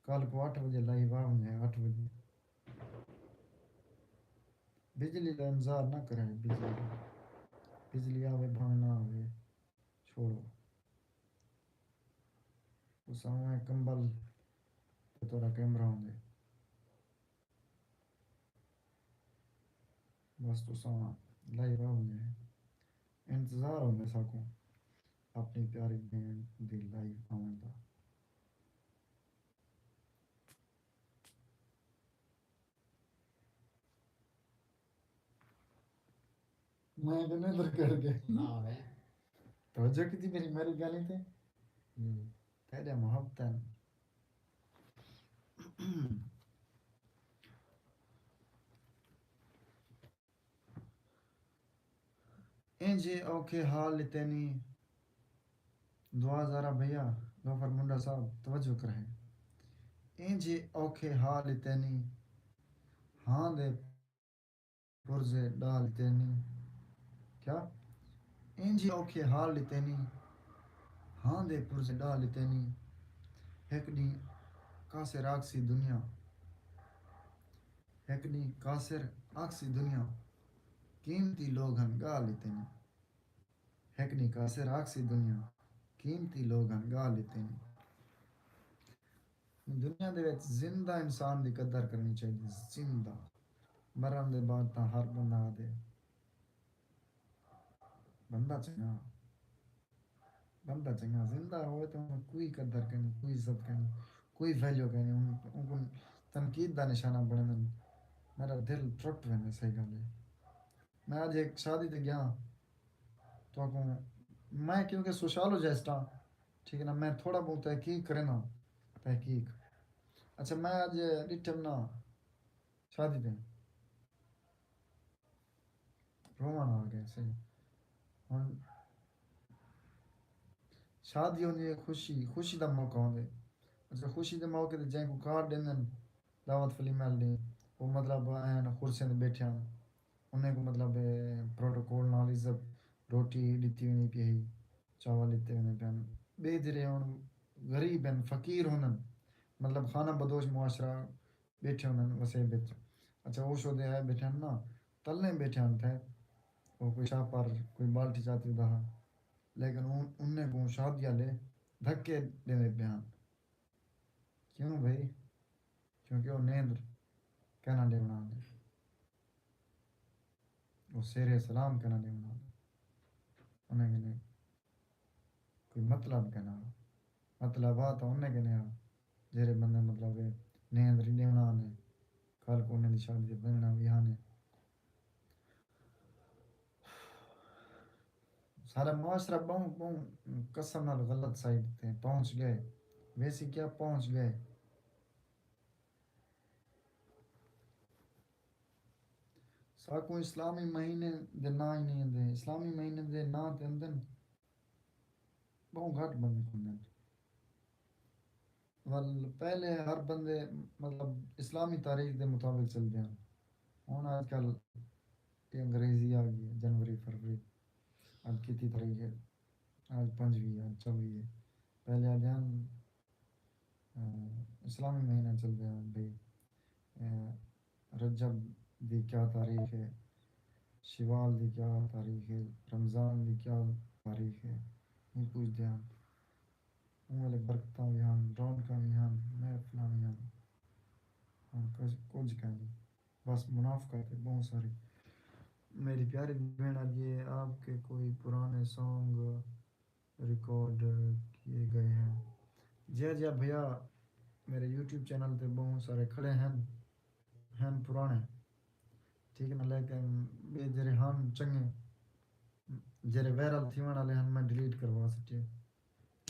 کل کو اٹھ وجے لائیو آ ونجے، اٹھ وجے۔ بجلی دا انتظار نہ کرے، بجلی دا، بجلی آوے بھاویں نہ آوے، چھوڑو۔ تساں اویں کمبل تے تہاݙا کیمرہ ہوندے۔ بس تساں لائیو آ ونڄے۔ انتظار ہوندے ساکوں اپݨی پیاری بھیݨ دی لائیو آوݨ دا۔ میں تے نندر کر ڳئے۔ ہاں وے۔ توجہ کیتی میری، میری ڳالھیں تے؟ ہوں۔ تیݙے محبت ہن۔ اینجھے اوکھے حال ݙتے نی۔ دعا زارا بھیا، لوفر منڈا صاحب، توجہ کریں۔ اینجھے اوکھے حال ݙتے نی، ہاں دے پرزے ݙاہ ݙتے نی۔ کیا؟ اینجھے اوکھے حال ݙتے نی، ہاں دے پرزے ݙاہ ݙتے نی۔ ہک ݙینہہ کاسے راکسی دنیا۔ ہک ݙینہہ کاسر آکھسی دنیا، قیمتی لوگ ہن ڳالھ ݙتے نی۔ ہک ݙینہہ کاسر آکھسی دنیا، قیمتی لوگ ہن ڳالھ ݙتے نی۔ دنیا دے وچ زندہ انسان دی قدر کرݨی چاہیدی، زندہ۔ مرݨ دے بعد تاں ہر بندہ آہدے، بندہ چنڳا، بندہ چنڳا زندہ ہووے تاں اونکوں کوئی قدر کائنی، کوئی عزت کائنی، کوئی ویلیو کائنی۔ اون، اونکوں تنقید دا نشانہ بݨیندن۔ میݙا دل ٹرٹ ویندے، صحیح ڳالھ ہے۔ میں اڄ ہک شادی تے ڳیا، تہاکوں، میں کیونکہ سوشالوجسٹ ہاں، ٹھیک ہے نا، میں تھوڑا بہت تحقیق کرینداں، تحقیق۔ اچھا، میں اڄ ݙٹھم نا، شادی تے رووݨ آ ڳئے، صحیح۔ ہݨ شادی ہوندی ہے خوشی، خوشی دا موقع ہوندے۔ اچھا، خوشی دے موقع تے جئیں کوں کارڈ ݙیندن، دعوت فلیمہ آلے ݙینہہ، او مطلب ایں کرسیاں تے ٻیٹھے ہن، انہیں کوں مطلب پروٹوکول نال عزت، روٹی ݙتی ویندی پئی ہئی، چاول ݙتے ویندے پئے ہن۔ ٻئے جیڑھے ہن غریب ہن، فقیر ہوندن، مطلب خانہ بدوش معاشرہ، ٻیٹھے ہوندن وسیب وچ۔ اچھا، او شودے آئے ٻیٹھے ہن نا، تلے ٻیٹھے ہن تھے۔ او کوئی شاہپار، کوئی بالٹی چاتی دا ہا۔ لیکن اوں، انہیں کوں شادی آلے دھکے ݙیندے پئے ہن۔ کیوں بھئی؟ کیونکہ او نیندر کائنا ݙیوݨ آندے۔ او سیر سلام کائنا ݙیوݨ آندے۔ انہیں کنے کوئی مطلب کائنا۔ مطلب آ تاں انہیں کنے آ، جیڑھے بندے مطلب ہے نیندر ہی ݙیوݨ آندے، کل کوں انہیں دی شادی تے ونڄݨا وی آندے۔ سارا معاشرہ ٻہوں، ٻہوں قسم نال غلط سائیڈ تے پہنچ ڳئے۔ ویسی کیا پہنچ ڳئے۔ ساکوں اسلامی مہینے دے ناں ہی نہیں آندے۔ اسلامی مہینے دے ناں تے آندن، ٻہوں گھٹ بندے آندن۔ ول پہلے ہر بندے مطلب اسلامی تاریخ دے مطابق چلدے ہن۔ ہݨ اڄ کل اے انگریزی آ ڳئی ہے، جنوری، فروری۔ اڄ کیتی تاریخ ہے؟ اڄ پنجوی ہے، اڄ چووی ہے۔ پہلے آہدے ہن، اے، اسلامی مہینے چلدے ہن بھئی، اے، رجب دی کیا تاریخ ہے، شوال دی کیا تاریخ ہے، رمضان دی کیا تاریخ ہے، ایں پچھدے ہن۔ اوں ویلے برکتاں وی ہن، رونقاں وی ہن، محفلاں وی ہن۔ ہݨ کجھ، کجھ کائنی، بس منافقت ہے ٻہوں ساری۔ میری پیاری بھیݨ آہدی ہے، آپ کے کوئی پرانے سانگ ریکارڈ کیے گئے ہیں؟ جی ہاں، جی ہاں بھیا، میرے یوٹیوب چینل تے ٻہوں سارے کھڑے ہن، ہن پراݨے، ٹھیک ہے نا، لیکن ٻئے جیڑھے ہن چنڳے، جیڑھے وائرل تھیوݨ آلے ہن، میں ڈیلیٹ کروا سٹے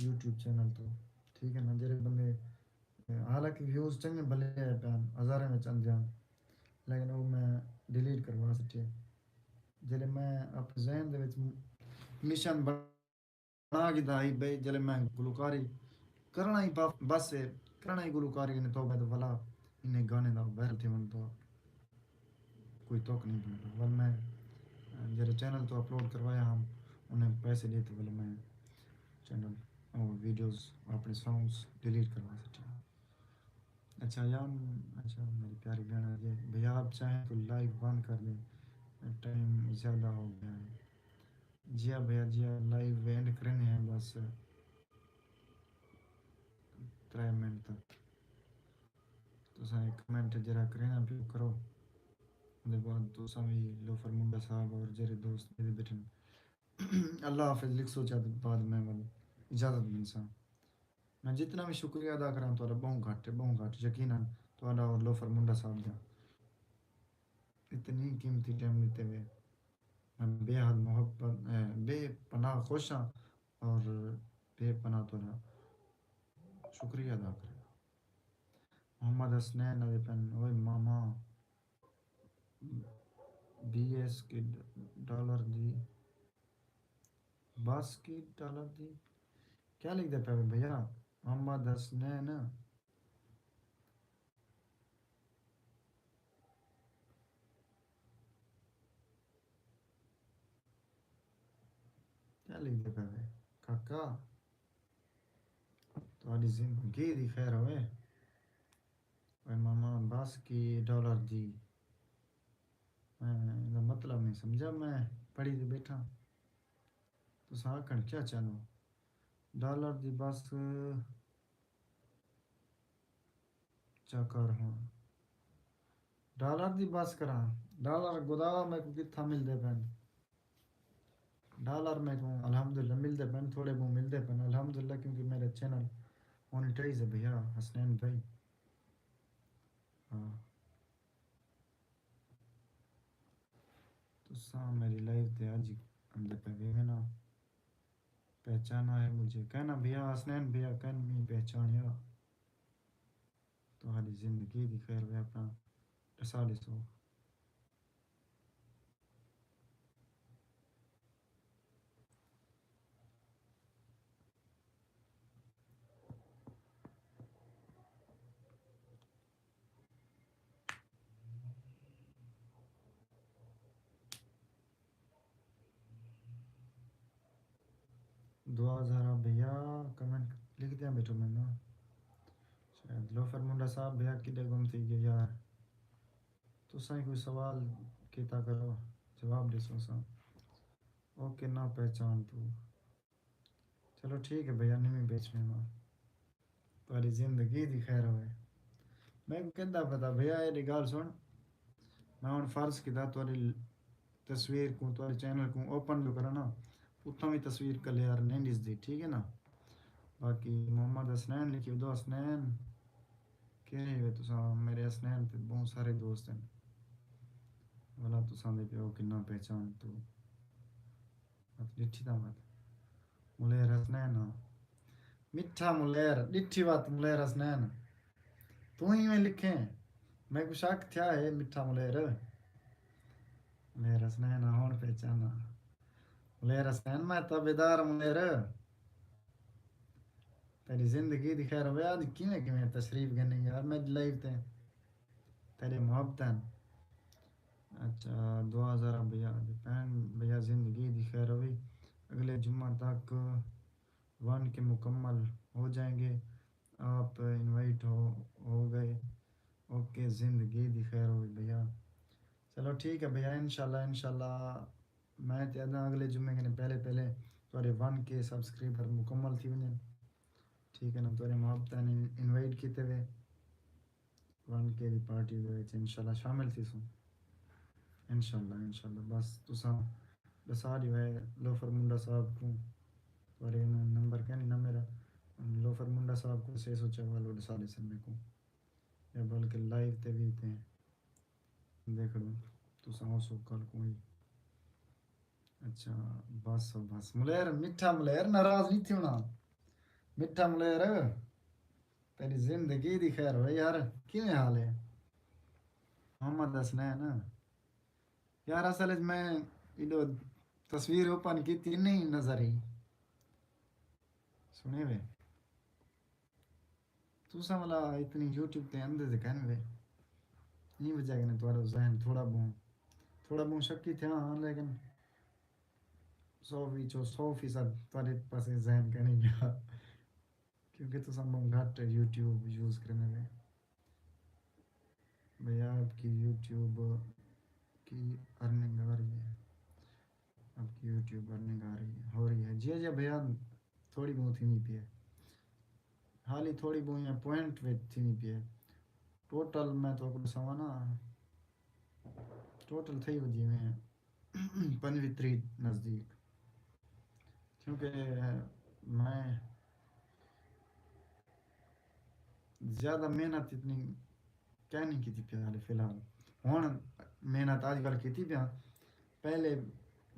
یوٹیوب چینل توں، ٹھیک ہے نا۔ جیڑھے بندے، حالانکہ ویوز چنڳے بھلے آئے پئے ہن، ہزاریں وچ آندے ہن، لیکن او میں ڈیلیٹ کروا سٹے۔ جیڑھے میں اپݨے ذہن دے وچ مشن بݨ بݨا گھدا ہئی بھئی، جلے میں گلوکاری کرݨا ہی بف-، بس ہے، کرݨا ہی گلوکاری نے توبہ تے ولا انہیں گانے دا وائرل تھیوݨ دا کوئی توقع نہیں بݨدا۔ ول میں جیڑھے چینل توں اپلوڈ کروایا ہم، انہیں پیسے ݙے تے ول میں چینل، او ویڈیوز، اپݨے سانگز ڈیلیٹ کروا سٹے۔ اچھا یار، اچھا میری پیاری بہن آ گئی۔ بھیا آپ چاہیں تو لائیو بند کر دیں، ٹائم زیادہ ہو گیا ہے۔ جی ہاں بھیا، جی ہاں، لائیو اینڈ کرنے ہیں بس ترے منٹ تک۔ تساں ایک کمنٹ جرا کرے نا پیو کرو۔ اودے بعد تساں وی لوفر منڈا صاحب اور جیڑھے دوست میرے بیٹھن، اللہ حافظ لکھ سوچا تے بعد میں ول اجازت گھنساں۔ میں جتنا بھی شکریہ ادا کراں، تہاڈا بہوں گھٹ ہے، بہوں گھٹ۔ یقیناً تہاڈا اور لوفر منڈا صاحب دا اتنی قیمتی ٹائم ݙتے ہوئے میں بے حد محبت، اے، بے پناہ خوش ہاں اور بے پناہ تہاڈا شکریہ ادا کراں۔ محمد حسنین آدھے پن، اوئے ماما، بی ایس کے ڈالر دی، بس کی ڈالر دی کیا لکھدے پئے ہو بھیا؟ محمد حسنین، کیا لکھدے پئے ہو کاکا؟ تہاݙی زندگی دی خیر ہوئے۔ اوئے ماما، بس کی ڈالر دی؟ میں ایندا مطلب نہیں سمجھا، میں پڑھی تے ٻیٹھاں۔ تساں آکھݨ کیا چاہندو؟ ڈالر دی بس چا کر ہݨ۔ ڈالر دی بس کراں؟ ڈالر خدا میکوں کتھاں ملدے پئن؟ ڈالر میکوں الحمدللہ ملدے پئن، تھوڑے بہوں ملدے پئن الحمدللہ، کیونکہ میرا چینل مونیٹائز ہے بھیا حسنین بھائی۔ ہاں۔ تساں میری لائیو تے اڄ آندے پئے ویوے نا۔ پہچانا ہے مجھے؟ کہنا بھیا حسنین بھیا کہن میں پہچانیا۔ تہاݙی زندگی دی خیر ہوئے، اپݨا ݙسا ݙیسو۔ دعا زہرا بھیا، کمنٹ لکھ دیاں بیٹھو میں نا۔ شاید لوفر منڈا صاحب بھیا کݙے گم تھی ڳئے یار؟ تساں ہی کوئی سوال کیتا کرو، جواب ݙیسوں اساں۔ اوکے، نہ پہچان تو۔ چلو ٹھیک ہے بھیا، نمی بیچ میں ماں۔ تہاݙی زندگی دی خیر ہوئے۔ میکوں کیندا پتہ بھیا، ایݙی ڳالھ سݨ، میں ہݨ فرض کیتا تہاݙی تصویر کوں، تہاݙے چینل کوں اوپن جو کراں نا، اتھاں وی تصویر کلیئر نہیں ݙسدی، ٹھیک ہے نا؟ باقی محمد حسنین لکھی ودو، حسنین کیڑھے وے تساں؟ میرے حسنین تے بہوں سارے دوست ہن، ولا تساں دے پیو کنا پہچان تو۔ مت ݙٹھی تاں مت۔ ملیر حسنین ہاں۔ مٹھا ملیر، ݙٹھی وت ملیر حسنین۔ توں ہی ایویں لکھیں۔ میکوں شک تھیا ہے مٹھا ملیر۔ ملیر حسنین ہاں، ہݨ پہچانا۔ ملیر حسنین، میں تابعدار ملیر۔ تیݙی زندگی دی خیر ہووے۔ اڄ کیویں کیویں تشریف گھنیں یار میݙی لائیو تے؟ تیݙے محبتاں۔ اچھا، دعا زہرا بھیا دی بھیݨ، بھیا زندگی دی خیر ہووی۔ اڳلے جمعہ تک ون کے مکمل ہو جائیں گے۔ آپ انوائٹ ہو، ہو ڳئے۔ اوکے، زندگی دی خیر ہووی بھیا۔ چلو ٹھیک ہے بھیا، انشاءاللہ، انشاءاللہ میں تے ادا اڳلے جمعے کنے پہلے پہلے تہاݙے ون کے سبسکرائبر مکمل تھی ونڄن۔ ٹھیک ہے نا، تہاݙے محبتاں نے انوائٹ کیتے وے۔ ون کے دی پارٹی دے وچ انشاءاللہ شامل تھیسوں۔ انشاءاللہ، انشاءاللہ۔ بس تساں ݙسا ݙیوے لوفر منڈا صاحب کوں، تہاݙے نمبر کینی نا میرا، لوفر منڈا صاحب کوں سے سوچا والو ݙسا ݙیسن میکوں، یا بلکہ لائیو تے وی تے دیکھ لو، تساں او سو کل کوں ہی۔ اچھا، بس، بس۔ ملیر، مٹھا ملیر، ناراض نہیں تھیونا۔ مٹھا ملیر، تیری زندگی دی خیر ہوئے یار، کیویں حال ہے؟ محمد حسنین۔ یار، اصل وچ میں ایݙو تصویر اوپن کیتی نہیں نظر ہی۔ سنیوے۔ تساں والا اتنی یوٹیوب تے اندھے تے کن وے۔ ایں وجہ کنے تہاڈا ذہن تھوڑا بہوں، تھوڑا بہوں شکی تھیا ہاں، لیکن سو وچوں سو فیصد تہاڈے پاسے ذہن کنے گیا، کیونکہ تساں بہوں گھٹ یوٹیوب یوز کریندے وے۔ بھیا، آپ کی یوٹیوب کی ارننگ آ رہی ہے؟ آپ کی یوٹیوب ارننگ آ رہی ہے، ہو رہی ہے؟ جی، جی بھیا، تھوڑی بہت تھیندی پئی ہے۔ حالی تھوڑی بہت یا پوائنٹ وچ تھیندی پئی ہے۔ ٹوٹل میں تہاکوں ݙساواں نا، ٹوٹل تھئی ہوندی میں پنجوی تریہہ نزدیک، کیونکہ میں زیادہ محنت اتنی کائنی کیتی پیا حالی فی الحال۔ ہݨ محنت اڄ کل کیتی پیا، پہلے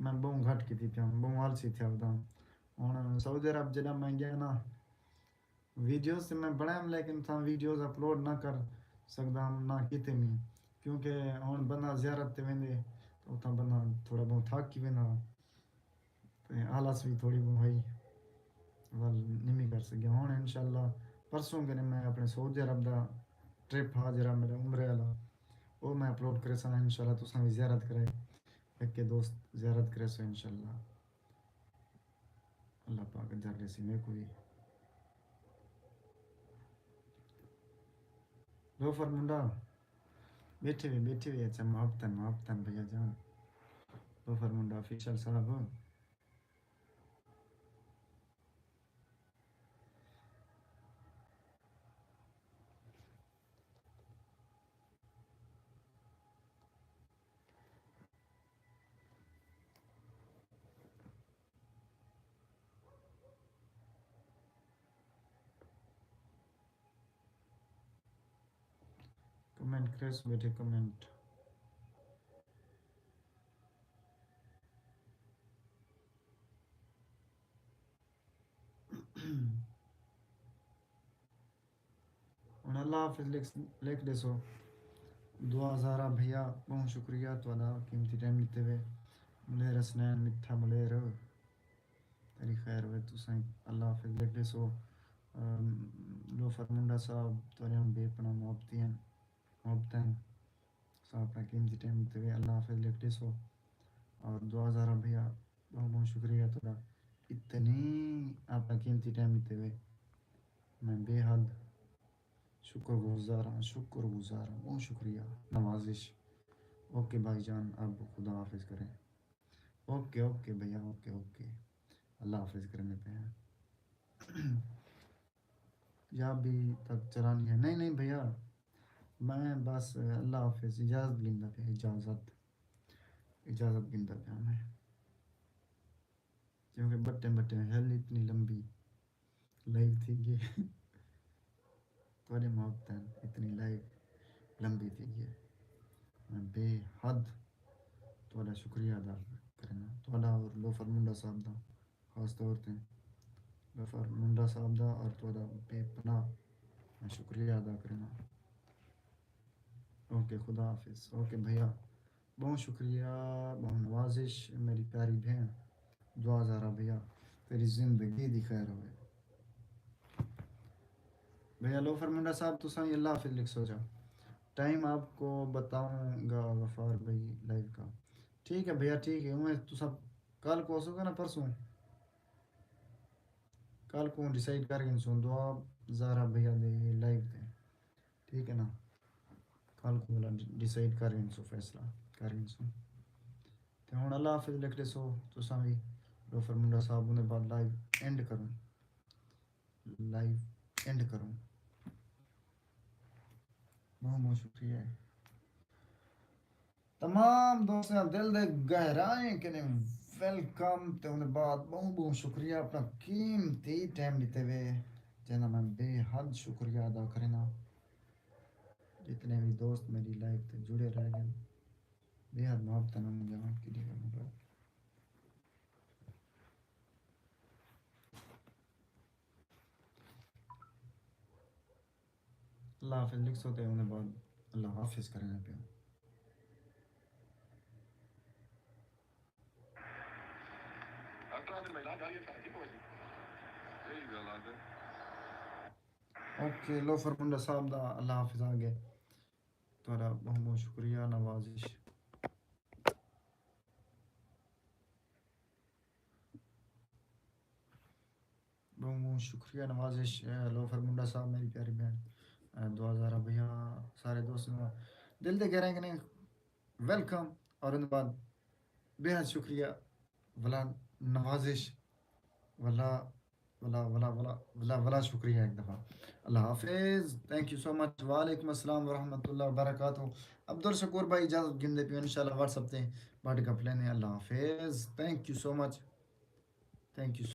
میں ٻہوں گھٹ کیتی پیا، ٻہوں آلسی تھیا ودا۔ ہݨ سعودی عرب جݙاں میں ڳیا نا، ویڈیوز تے میں بݨائم، لیکن اتھاں ویڈیوز اپلوڈ نہ کر سڳدا ہم، نہ کیتے میں، کیونکہ ہݨ بندہ زیارت تے ویندے تاں اتھاں بندہ تھوڑا بہت تھک ہی ویندا، تے آلس وی تھوڑی بہت ہئی، ول نمی کر سڳیا۔ ہݨ انشاءاللہ پرسوں کنے میں اپݨے سعودی عرب دا ٹرپ ہا جیڑھا میݙا عمرے والا، او میں اپلوڈ کریساں۔ انشاءاللہ تساں وی زیارت کرے، ہک کے دوست زیارت کریسو انشاءاللہ۔ اللہ پاک اجر ݙیسی میکوں وی۔ لوفر منڈا، ٻیٹھے وے، ٻیٹھے وے، اچھا، محبتاں، محبتاں بھیا جان۔ لوفر منڈا آفیشل صاحب۔ کمنٹ کریس بیٹھے، کمنٹ۔ ہݨ اللہ حافظ لکھ، لکھ ݙیسو۔ دعا زہرا بھیا، ٻہوں شکریہ تہاݙا، قیمتی ٹائم ݙتے وے۔ ملیر حسنین، مٹھا ملیر، تیری خیر ہوئے۔ تساں اللہ حافظ لکھ ݙیسو۔ ام، لوفر منڈا صاحب، تہاݙیاں بے پناہ محبتیں ہن، محبتیں ہن۔ تساں اپݨا قیمتی ٹائم ݙتے وے، اللہ حافظ لکھ ݙیسو۔ اور دعا زہرا بھیا، ٻہوں ٻہوں شکریہ تہاݙا، اتنی اپݨا قیمتی ٹائم ݙتے وے، میں بے حد شکر گزار ہاں، شکر گزار ہاں، ٻہوں شکریہ، نوازش۔ اوکے بھائی جان، اب خدا حافظ کریں۔ اوکے، اوکے بھیا، اوکے، اوکے، اللہ حافظ کریں پئے ہیں۔ یا ابھی تک چلانی ہے؟ نہیں، نہیں بھیا، میں بس اللہ حافظ، اجازت گھندا پیا، اجازت، اجازت گھندا پیا میں، کیونکہ بٹے بٹے ہل اتنی لمبی لائیو تھی ڳئی۔ تہاݙے محبتیں ہن، اتنی لائیو لمبی تھی ڳئی۔ میں بے حد تہاݙا شکریہ ادا کرینداں، تہاݙا اور لوفر منڈا صاحب دا۔ خاص طور تے غفار منڈا صاحب دا اور تہاݙا بے پناہ میں شکریہ ادا کرینداں۔ اوکے، خدا حافظ۔ اوکے بھیا، ٻہوں شکریہ، ٻہوں نوازش میری پیاری بھیݨ۔ دعا زہرا بھیا، تیری زندگی دی خیر ہوئے۔ بھیا لوفر منڈا صاحب، تساں وی اللہ حافظ لکھ سو جا۔ ٹائم آپ کو بتاؤں گا غفار بھائی لائیو کا۔ ٹھیک ہے بھیا، ٹھیک ہے۔ اونویں تساں کل کو سو نا، پرسوں کل کو ڈیسائیڈ کر گھنسوں دعا زہرا بھیا دے لائیو تے، ٹھیک ہے نا؟ کل کو والا ڈیسائیڈ کر گھنسوں، فیصلہ کر گھنسوں۔ تے ہݨ اللہ حافظ لکھ ݙیسو تساں وی۔ لوفر منڈا صاحب، اوندے بعد لائیو اینڈ کروں، لائیو اینڈ کروں۔ ٻہوں ٻہوں شکریہ ہے۔ تمام دوستاں دل دے گہرائیں کنے ویلکم، تے اوندے بعد ٻہوں ٻہوں شکریہ اپݨا قیمتی ٹائم ݙتے وے، جیندا میں بے حد شکریہ ادا کرینداں۔ جتنے وی دوست میری لائیو تے جڑے رہ ڳئے، بے حد محبت نال جوان کیتی ڳئی مبارک۔ اللہ حافظ لکھ سو تے اوندے بعد اللہ حافظ کرݨا پیا۔ اوکے، لوفر منڈا صاحب دا اللہ حافظ آ گئے۔ تہاݙا بہت بہت شکریہ، نوازش۔ بہت بہت شکریہ، نوازش۔ اے، لوفر منڈا صاحب، میری پیاری بہن، اے، دعا زارا بھیا، سارے دوست نو دل دے گہرائیں کنے ویلکم۔ اور ان بعد بے حد شکریہ، ولا نوازش، ولا ولا ولا ولا ولا ولا شکریہ ایک دفعہ۔ اللہ حافظ، تھینک یو سو مچ۔ وعلیکم السلام ورحمۃ اللہ وبرکاتہ۔ عبدالشکور بھائی اجازت گھندے پیو، انشاءاللہ واٹس ایپ تے بٹ گپ لینے۔ اللہ حافظ، think you so much, think U.